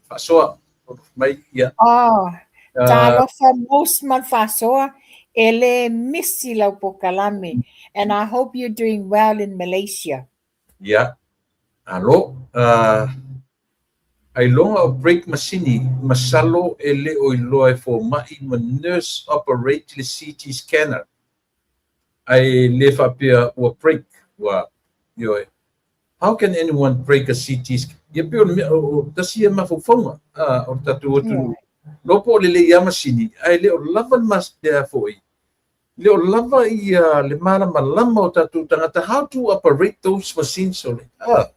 [SPEAKER 1] Faasoa mai ia.
[SPEAKER 2] Oh, talofa Mus ma le Faasoa, e le misi lau polokalame and I hope you're doing well in Malaysia.
[SPEAKER 1] Ia, alo. Ailoga o break masini, masalo e le o iloa e fomai ma nurse operate le CT scanner ae le faapea ua break, ua, ioe. How can anyone break a CT scanner? Ia pei o le mea, o tasi ia mafaufauga o le tatou atunuu. Iloa po o lelei lava masini ae le o lava le mas, lea foi, le o lava ia le malamalama o tatou tagata how to operate those machines o le ah.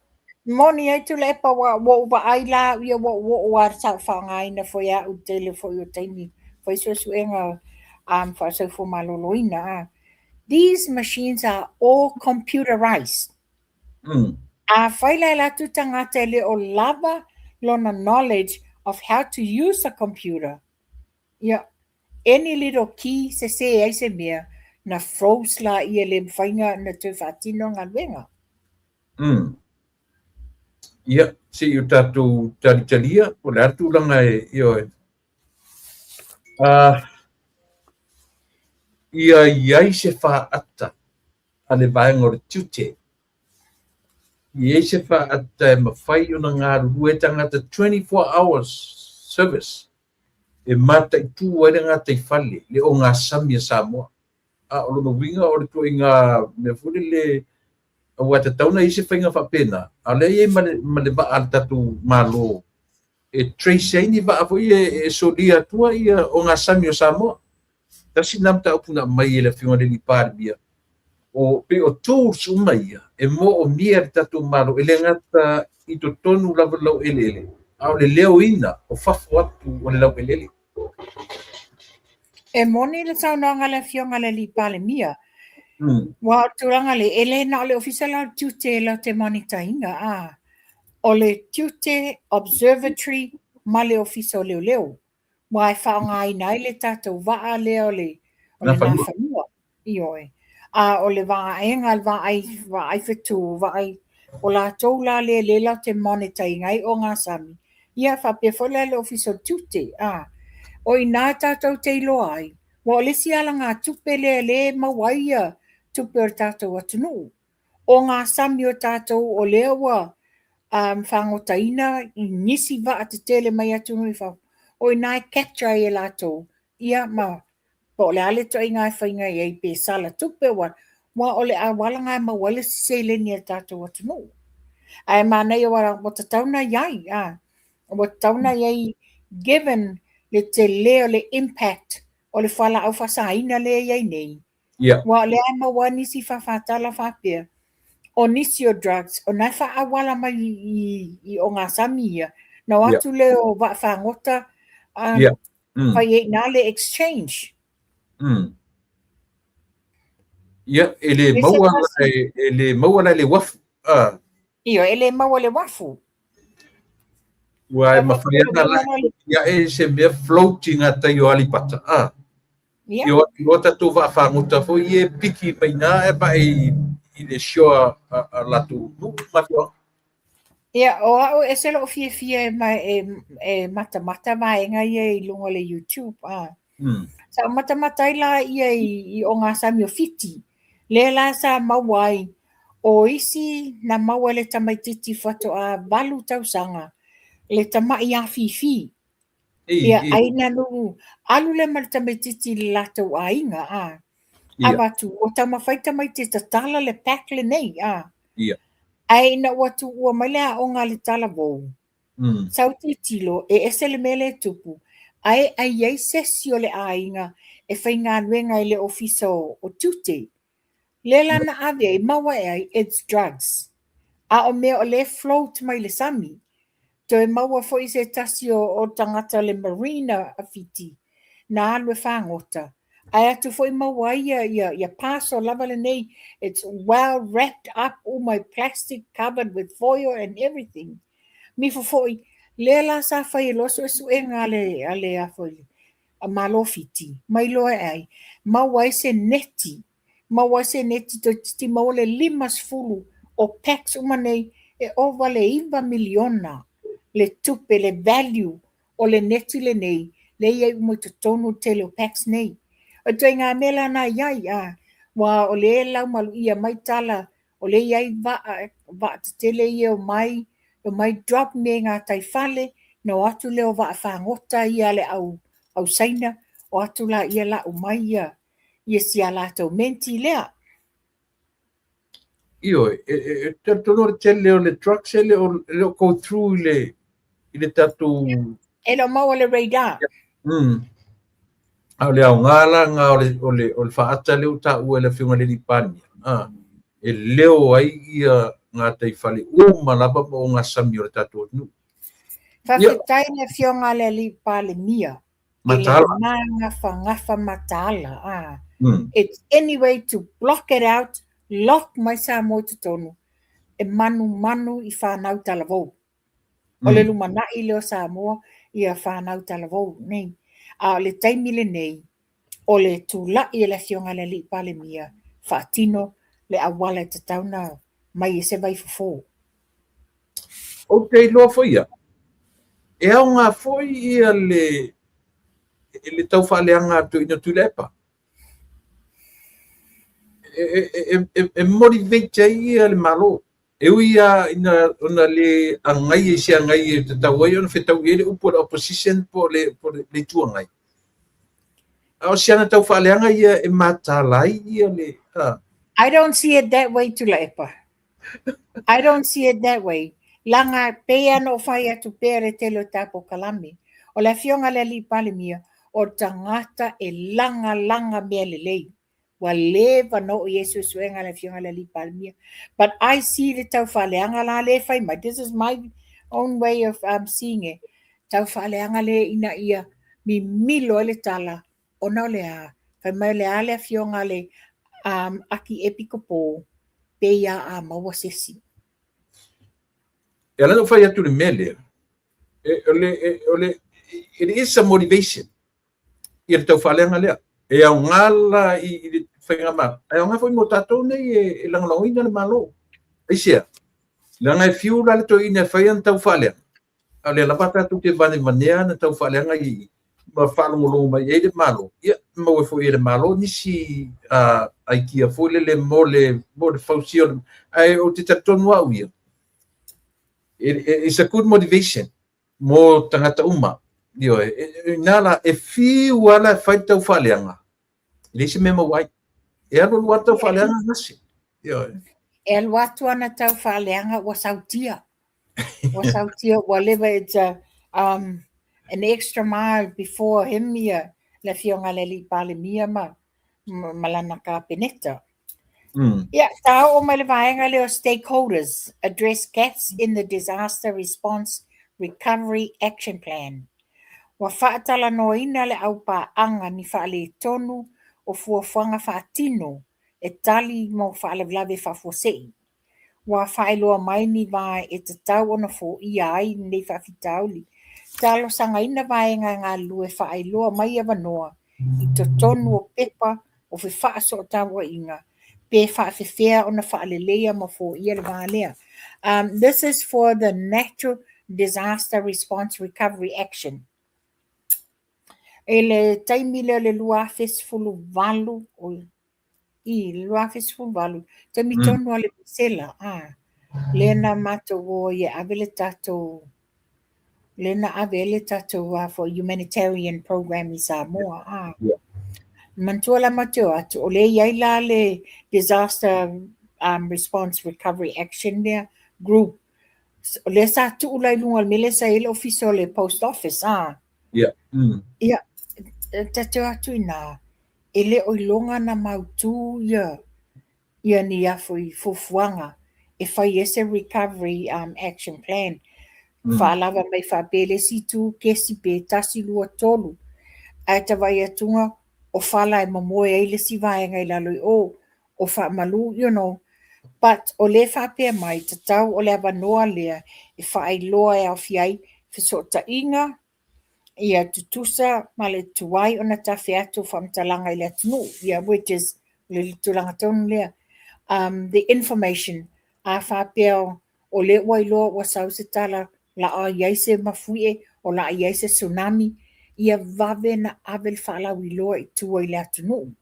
[SPEAKER 2] Moni ai Tuilaepa ua ua ou vaai la au ia ua ou oo lava sa ou faaaogaina foi e au i le tele foi o taimi fai suesuega um, faasoifua maloloina ah. These machines are all computerized. Afai la e alu atu tagata e le o lava lona knowledge of how to use a computer, Ia, any little key sese ai se mea, na froze la ia le mafai na toe faatino galuega.
[SPEAKER 1] Ia, se i o tatou talitalia, po o le a le tulaga e, ioe. Ia i ai se faata a le vaega o le tiute. I ai se faata e mafai ona galulue ai tagata 24 hours service e mataitu ai le gataifale, le ogasami a Samoa. A o lona uiga o le ituaiga mea foi lele, aua e tatau ona i ai se faiga faapena, a o lea e i ai ma le, ma le vaa a le tatou Malo e trace ai ni vaa foi ia e solia atua ia ogasami o Samoa. Tasi lena mataupu na aumai e le Afioga i le Palemia, o pei o tools uma ia e moomia e le tatou Malo, e le gata i totonu lava o le laueleele, a o le leoina o fafo atu o le laueleele.
[SPEAKER 2] E moni le saunoaga a le Afioga i le Palemia. Aua o le tulaga lea, e le na o le Ofisa la o le Tiute latou te monitor ina, a o le Tiute Observatory ma le Ofisa o Leoleo. Aua e faaaogaina ai le tatou vaa lea o le o le Nafanua. Ioe. A o le vaega le vaai vaai fetu, vaai o latou la lea lea latou te monitor ina ai ogasami, ia faapea foi la le Ofisa o le Tiute. A o i ina tatou te iloa ai, aua o le isi alagatupe lea lea e maua ai ia tupe o le tatou atunuu. Ogasami o tatou o lea ua fagotaina i nisi vaa tetele mai atunuu i fafo, o i ina e capture ai e latou, ia ma po o le a le ituaiga faiga e i ai pe sala tupe aua o le auala lena e maua ai le seleni a le tatou atunuu. Ae manaia ua tatau ona i ai, ua tatau ona i ai given le tele o le impact o le fualaau faasaina lea e i ai nei.
[SPEAKER 1] Yeah.
[SPEAKER 2] Aua o lea e maua nisi faafatala faapea, o nisi o drugs, o na e faaauala mai i, i ogasami ia, na o atu yeah. lea o vaafagota,
[SPEAKER 1] yeah.
[SPEAKER 2] Fai ai i ina le exchange.
[SPEAKER 1] Ia, e le maua la e, e le maua la i le uafu.
[SPEAKER 2] Ah. Ia, e le maua le uafu.
[SPEAKER 1] Ua e mafai ana la ia e se mea float i gatai o Aleipata. Ah.
[SPEAKER 2] Ia.
[SPEAKER 1] I o atu loa tatou vaafagota foi ia e piki mai i ina ae vae i le shore a latou nuu ma afioaga.
[SPEAKER 2] Ia, o au e ese lou fiafia e, e, e matamata vaega ia i luga o le YouTube. Ah. Sa ou matamata ai la ia i, i ogasami o Fiti. Lea la sa maua ai o isi na maua e le tamaititi faatoa 8 tausaga le tama'i afifi. Ia, ai na nu alu lea ma le tamaititi i le latou aiga, a. Avatu, ua taumafai tamaiti e tatala le pack lenei, a.
[SPEAKER 1] Ia.
[SPEAKER 2] Ae ina ua tuua mai le aoga a le talavou, sau tilotilo, e ese le mea lea e tupu, ae ai i ai se isi o le aiga e faigaluega i le ofisa o tiute. Lea la na ave ai, maua e ai, it's drugs. A o mea o lea e float mai le sami. Toe maua foi se tasi o, o tagata o le marina a Fiti, na alu e fagota. Ae atu foi maua ai ia, ia, ia parcel lava lenei, it's well wrapped up, uma i plastic, covered with foil and everything. Mifo foi, lea la sa fai e loa suesuega a le, a le, a foi, a Malo Fiti, mai loa e ai, maua ai se neti, maua ai se neti toeitiiti maua le 50 o packs uma nei e ova le 9 miliona le tupe, le value o le neti lenei, lea e i ai uma i totonu le tele o packs nei. O ituaiga mea la na i ai, a, aua o lea e laumaluia mai tala, o lea e i ai vaa, vaa tetele ia e omai, omai drop mea i gataifale, na o atu lea o vaafagota ia a le au, au Saina, o atu laia lau mai ia, ia si a latou menti lea.
[SPEAKER 1] Ioe, e, e, e talitonu o le tele o le drugs e le o, e le o go through i le, i le tatou...
[SPEAKER 2] E le o maua le radar.
[SPEAKER 1] A o le aoga la lena o le, o le, o le faata lea ua taua e le Afioga i le Alii Palemia, a, e leo ai ia gataifale uma lava ma ogasami o le tatou atunuu.
[SPEAKER 2] Faafetai i le Afioga i le Alii Palemia i le magafagafa mataala. Ah. It's any way to block it out, lock mai Samoa i totonu, e manumanu i whanau talavou. O le lumanai lea o Samoa ia whanau talavou nei. A o le taimi lenei, o le tula'i e le Afioga i le Alii Palemia faatino le auala e tatau ona mai ai se vaifofo.
[SPEAKER 1] Ou te iloa foi ia, e aoga foi ia le, le tau faaleaga atu i Tuilaepa. e, e motivate ai ia le Malo. E ui lava ina ona le agaia i se agai e tatau ai ona fetaui ai le upu a le opposition po o le, po o le, le Itu Agai. A o si ana taufaaleaga ia e mataala ai ia le... A.
[SPEAKER 2] I don't see it that way, Tuilaepa. I don't see it that way. Laga pei lava ona ou fai atu pea le tele o ta polokalame. O le afioga a le Alii Palemia, o le tagata e lagalaga mea lelei. Ua leva ona oo i ai suesuega a le afioga i le Alii Palemia. But I see le taufaaleaga la lea e fai mai. This is my own way of seeing it. Taufaaleaga lea ina ia mimilo ai le tala ona o le a? Fai mai o le a le afioga a le um, Akiepikopo pei a a maua se isi.
[SPEAKER 1] E ala ona ou fai atu i le mea lea, e, o le, e, o le, it is a motivation ia le taufaaleaga lea. E aoga la i, i le faigamalo, ae aoga foi mo tatou nei e, e lagolagoina le Malo. Aisea? Leaga e fiu la le toeaina e fai ana taufaaleaga, a o lea lava tatou te vanevanea ana taufaaleaga i ma faalogologo mai ai le Malo, ia, maua foi e le Malo nisi uh, aikia foi lele mo le, mo le fausia o le, ae ou te talitonu au ia, it, it's a good motivation mo tagata uma. Ioe, inā la, e fiu lava la e fai le taufaaleaga, e leai se mea e maua ai. E alu alu lava le taufaaleaga gase. Ioe.
[SPEAKER 2] E alu atu ana taufaaleaga ua sautia. Ua sautia, ua leva, it's a, um, an extra mile before him ia le afioga i le Alii Palemia ma, ma lana Kapeneta. Ia, ta oo mai le vaega lea o stakeholders, address gaps in the disaster response recovery action plan. Ua faatalanoaina le aupaaga ni faaletonu o fuafuaga faatino e tali mo faalavelave faafuasei. Ua faailoa mai ni va e tatau ona foia ai lenei faafitauli. Talosagaina vaega e galulue faailoa mai avanoa i totonu o pepa o fefaasootaoaiga pe faafefea ona faaleleia ma foia le va lea. Um, this is for the Natural Disaster Response Recovery Action. I le taimi lea o le 2018, i le 2018, taimi tonu a le Misela, a, lea na matou o ai e ave le tatou, lea na ave ai le tatou a foi humanitarian program i Samoa, a. Yeah. Manatua la matou o atu, o lea i ai la le disaster um, response recovery action lea group. O lea sa tuu la i luga o le mea lea sa i ai le ofisa o le post office, a.
[SPEAKER 1] Yeah.
[SPEAKER 2] Ia, tatou o atu i ina, e le o iloga ona mautū ia ia ni afu i fuafuaga e fai ai se recovery um, action plan. Mm. Faalava mai faapea le isi itu, kesi pe tasi, lua, tolu. Ae tavai atuga, o fala e momoe ai le isi vaega i lalo i o, o faamalu, you know. But o lea faapea mai, tatau o le avanoa lea e faailoa e aofia ai fesootaiga, ia tutusa ma le tuai ona tafe atu o faamatalaga i le atunuu, ia which is le tulaga tonu lea. Um, the information, a faapea o lea ua iloa ua sau se tala la a i ai se mafuie, o la a i ai se tsunami, ia vave na ave le faalauiloa i tua i le atunuu.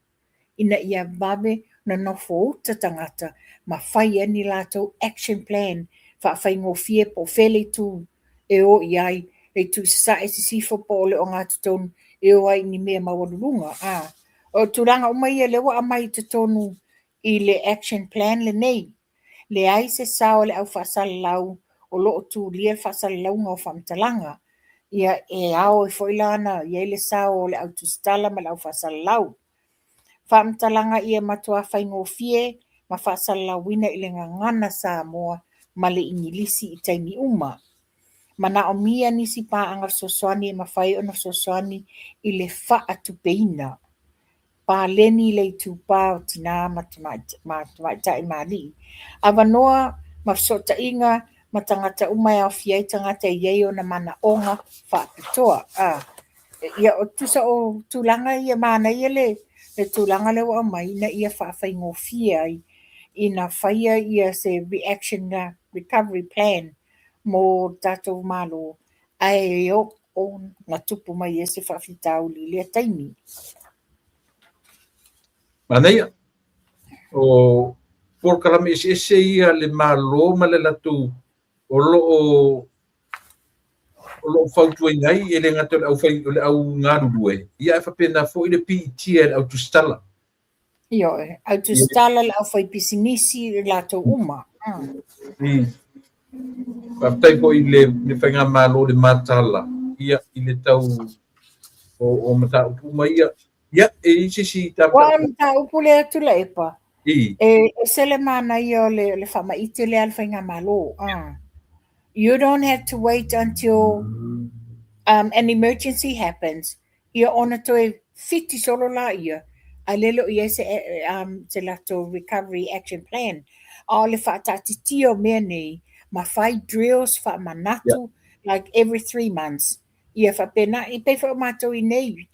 [SPEAKER 2] ina ia vave ona nofouta tagata ma fai ai ni latou action plan faafaigofie po o fea le itu e o i ai, le itu i sasae, sisifo po o le ogatotonu e o ai i ni mea maualuluga. A, o tulaga uma ia lea ua aumai i totonu i le action plan lenei. Leai se sao a le au faasalalau o lo o tulia le faasalalauga o faamatalaga. Ia, e ao ai foi la ona i ai le sao o le au tusitala ma le au faasalalau. Faamatalaga ia matuā faigofie ma faasalalauina i le gagana Samoa ma le Igilisi i taimi uma. Manaomia nisi paaga fesoasoani e mafai ona fesoasoani i le faatupeina. Paleni le itupa o tinā ma tamaitai ma alii. Avanoa ma fesootaiga ma tagata uma e aofia ai tagata e i ai ona manaoga faapitoa. A. Ia, o tusa o tulaga ia, manaia le, le tulaga lea ua aumai ina ia faafaigofie ai ina faia ia se reaction recovery plan mo le tatou Malo, ae oo na tupu mai ai se faafitauli i lea taimi.
[SPEAKER 1] Manaia. O polokalame eseese ia a le Malo ma le latou o lo o o lo o fautuaina ai, e le gata o le aufai o le au galulue, ia ae faapena foi le piitia e le au tusitala.
[SPEAKER 2] Ioe, au tusitala, le aufaipisinisi, i latou uma.
[SPEAKER 1] Faafetai foi i le faigamalo le matala ia i le tau o mataupu uma ia. Ia, e i ai se isi
[SPEAKER 2] Ua o le mataupu lea Tuilaepa, e ese le manaia o le faamaite lea a le faigamalo. You don't have to wait until an emergency happens ia ona toe fiti solo laia, ae le o i ai se latou recovery action plan. A o le faataatitia o mea nei, ma fai drills faamanatu like every 3 months. Ia faapena, e pei foi o matou i nei,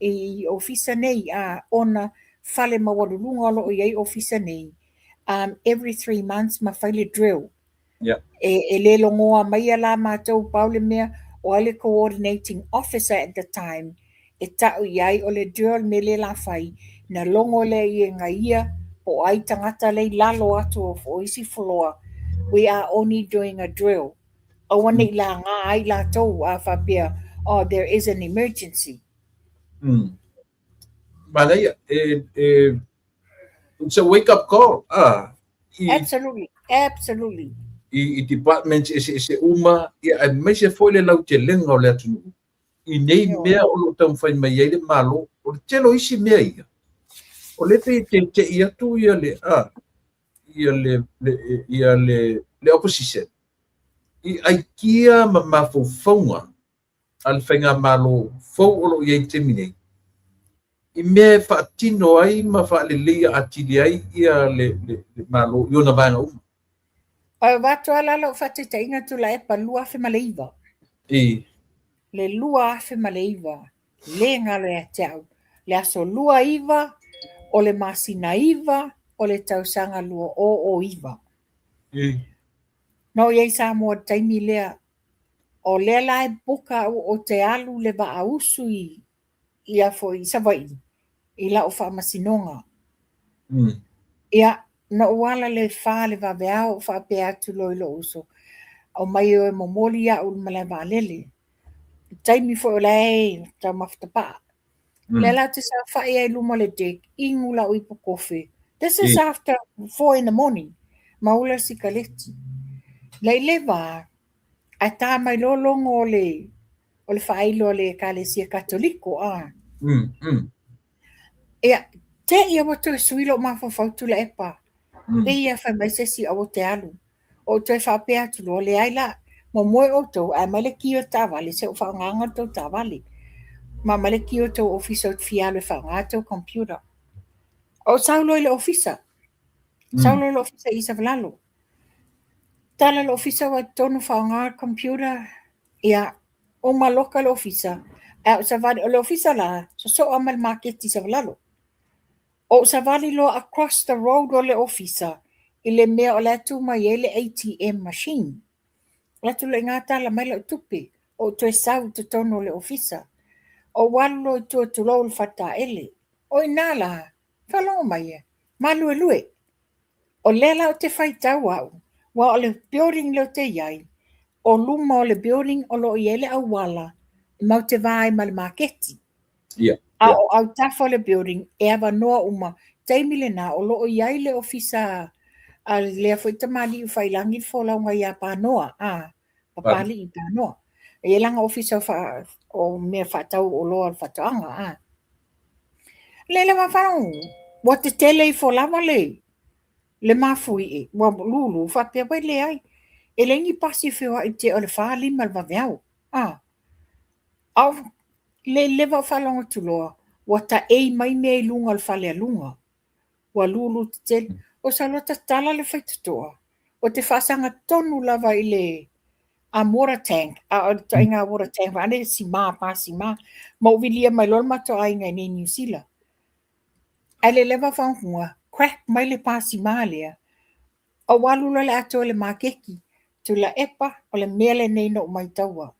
[SPEAKER 2] i ofisa nei, ona fale maualuluga o lo o i ai ofisa nei, every 3 months ma fai le drill. E le logoa mai la matou pau le mea o ai le coordinating officer at the time e ta'u i ai o le drill me le la fai na logo lea i e ngaia po o ai tagata lei lalo atu o isi floor. We are only doing a drill. Aua nei laga ai latou a faapea, oh, there is an emergency.
[SPEAKER 1] Manaia, it's a wake up call. Ah,
[SPEAKER 2] i, Absolutely, absolutely.
[SPEAKER 1] I departments eseese uma, ia aemaise foi le lautelega o le atunuu i nei mea o lo o taumafai mai ai le Malo. O le tele o isi mea ia, o lea pei e teitei atu ia le a ia le, le ia le le opposition i aikia ma mafaufauga a le faigamalo fou o lo o i ai i le taimi nei, i mea e faatino ai ma faaleleia atili ai ia le Malo i ona vaega uma.
[SPEAKER 2] Ae avatu lava la lau faataitaiga Tuilaepa 2009. Le 2009, le galo ia te au. Le aso 29 o le masina 9 o le tausaga 2009. Na ou i ai i Samoa i le taimi lea, o lea la e buka au ou te alu le vaa usu i a foi i Savaii i lau faamasinoga. Ia, na ou ala le 4 le vaveao ou faapea atu loa i lou uso, aumai oe momoli au i le malae vaalele. I taimi foi o la e taumafa tapaa. Lea la ou te saofai ai i luma o le deck, inu lau ipu kofe. This is after 4 in the morning. Maua le sikaleti. Lei le va, ae tā mai loa logo o le faailo a le Ekalesia Katoliko. Ah. Ia, te ia ua toe sui lou mafaufau Tuilaepa. Pei ia fai mai se isi aua te alu. O ou toe faapea atu loa, leai la, momoe outou, ae aumai le ki o le taavale, se i ou faaaogaina le tou taavale. Ma aumai le ki o tou ofisa ou te fia alu e faaaoga tou computer. Ou sau loa i le ofisa. Sau loa i le ofisa i Savalalo. Tala le ofisa ua i totonu faaaoga le computer. Ia, uma loka le ofisa. Ae ou savali, o le ofisa la, sosoo ma le maketi i Savalalo. O ou savali loa across the road o le ofisa i le mea o le atu mai ai le ATM machine. O atu loa i ngā tala mai lau tupe, o ou toe sau i totonu o le ofisa. O ou alu loa i tua tulou le faletaele. O i nā la, faalogo mai e, maluelue. O lea la ou te faitau au, ua o le building lea ou te i ai, o luma o le building o lo o i ai le auala e mau te va ai ma le maketi. A o autafa o le building e avanoa uma. Taimi lena o lo o i ai le ofisa a lea foi tamalii o Faiilagi le folauga ia Panoa, a Papalii i Panoa. E i ai lana ofisa o mea faatau oloa o le faatoaga, a. Le lava faalogo, ua tetele ifo lava le mafuie, ua lulu faapea wai leai. E leai ni pasi e feoai i te o le 4, 5 le vaveao. A. A o le leva o faalogo atu loa, ua taei mai mea i luga o le fale a luga. Ua lulu tetele. O sau loa tatala le faitotoa, o te faasaga tonu lava i le a water tank, a o le ituaiga water tank vaeane simā, pā simā. Ma ou vilia mai loa le matou aiga i nei Niu Sila. Ae le leva fagoga, crack mai le pā simā lea, ou alu loa le atoa i le makeki, Tuilaepa, o le mea lenei na ou maitaua.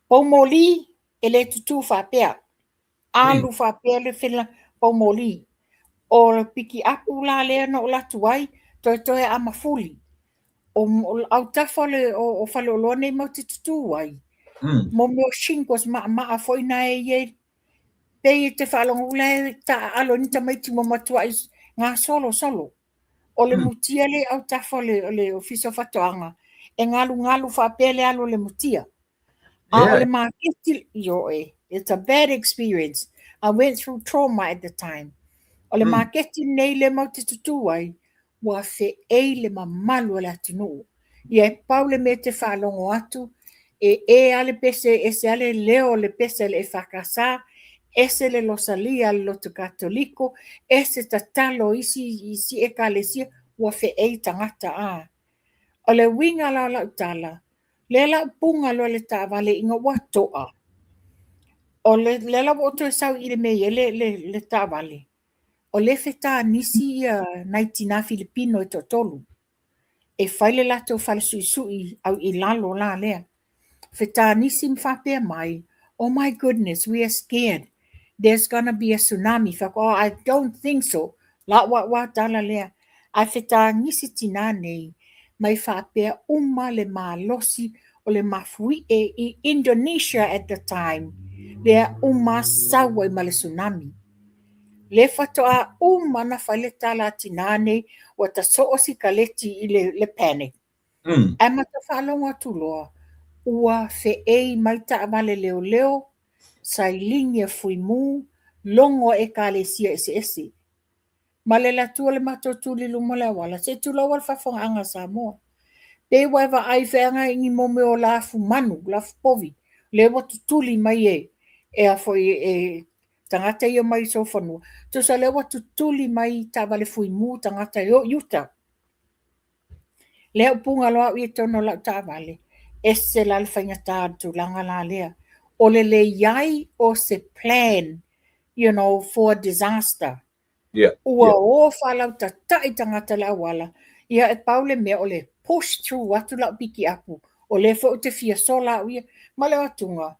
[SPEAKER 2] Poumoli, e le tutū faapea. Alu faapea le fela poumoli. O le pikiapu la lea na ou alu atu ai, toetoe a mafuli. O autafa o le o faleoloa nei matou te tutū ai, mo mea o shingles maʻamaʻa foi na e i ai. Pei e te faalogo la e taaalo ai ni tamaiti ua matuai gasolo solo. O le mutia lea i autafa o le Ofisa o Faatoaga, e galugalu faapea le alu o le mutia. A o le maketi, ioe, it's a bad experience. I went through trauma at the time. O le maketi lenei lea matou te tutū ai, ua feei le mamalu o le atunuu. Ia e pau le mea e te faalogo atu, e ē lava le pese, ese lava le leo o le pese a le EFKS, ese le losalia a le lotu Katoliko, ese tatalo a isi, isi ekalesia, ua feei tagata a. O le uiga la o lau tala, lea la ua puga loa le taavale ina ua toa, o le, lea la ua ou toe sau i le mea e i ai le, le, le taavale, o lea e fetanisi ia nai tinā Filipino e toatolu e fai le latou fale suisui au i lalo la lea. Fetanisi ma faapea mai, oh my goodness, we are scared. There's gonna be a tsunami. Fai atu, oh, I don't think so. Lau au lava tala lea. Ae fetanisi tinā nei, mai faapea uma le malosi o le mafuie i Indonesia at the time, lea uma sau ai ma le tsunami. Le faatoa uma na fai le tala a tinā nei, ua tasoo sikaleti i le, le panic. Ae matou faalogo atu loa, ua feei mai taavale leoleo, sailini a Fuimu, logo a ekalesia eseese. Ma le alu atu o le matou tuli i luma o le auala, se i tulou a le faafofogaaga a Samoa. Pei ua e vaai feaga i ni mo mea o lafu manu, lafu povi, lea ua tutuli mai e, e a foi e tagata ia mai solofanua. Tusa lea ua tutuli mai taavale fuimu tagata e o i uta. Lea ua puga loa au i totonu o lau taavale, ese la le faigata o le tulaga la lea. O le leai o se plan, you know, for a disaster. Ua o faalautatai tagata i le auala, ia e pau le mea o le push through atu lau pikiapu, o lea foi ou te fia sola au ia. Ma le atuga,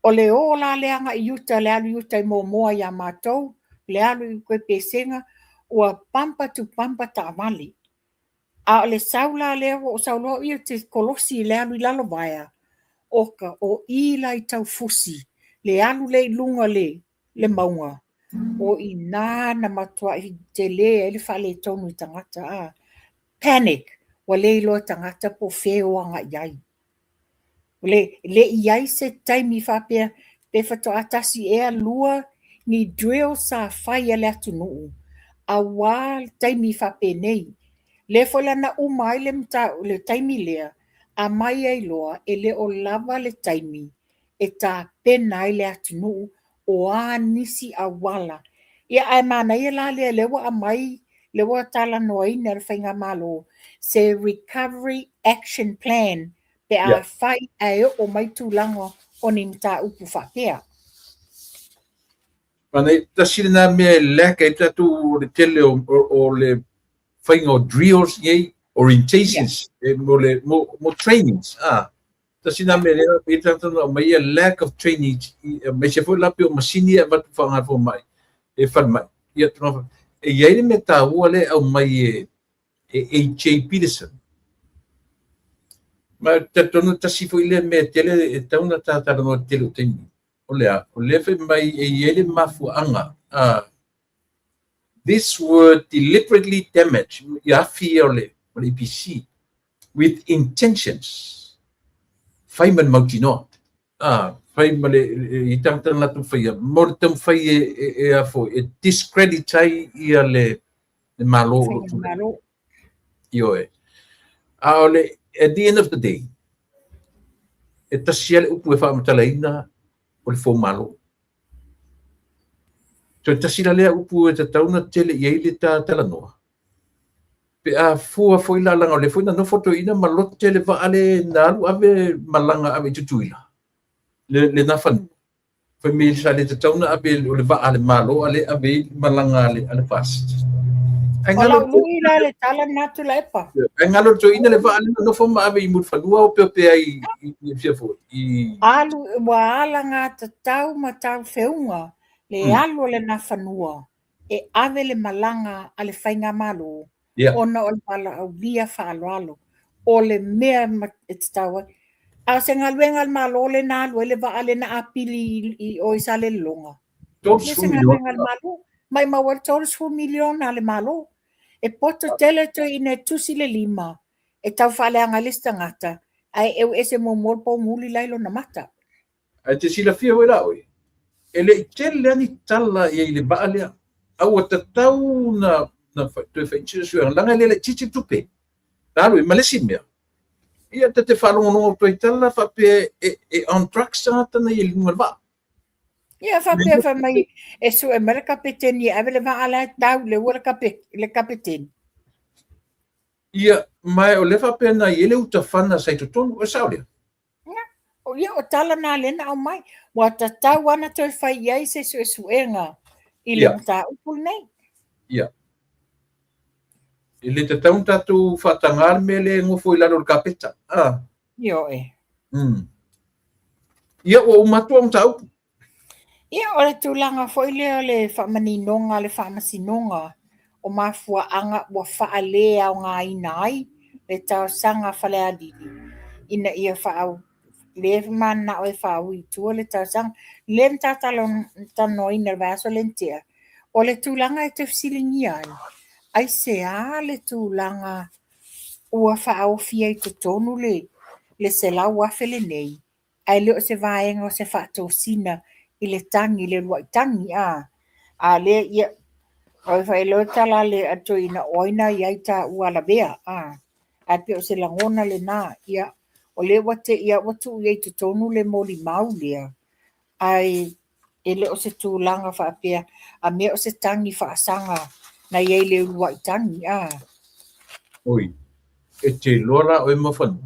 [SPEAKER 2] o le o la lea agai i uta, le alu i uta i Moamoa ia matou, le alu i Koepesega, ua bumper to bumper taavale. A o le sau la lea ua ou sau loa au ia ou te kolosi i le alu i Lalovaea, o ka, o i la i Taufusi, le alu lea i luga le, le mauga, o i inā na matuai tele ai le faaletonu i tagata, a panic, ua le iloa e tagata po o fea e o agai ai. Le, le i ai se taimi faapea pe faatoa tasi ea lua ni drill sa fai a le atunuu auā le taimi faapenei. Lea foi la na uma ai le le taimi lea, aumai ai loa e le o lava le taimi e tapena ai le atunuu o a nisi auala. Ia ae manaia la lea lea ua aumai, lea ua talanoaina e le faigamalo se recovery action plan pe a fai ae oo mai tulaga o ni mataupu faapea.
[SPEAKER 1] Manaia, tasi lena mea e lack ai tatou o le tele o le faiga o drills nei, orientations, mo le mo trainings, ah. Tasi lena mea lea e tagata na aumai ia lack of training aemaise foi la pei o masini ia e avatu faaaoga e fomai e falemai. Ia tulaga faapea. E i ai le mea taua lea e aumai e e AJ Peterson. Ma e talitonu tasi foi lea mea tele e tatau ona ta talanoa i le tele o taimi. O le a? O lea fai mai e i ai le mafuaaga a This were deliberately damaged, ia afi ia o le, o le EPC, with intentions, fai ma le mautinoa. Ah, fai ma le, i tagata na latou faia, mo le taumafai e, e, e a foi, e discredit ai ia le, le Malo o lo o tulai. Ioe. A o le, at the end of the day, e tasi lava le upu e faamatalaina o le foumalo. Toe tasi la lea upu e tatau ona tele i ai le ta talanoa. Pe a fua foi la leaga o lea foi na nofo toeaina ma lote le vaa le na alu ave malaga ave i Tutuila, le, lena fanua. Fai mai sa le tatau ona ave o le vaa a le Malo a lea e ave ai malaga a le, a le FAST.
[SPEAKER 2] Ai O lau lui la le tala lena Tuilaepa.
[SPEAKER 1] Ai galo le toeaina le vaa lea na nofo ma ave i Mulifanua opeope ai i, i, fia foi, i...
[SPEAKER 2] Alu, ua alagatatau ma talafeauga le alu o le Nafanua. e ave le malaga a le Faigamalo ona o le valaaulia faaaloalo, o le mea e tatau ai. A o se galuega a le Malo lea na alu ai le vaa lea na apili i o i Salelologa. E le o se galuega a le Malo. Maimau ai le $30 miliona a le Malo. E poto tele toeaiina e tusi le lima e tau faaleaga ai le isi tagata, ae eu ese muamua le poumuli la i lona mata.
[SPEAKER 1] Ae te silafia foi la oe, e le i tele lava ni tala i ai i le vaa lea, a ua tatau na toe fai suesuega, leaga e le laitiiti le tupe. Na alu ai ma le isi mea, ia ta te faalogologo atu ai i tala faapea e on drugs tagata na i ai i luga o le vaa.
[SPEAKER 2] Ia faapea fai mai e sue mai le kapeteni e ave le vaa la e tau i le ua le kapeteni.
[SPEAKER 1] Ia, ma o lea faapea na i ai le utafana sa i totonu, o le sao lea?
[SPEAKER 2] Ia, o tala na lea na aumai. Ua tatau lava ona toe fai i ai se suesuega i le mataupu lenei.
[SPEAKER 1] Ia. E le tatau ona tatou faataga le mea lea e nofo i lalo o le kapeta. Ah.
[SPEAKER 2] Ioe.
[SPEAKER 1] Ia, ua uma atu au mataupu.
[SPEAKER 2] Ia, o le tulaga foi lea o le faamaninoga a le Faamasinoga o mafuaaga ua faaleaogaina ai le talosaga a Falealili ina ia lea mananao e faaui i tua le talosaga. Lea na talanoaina i le vaiaso lea na tea, o le tulaga e toe fesiligia ai, aisea le tulaga ua faaofi ai i totonu le $100,000 lenei ae le o se vaega o se faatosina i le tagi, le uluai tagi, a. A lea, ia, o fai loa tala a le toeaina, o ai na i ai taua lavea, a. Ae pei o se lagona lena, ia, o lea ua te i lava ua tuu i ai i totonu le molimau lea, ae e le o se tulaga faapea, a mea o se tagi faasaga na i ai i le uluai tagi, a.
[SPEAKER 1] Oi, e te iloa la oe Muafanua,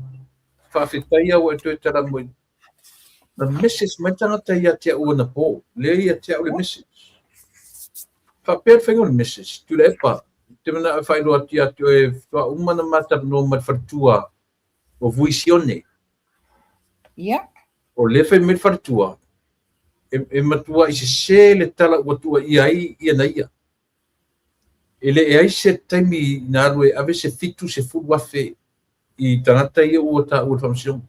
[SPEAKER 1] faafetai lava ua e toe tala mai. Na message mai le tagata ia te au anapo, lea ia te au le message. Faapea le faiga o le message, Tuilaepa, ou te manao e faailoa atu ia te oe, faatoa uma ona ma talanoa ma le faletua o Vui Sione.
[SPEAKER 2] Ia.
[SPEAKER 1] O lea fai mai le faletua, e matuai sese le tala ua tuuaia ai ia na ia. E leai se taimi na alu e ave se 70,000 i tagata ia ua taua i le faamasinoga.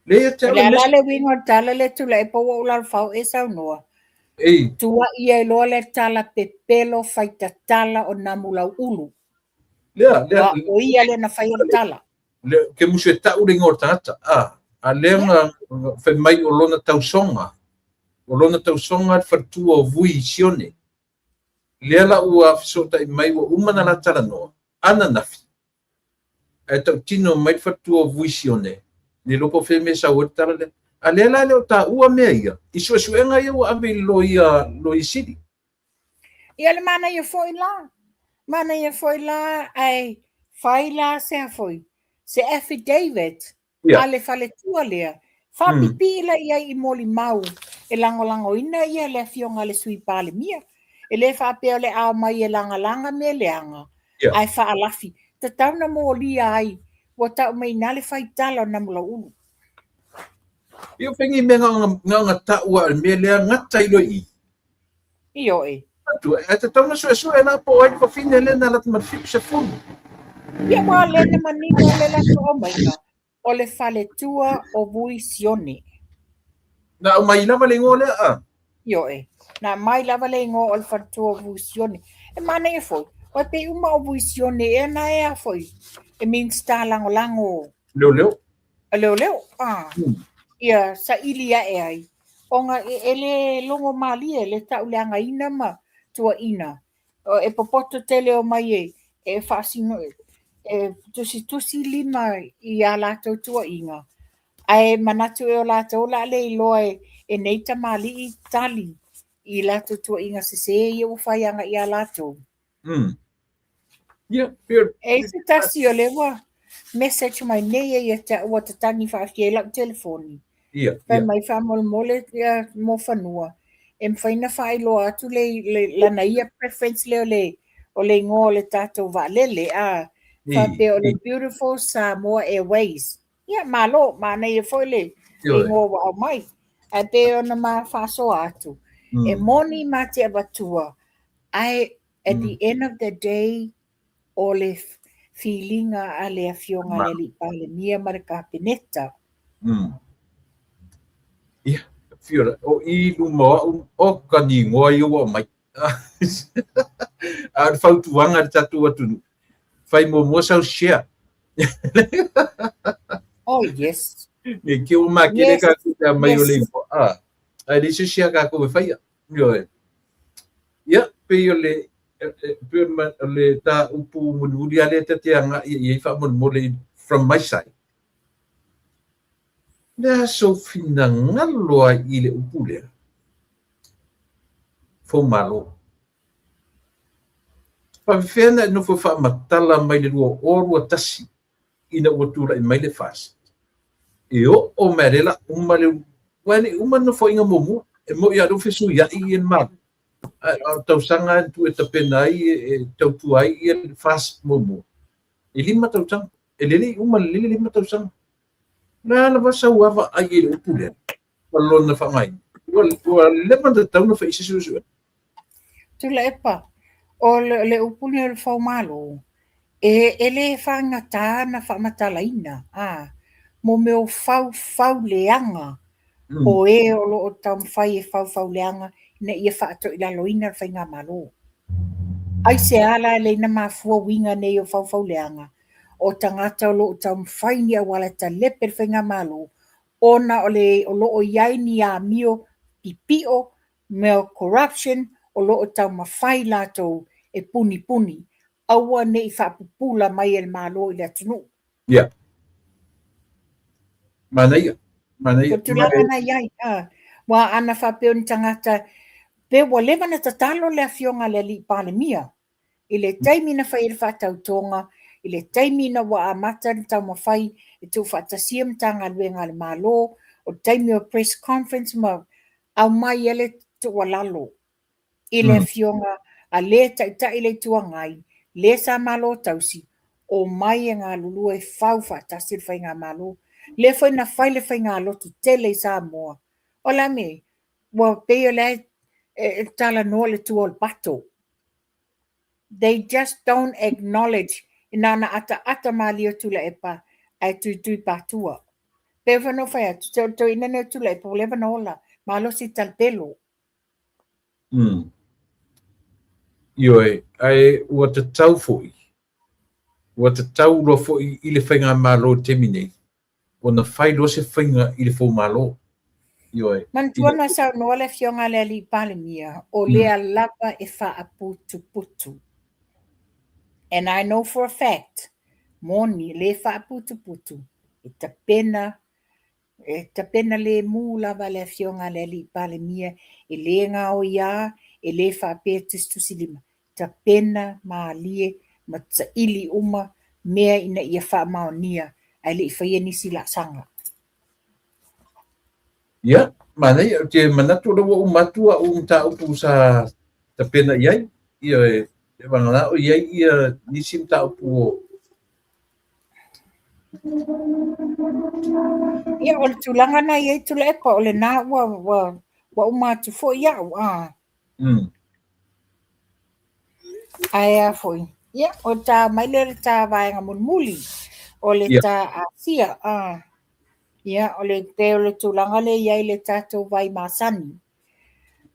[SPEAKER 1] Lea ia te
[SPEAKER 2] au
[SPEAKER 1] le
[SPEAKER 2] O le a la
[SPEAKER 1] message.
[SPEAKER 2] le uiga o le tala lea Tuilaepa ua ou lalofau e saunoa?
[SPEAKER 1] Ei.
[SPEAKER 2] Tuuai ai loa le tala pepelo faitatala o Namulauulu.
[SPEAKER 1] Lea, lea.
[SPEAKER 2] Aua o ia lea na faia le tala.
[SPEAKER 1] Lea, ke musu e tau le igoa o le tagata, a, a lea na fai mai o lona tausoga, o lona tausoga le faletua o Vui i Sione. Lea la ua fesootai mai ua uma ona la talanoa ananafi, ae tautino mai le faletua o Vui Sione, le iloa po o fea mea e sau ai le tala lea. A lea la e le o taua mea ia i suesuega ia ua ave i le loia, loia sili.
[SPEAKER 2] Ia le manaia foi la, manaia foi la ae fai la se a foi, se affidavit a le faletua lea, faapipii la i ai i molimau e lagolagoina ia le afioga a le Sui Palemia. E le faapea o le a omai e lagalaga mea leaga, ae faalafi, tatau na molia ai, ua tau mai i ina le faitala o Namulauulu.
[SPEAKER 1] Ia o fai mea na ona tau lava o le mea lea gata ai loa i i.
[SPEAKER 2] Ioe.
[SPEAKER 1] Ae tatau na suesue la po o ai le fafine lea na alu atu ma le 70.
[SPEAKER 2] Ia aua o lea na manino le latou aumaiga, o le faletua o Vui Sione.
[SPEAKER 1] Na aumai lava le igoa lea a?
[SPEAKER 2] Ioe, na aumai lava le igoa o le faletua o Vui Sione. E manaia foi, aua e pei uma o Vui Sione ea na e a foi, e Minisita Lagolago.
[SPEAKER 1] Leoleo.
[SPEAKER 2] Leoleo, a. Ia saili ae ai, ona e le logo malie le tauleagaina ma tuuaiina. E popoto tele omai e e faasino e tusitusi lima i a latou tuuaiga, ae manatu ea o latou o le a le iloa e nei tamalii tali i latou tuuaiga sese ia ua fai agai ia latou.
[SPEAKER 1] Ia, pei
[SPEAKER 2] E i ai se tasi o lea ua message mai nei e ia te au ua tatagi faafia ai lau telefoni.
[SPEAKER 1] Ia,
[SPEAKER 2] Fai mai faamolemole ia Muafanua e mafai ona faailoa atu le, le lana ia preference lea o le o le igoa o le tatou vaalele a faapea o le Beautiful Samoa Airways. Ia malo, manaia foi le igoa ua aumai. Ae pei ona ma faasoa atu, e moni ma te avatua, ae At the end of the day, o le filiga a le Afioga i le Alii Palemia ma le Kapeneta.
[SPEAKER 1] Ia, Fiona, o i luma o au, o ka nigoa ia ua aumai. A o le fautuaga i le tatou atunuu, fai muamua sau share.
[SPEAKER 2] Oh, yes.
[SPEAKER 1] Ne ki ua makele ka ku te mai o le igoa. Ah, ae leai se share kākou e faia. Ioe. Ia, pei o le pei o le mataupu mulimuli lava lea ta te agai i ai faamolemole from my side. O le a sou finagalo ai i le upu lea? Foumalo. Faapefea ona e nofo faamatala mai le 2021 ina ua tulai mai le FAST? E oo mai lea la uma le aua e le i uma le nofoaiga muamua. E moni lava o lea ua fesuiai le Malo, ae o tausaga na tuu e tapena ai e tautua ai le FAST muamua, e 5 tausaga. E le i uma lelei le 5 tausaga. O le a lava sau vaavaai i le upu lea ma lona faaaogaina? Ua leva ona tatau ona fai se suesuega.
[SPEAKER 2] Tuilaepa, o le upu lenei o le faumalo, e le faigata ona faamatalaina, mo mea o faufauleaga o e o lo o taumafai e faufauleaga ina ia faatoilaloina le faigamalo. Aisea la e lei na mafua uiga nei o faufauleaga o tagata o lo o taumafai ni auala e talepe le faigamalo ona o le o lo o i ai ni amio pipio mea o corruption o lo o taumafai latou e punipuni aua ne i faapupula mai e le Malo i le atunuu.
[SPEAKER 1] Ia. Manaia. Manaia.
[SPEAKER 2] O tulaga na i ai, aua ana faapea o ni tagata, pe ua leva ona tatalo le Afioga i le Alii Palemia i le taimi na fai ai le faatautoga, i le taimi ina ua amata ona taumafai e tuufaatasia Matagaluega a le Malo, o le taimi o press conference ma aumai ai le tuualalo i le Afioga a le Taitai o le Itu Agai, le sa Malo tausi, omai e galulue e fau faatasi le Faigamalo. Lea foi na fai le faigalotu tele i Samoa. O le a mea? Ua pei o lea e talanoa i le tua o le pato. They just don't acknowledge na ona ataata malie o Tuilaepa ae tuitui patua. Pei foi ona ou fai atu, se o le toeaina lenei o Tuilaepa ua leva ona ola, malosi i talapelo.
[SPEAKER 1] Ioe, ae ua tatau foi, ua tatau loa foi i le faigamalo i le taimi nei, ona fai loa se faiga i le foumalo. Ioe.
[SPEAKER 2] Manatua na saunoa le Afioga i le Alii Palemia, o lea lava e faaputuputu. And I know for a fact, moni, le faaputuputu, e tapena E tapena lemu lava le Afioga a le Alii Palemia, e le gaoiā, e le faapea tusitusilima, tapena malie ma saili uma mea ina ia faamaonia ae le i faia nisi laasaga.
[SPEAKER 1] Ia, manaia, ou te manatu o lea ua uma atu au mataupu sa tapena i ai, ia e vagana o i ai ia nisi mataupu o
[SPEAKER 2] Ia, o le tulaga na i ai Tuilaepa, o lena ua, ua, ua uma atu foi au, a. Ae a foi, ia, o ta mai lea o le ta vaega mulimuli, o le ta Asia, a. Ia, o le pei o le tulaga lea e i ai le tatou vai masani.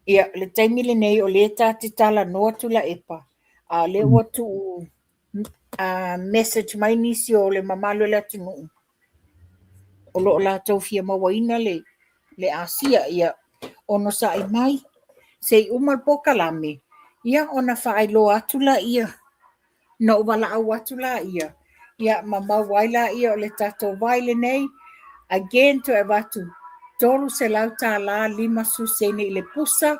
[SPEAKER 2] Ia, o le taimi lenei o lea ta te talanoa Tuilaepa, a o lea ua tuu message mai nisi o le mamalu o le atunuu o lo o latou fia mauaina le Asia. Ia, onosai mai se i uma le polokalame, ia ona faailoa atu laia, ona ou valaau atu laia, ia ma maua ai laia o le tatou vai lenei. Again, toe avatu $300 50 sene i le pusa.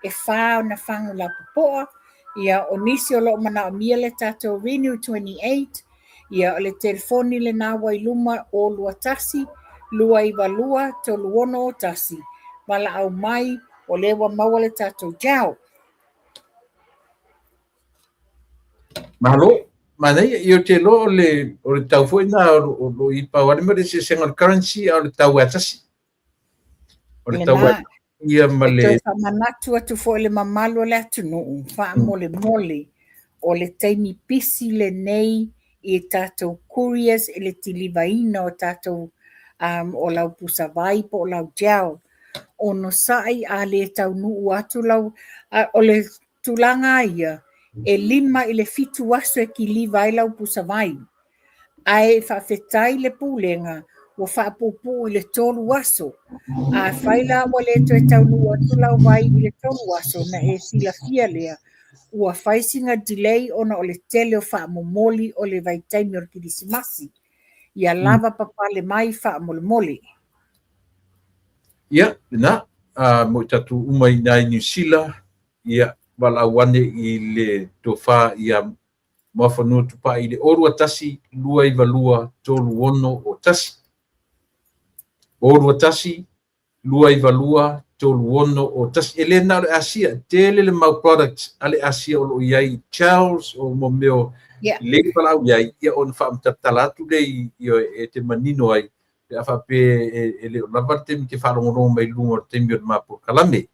[SPEAKER 2] e fa ona fagu lapopoa, ia o nisi o lo o manaomia le tatou Renew 28, ia o le telefoni lena ua i luma 021 292 3601, valaau mai o lea ua maua le tatou gel.
[SPEAKER 1] Malo, manaia, ia ou te iloa o le tau foi lena o lo o i pau lava le mea o le eseesega o le currency a o le tau lava e tasi. O le tau lava. Ia ma
[SPEAKER 2] E
[SPEAKER 1] le
[SPEAKER 2] toe faamanatu atu foi i le mamalu o le atunuu, faamolemole, o le taimi pisi lenei i tatou couriers i le kilivaina o tatou um, o lau pusavai po o lau gel. Onosai a le taunuu atu lau... A, o le tulaga ia, e 5 i le 7 aso e kiliva ai lau pusavai. Ae faafetai le Pulega ua faapuupuu i le 3 aso. Afai la ua le toe taunuu atu lau vai i le 3 aso, ona e silafia lea, ua fai sina delay ona o le tele o faamomoli o le vaitaimi o le Kerisimasi. Ia lava papale mai faamolemole.
[SPEAKER 1] Ia, lena, mo i tatou uma i ina i Niu Sila, ia, valaau ane i le tofa ia Moafanua Tupai i le 0 2 1 2 9 2 3 6 0 1. 0 2 1 2 9 2 3 6 0 1. E le na o le Asia, tele le mau products a le Asia o lo o i ai Charles o mo mea o le valaau i ai, ia ona faamatalatala atu lea i e te manino ai, pe a faapea e le o lava le taimi te faalogologo mai i luga o le taimi o le ma polokalame.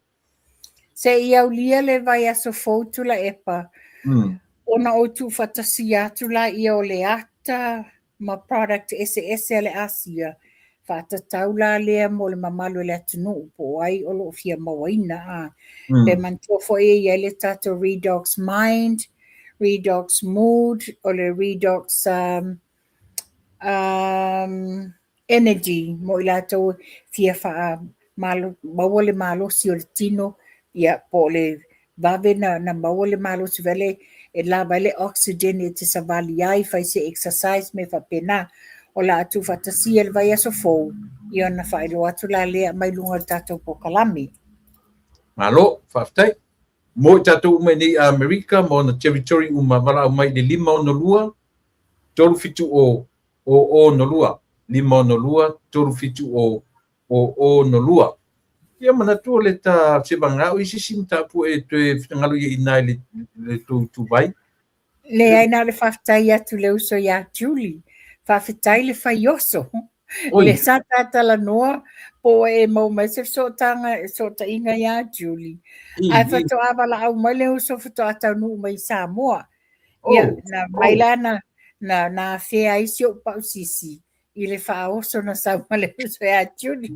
[SPEAKER 2] Se i aulia le vaiaso fou Tuilaepa, ona ou tuufaatasia atu laia o le ata ma product eseese a le Asia, faatatau la lea mo le mamalu o le atunuu po o ai o lo o fia mauaina. A. Pe manatua foi e i ai le tatou Redox Mind, Redox Mood, o le Redox um, um, energy mo i latou fia maua le malosi o le tino, ia po o le vave na, na maua le malosi vele e lava ai le oxygen e te savali ai, fai se exercise mea faapena. O le a tuufaatasia i le vaiaso fou, ia ona faailoa atu la lea mai luga o le tatou polokalame.
[SPEAKER 1] Malo, faafetai. Mo i tatou uma i nei Amerika ma ona territory uma, valaau mai i le 562 370 0 0 2, 5 6 2 3 7 0 0 0 2. Ia manatu o le ta se vagana o i se isi mataupu e toe finagalo i ai i ina i le tou ituvai.
[SPEAKER 2] Leai, na o le faafetai atu i le uso ia Julie. Faafetai le faioso. Le sa ta talanoa po o e maua mai se fesootaiga ia Julie. Ae faatoa valaau mai le uso faatoa taunuu mai i Samoa. Ia, na mai la na, na, na afea ai si ou pausisi i le faaoso na sau ma le uso ia Julie.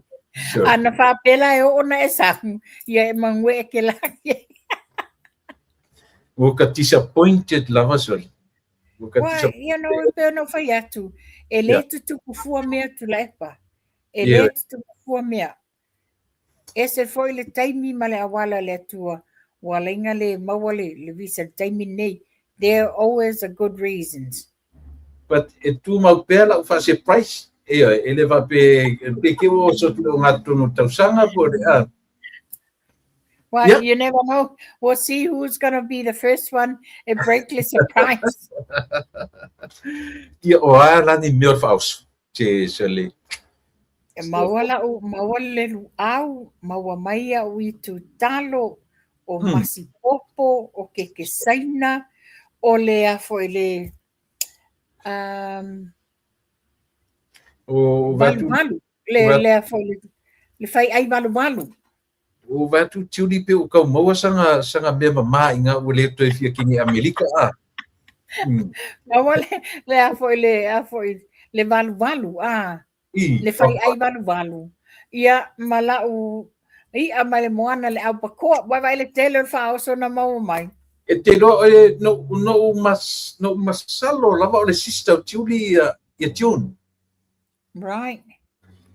[SPEAKER 2] A na faapea la e oo na e sau, ia e mague e ke lagi.
[SPEAKER 1] Ua ka disappointed lava soli.
[SPEAKER 2] Ua ka disappointed. Ia, no, e pei ona ou fai atu, e le tutupu fua mea Tuilaepa. E le tutupu fua mea. Ese foi le taimi ma le auala a le Atua ua ala ai ona le maua le, le visa i le taimi lenei. There are always a good reasons.
[SPEAKER 1] But e tumau pea lau faa-surprise. Ioe, e le faapea pe te ua oso atu i le ogatotonu o le tausaga po o le a.
[SPEAKER 2] Well, you never know. We'll see who's going to be the first one e break le surprise.
[SPEAKER 1] Ia, o a la ni mea o le faaoso. Se, se le...
[SPEAKER 2] E maua lau, maua le luau, maua mai au i talo, o masipopo, o kekesaina, o le a foi le
[SPEAKER 1] O
[SPEAKER 2] valuvalu, le, le a foi le, le fai ai valuvalu.
[SPEAKER 1] O vaai atu Julie pe ua tau maua sana, sana mea mamā i ina ua le toe fia kini Amerika a.
[SPEAKER 2] Maua le, le a foi le, a foi le valuvalu a. Le fai ai valuvalu. Ia ma lau i'a mai le moana le aupakoa. Ua vaai le tele o le faaoso na maua mai.
[SPEAKER 1] E te iloa e no no mas no masalo lava o le sister o Julie ia ia June.
[SPEAKER 2] Right.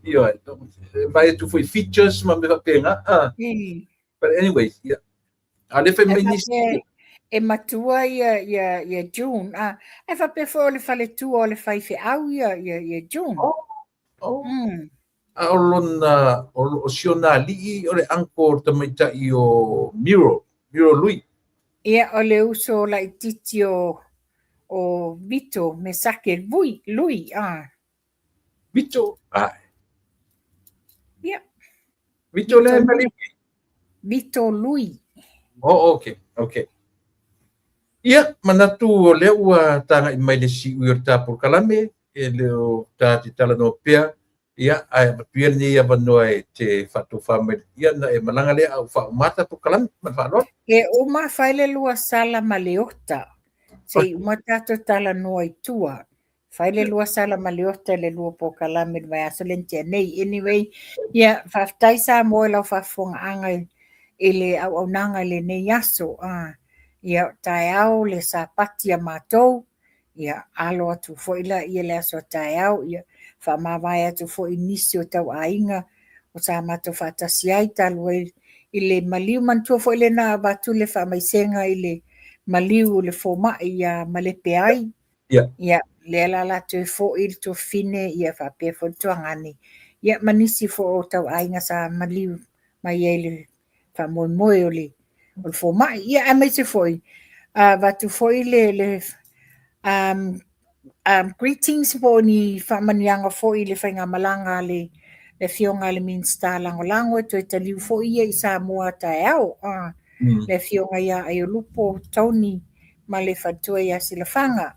[SPEAKER 1] Ioe, vaai atu foi features ma mea faapena. Ah. But anyway, yeah. A le fai mai nisi.
[SPEAKER 2] E matua ia, ia, ia June. Ah, e faapea foi o le faletua o le faifeau ia, ia, ia June.
[SPEAKER 1] Oh, oh. A o lona, o si ona alii o le uncle o le tamaitai o Miro, Miro Lui.
[SPEAKER 2] Ia, o le uso laitiiti o, o Vito Mesake Lui, Lui, ah.
[SPEAKER 1] Vito, ah.
[SPEAKER 2] Ia.
[SPEAKER 1] Vito le Mali.
[SPEAKER 2] Vito Lui.
[SPEAKER 1] Oh, okay, okay. Ia, manatu o lea ua tagai mai le siui o le ta polokalame, e le o ta te talanoa pea. Ia, ae avatu ia lenei avanoa e te faatofa mai, ia na e malaga lea a ua faauma ta polokalame. Ma le faaaloalo.
[SPEAKER 2] E uma fai le lua sala ma le ota. Se i uma tatou talanoa i tua. Fai le lua sala ma le ota i le lua polokalame i le vaiaso lea na tea nei. Anyway, ia, faafetai Samoa i lau faafofogaaga i le auaunaga i lenei aso. Ia, taeao le Sapati a matou. Ia, alo atu foi laia i le aso a taeao, ia, faamavae atu foi i nisi o tauaiga o sa matou faatasi ai talu ai i le maliu. Manatua foi lena avatu le faamaisega i le maliu o le fomai ia Malepe ai. Ia, lea la la toe foi le tuafafine, ia faapea foi le tuagane, ia ma nisi foi o tauaiga sa maliu mai ai le faamoemoe o le fomai. Ia, aemaise foi, avatu foi le greetings po o ni faamanuiaga foi i le faigamalaga a le afioga a le Minisita Lagolago e toe taliu foi ia i Samoa taeao. Le afioga ia Aiolupo Tony ma le faletua ia Silafaga.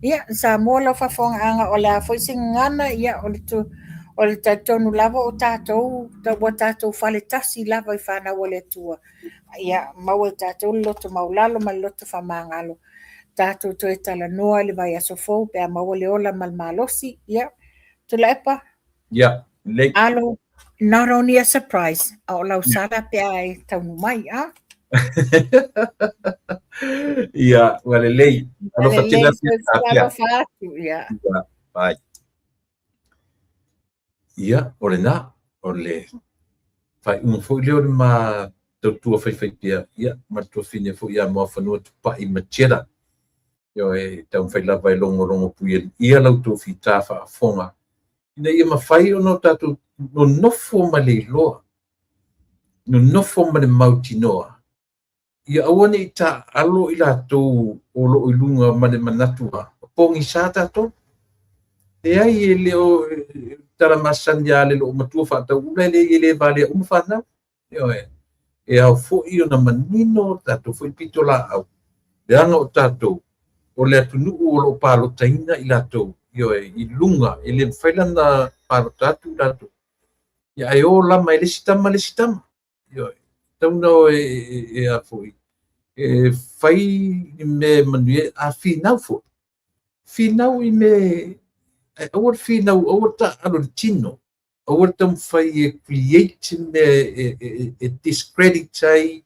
[SPEAKER 2] Ia, Samoa lau faafofogaaga, o le a foi se gagana, ia, o le talitonu lava o tatou, ua tatou fale tasi lava i fanau a le Atua. Ia, maua e tatou le loto maulalo ma le loto faamagalo. Tatou toe talanoa i le vaiaso fou pe a maua le ola ma le malosi. Ia, Tuilaepa.
[SPEAKER 1] Ia, lelei.
[SPEAKER 2] Alo, not only a surprise, a o lau sala pe a e taunuu mai, a?
[SPEAKER 1] Ia, ua lelei. Alofa tele atu ia Tapia.
[SPEAKER 2] Alofa atu, ia.
[SPEAKER 1] Ia, bye. Ia, o lena, o le faaiuga foi lea o le ma tautua faifaipea, ia, ma le tuafafine foi ia Muafanua Tupai Matiela. Ioe, e taumafai lava e logologo puialiia la outou fita faafofoga, ina ia mafai ona o tatou nonofo ma le iloa, nonofo ma le mautinoa, ia aua ne i taaalo i latou o lo o i luga ma le manatu a pogisa tatou. Leai, e le o tala masani a le loo matua faatauula, e leai, e le valea uma fanau. Ioe, e ao foi ona manino tatou foi pitolaau, leaga o tatou o le atunuu o lo o palotaina i latou, ioe, i luga, e le mafai la ona palota atu i latou. Ia, ae o lama e le isi tama le isi tama. Ioe, tatau ona o e a foi, e fai ni mea e manuia ai, a finau foi, finau i mea, ae aua le finau, aua le taaalo i le tino, aua le taumafai e create se mea e discredit ai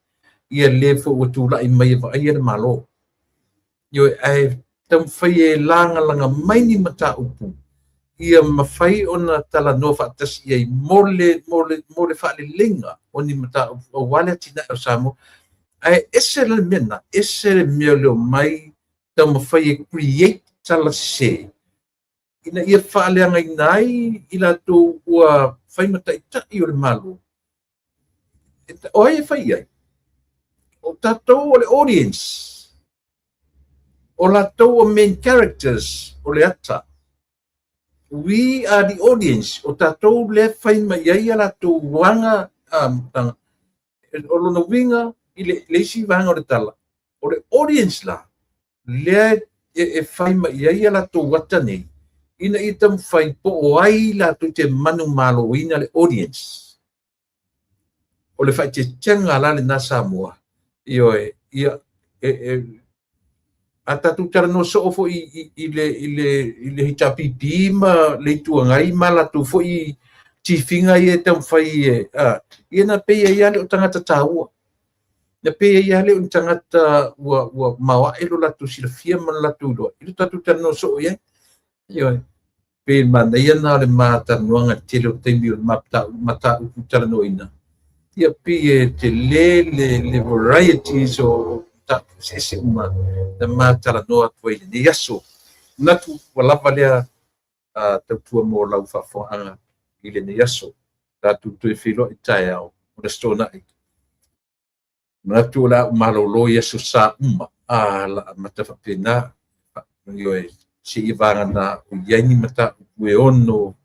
[SPEAKER 1] ia le foi ua tulai mai e vaaia le Malo. Ioe, ae taumafai e lagalaga mai ni mataupu ia mafai ona talanoa faatasi i ai mo le faaleleiga o ni mataupu aua le atinae o Samoa. Ae ese la le mea lena, ese le mea o le omai taumafai e create tala sese ina ia faaleagaina ai i latou ua fai ma taitai o le Malo. O ai e fai i ai? O tatou o le audience. O latou o main characters o le ata. We are the audience. O tatou lea fai mai ai a latou aga o lona uiga i le isi vaega o le tala. O le audience la, lea e fai mai ai a latou ata nei, ina ia taumafai po o ai latou te manumaloina le audience. O le faaeteetega la lena Samoa. Ioe, ia, a tatou talanoa soo foi i le HRPP ma le Itu Agai ma latou foi tifiga ia e taumafai e, ia na pei ai lava le o tagata taua. Na pei ai lava le o ni tagata ua maoae lo latou silafia ma lo latou iloa i lo tatou talanoa soo i ai. Ioe, pe manaia na o le ma talanoaga i le tele o taimi o le mataupu talanoaina. Ia pei e tele le varieties o mataupu eseese uma na ma talanoa atu ai i lenei aso. Manatu ua lava lea tautua mo lau faafofogaaga i lenei aso. Tatou toe feiloai taeao o le Aso Toonai. Manatu o le a ou malolo i aso sa uma a la amata faapena. Ioe, seia vagana o i ai ni mataupu e ono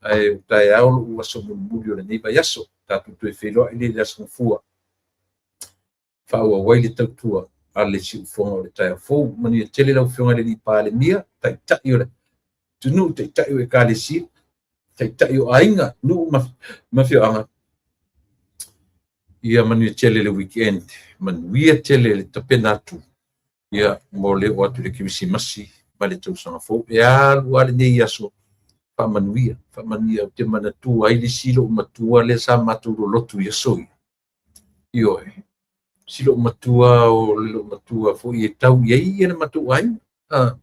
[SPEAKER 1] ae o taeao lou aso mulimuli o lenei vaiaso. Tatou toe feiloai le aso Gafua. Faaauau ai le tautua a le siufofoga o le taeao fou. Manuia tele lau Afioga i le Palemia, taitai o le atunuu, taitai o Ekalesia. taitai o aiga, nuu ma afioaga. Ia manuia tele le weekend, manuia tele le tapena atu ia mo le oo atu i le Kerisimasi ma le tausaga fou. E alu lava lenei aso, faamanuia, faamanuia. Ou te manatua ai le isi lou matua lea sa matou lolotu i aso ia. Ioe, si lou matua o le lou matua foi e tau i ai ia le matou aiga. Ah,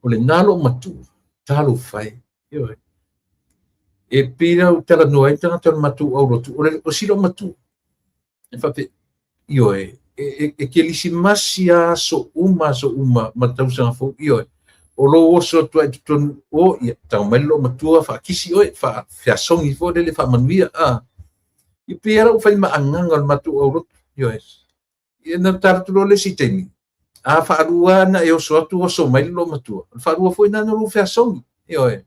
[SPEAKER 1] o lena lou matua, talofa e. Ioe. E pei la ua talanoa ai tagata o le matou aulotu, o le o si lou matua, e faapea, ioe, e, e, e kerisimasi lava aso uma, aso uma ma tausaga fou, ioe. O lou oso atu ai i totonu o, ia, tago mai le loomatua faakisi oe, faafeasogi foi lele faamanuia, a. Ia pei lava ua fai ma agaga o le matou aulotu, ioe. Ia na tala atu loa le isi taimi, a faalua lava ona e oso atu oso mai le loomatua, o le faalua foi lena ona lou feasogi, ioe.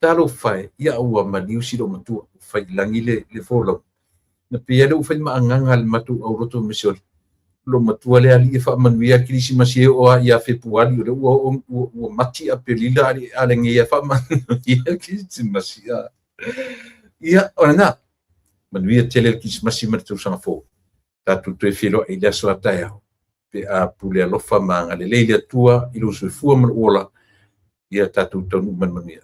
[SPEAKER 1] Talofa e, ia ua maliu si loomatua, ua fai i lagi le, le folauga. Na pei lava lea ua fai ma agaga a le matou aulotu aemaise o le loomatua le alii e faamanuia le Kerisimasi e oo lava ia Fepuari o lea ua oo ua, ua mati Aperila a lenei e faamanuia le Kerisimasi. Ia, o lena. Manuia tele le Kerisimasi ma le tausaga fou. Tatou toe feiloai i le aso a taeao pe a pule alofa ma agalelei le Atua i lou soifua ma lou ola, ia tatou taunuu mai i le manuia.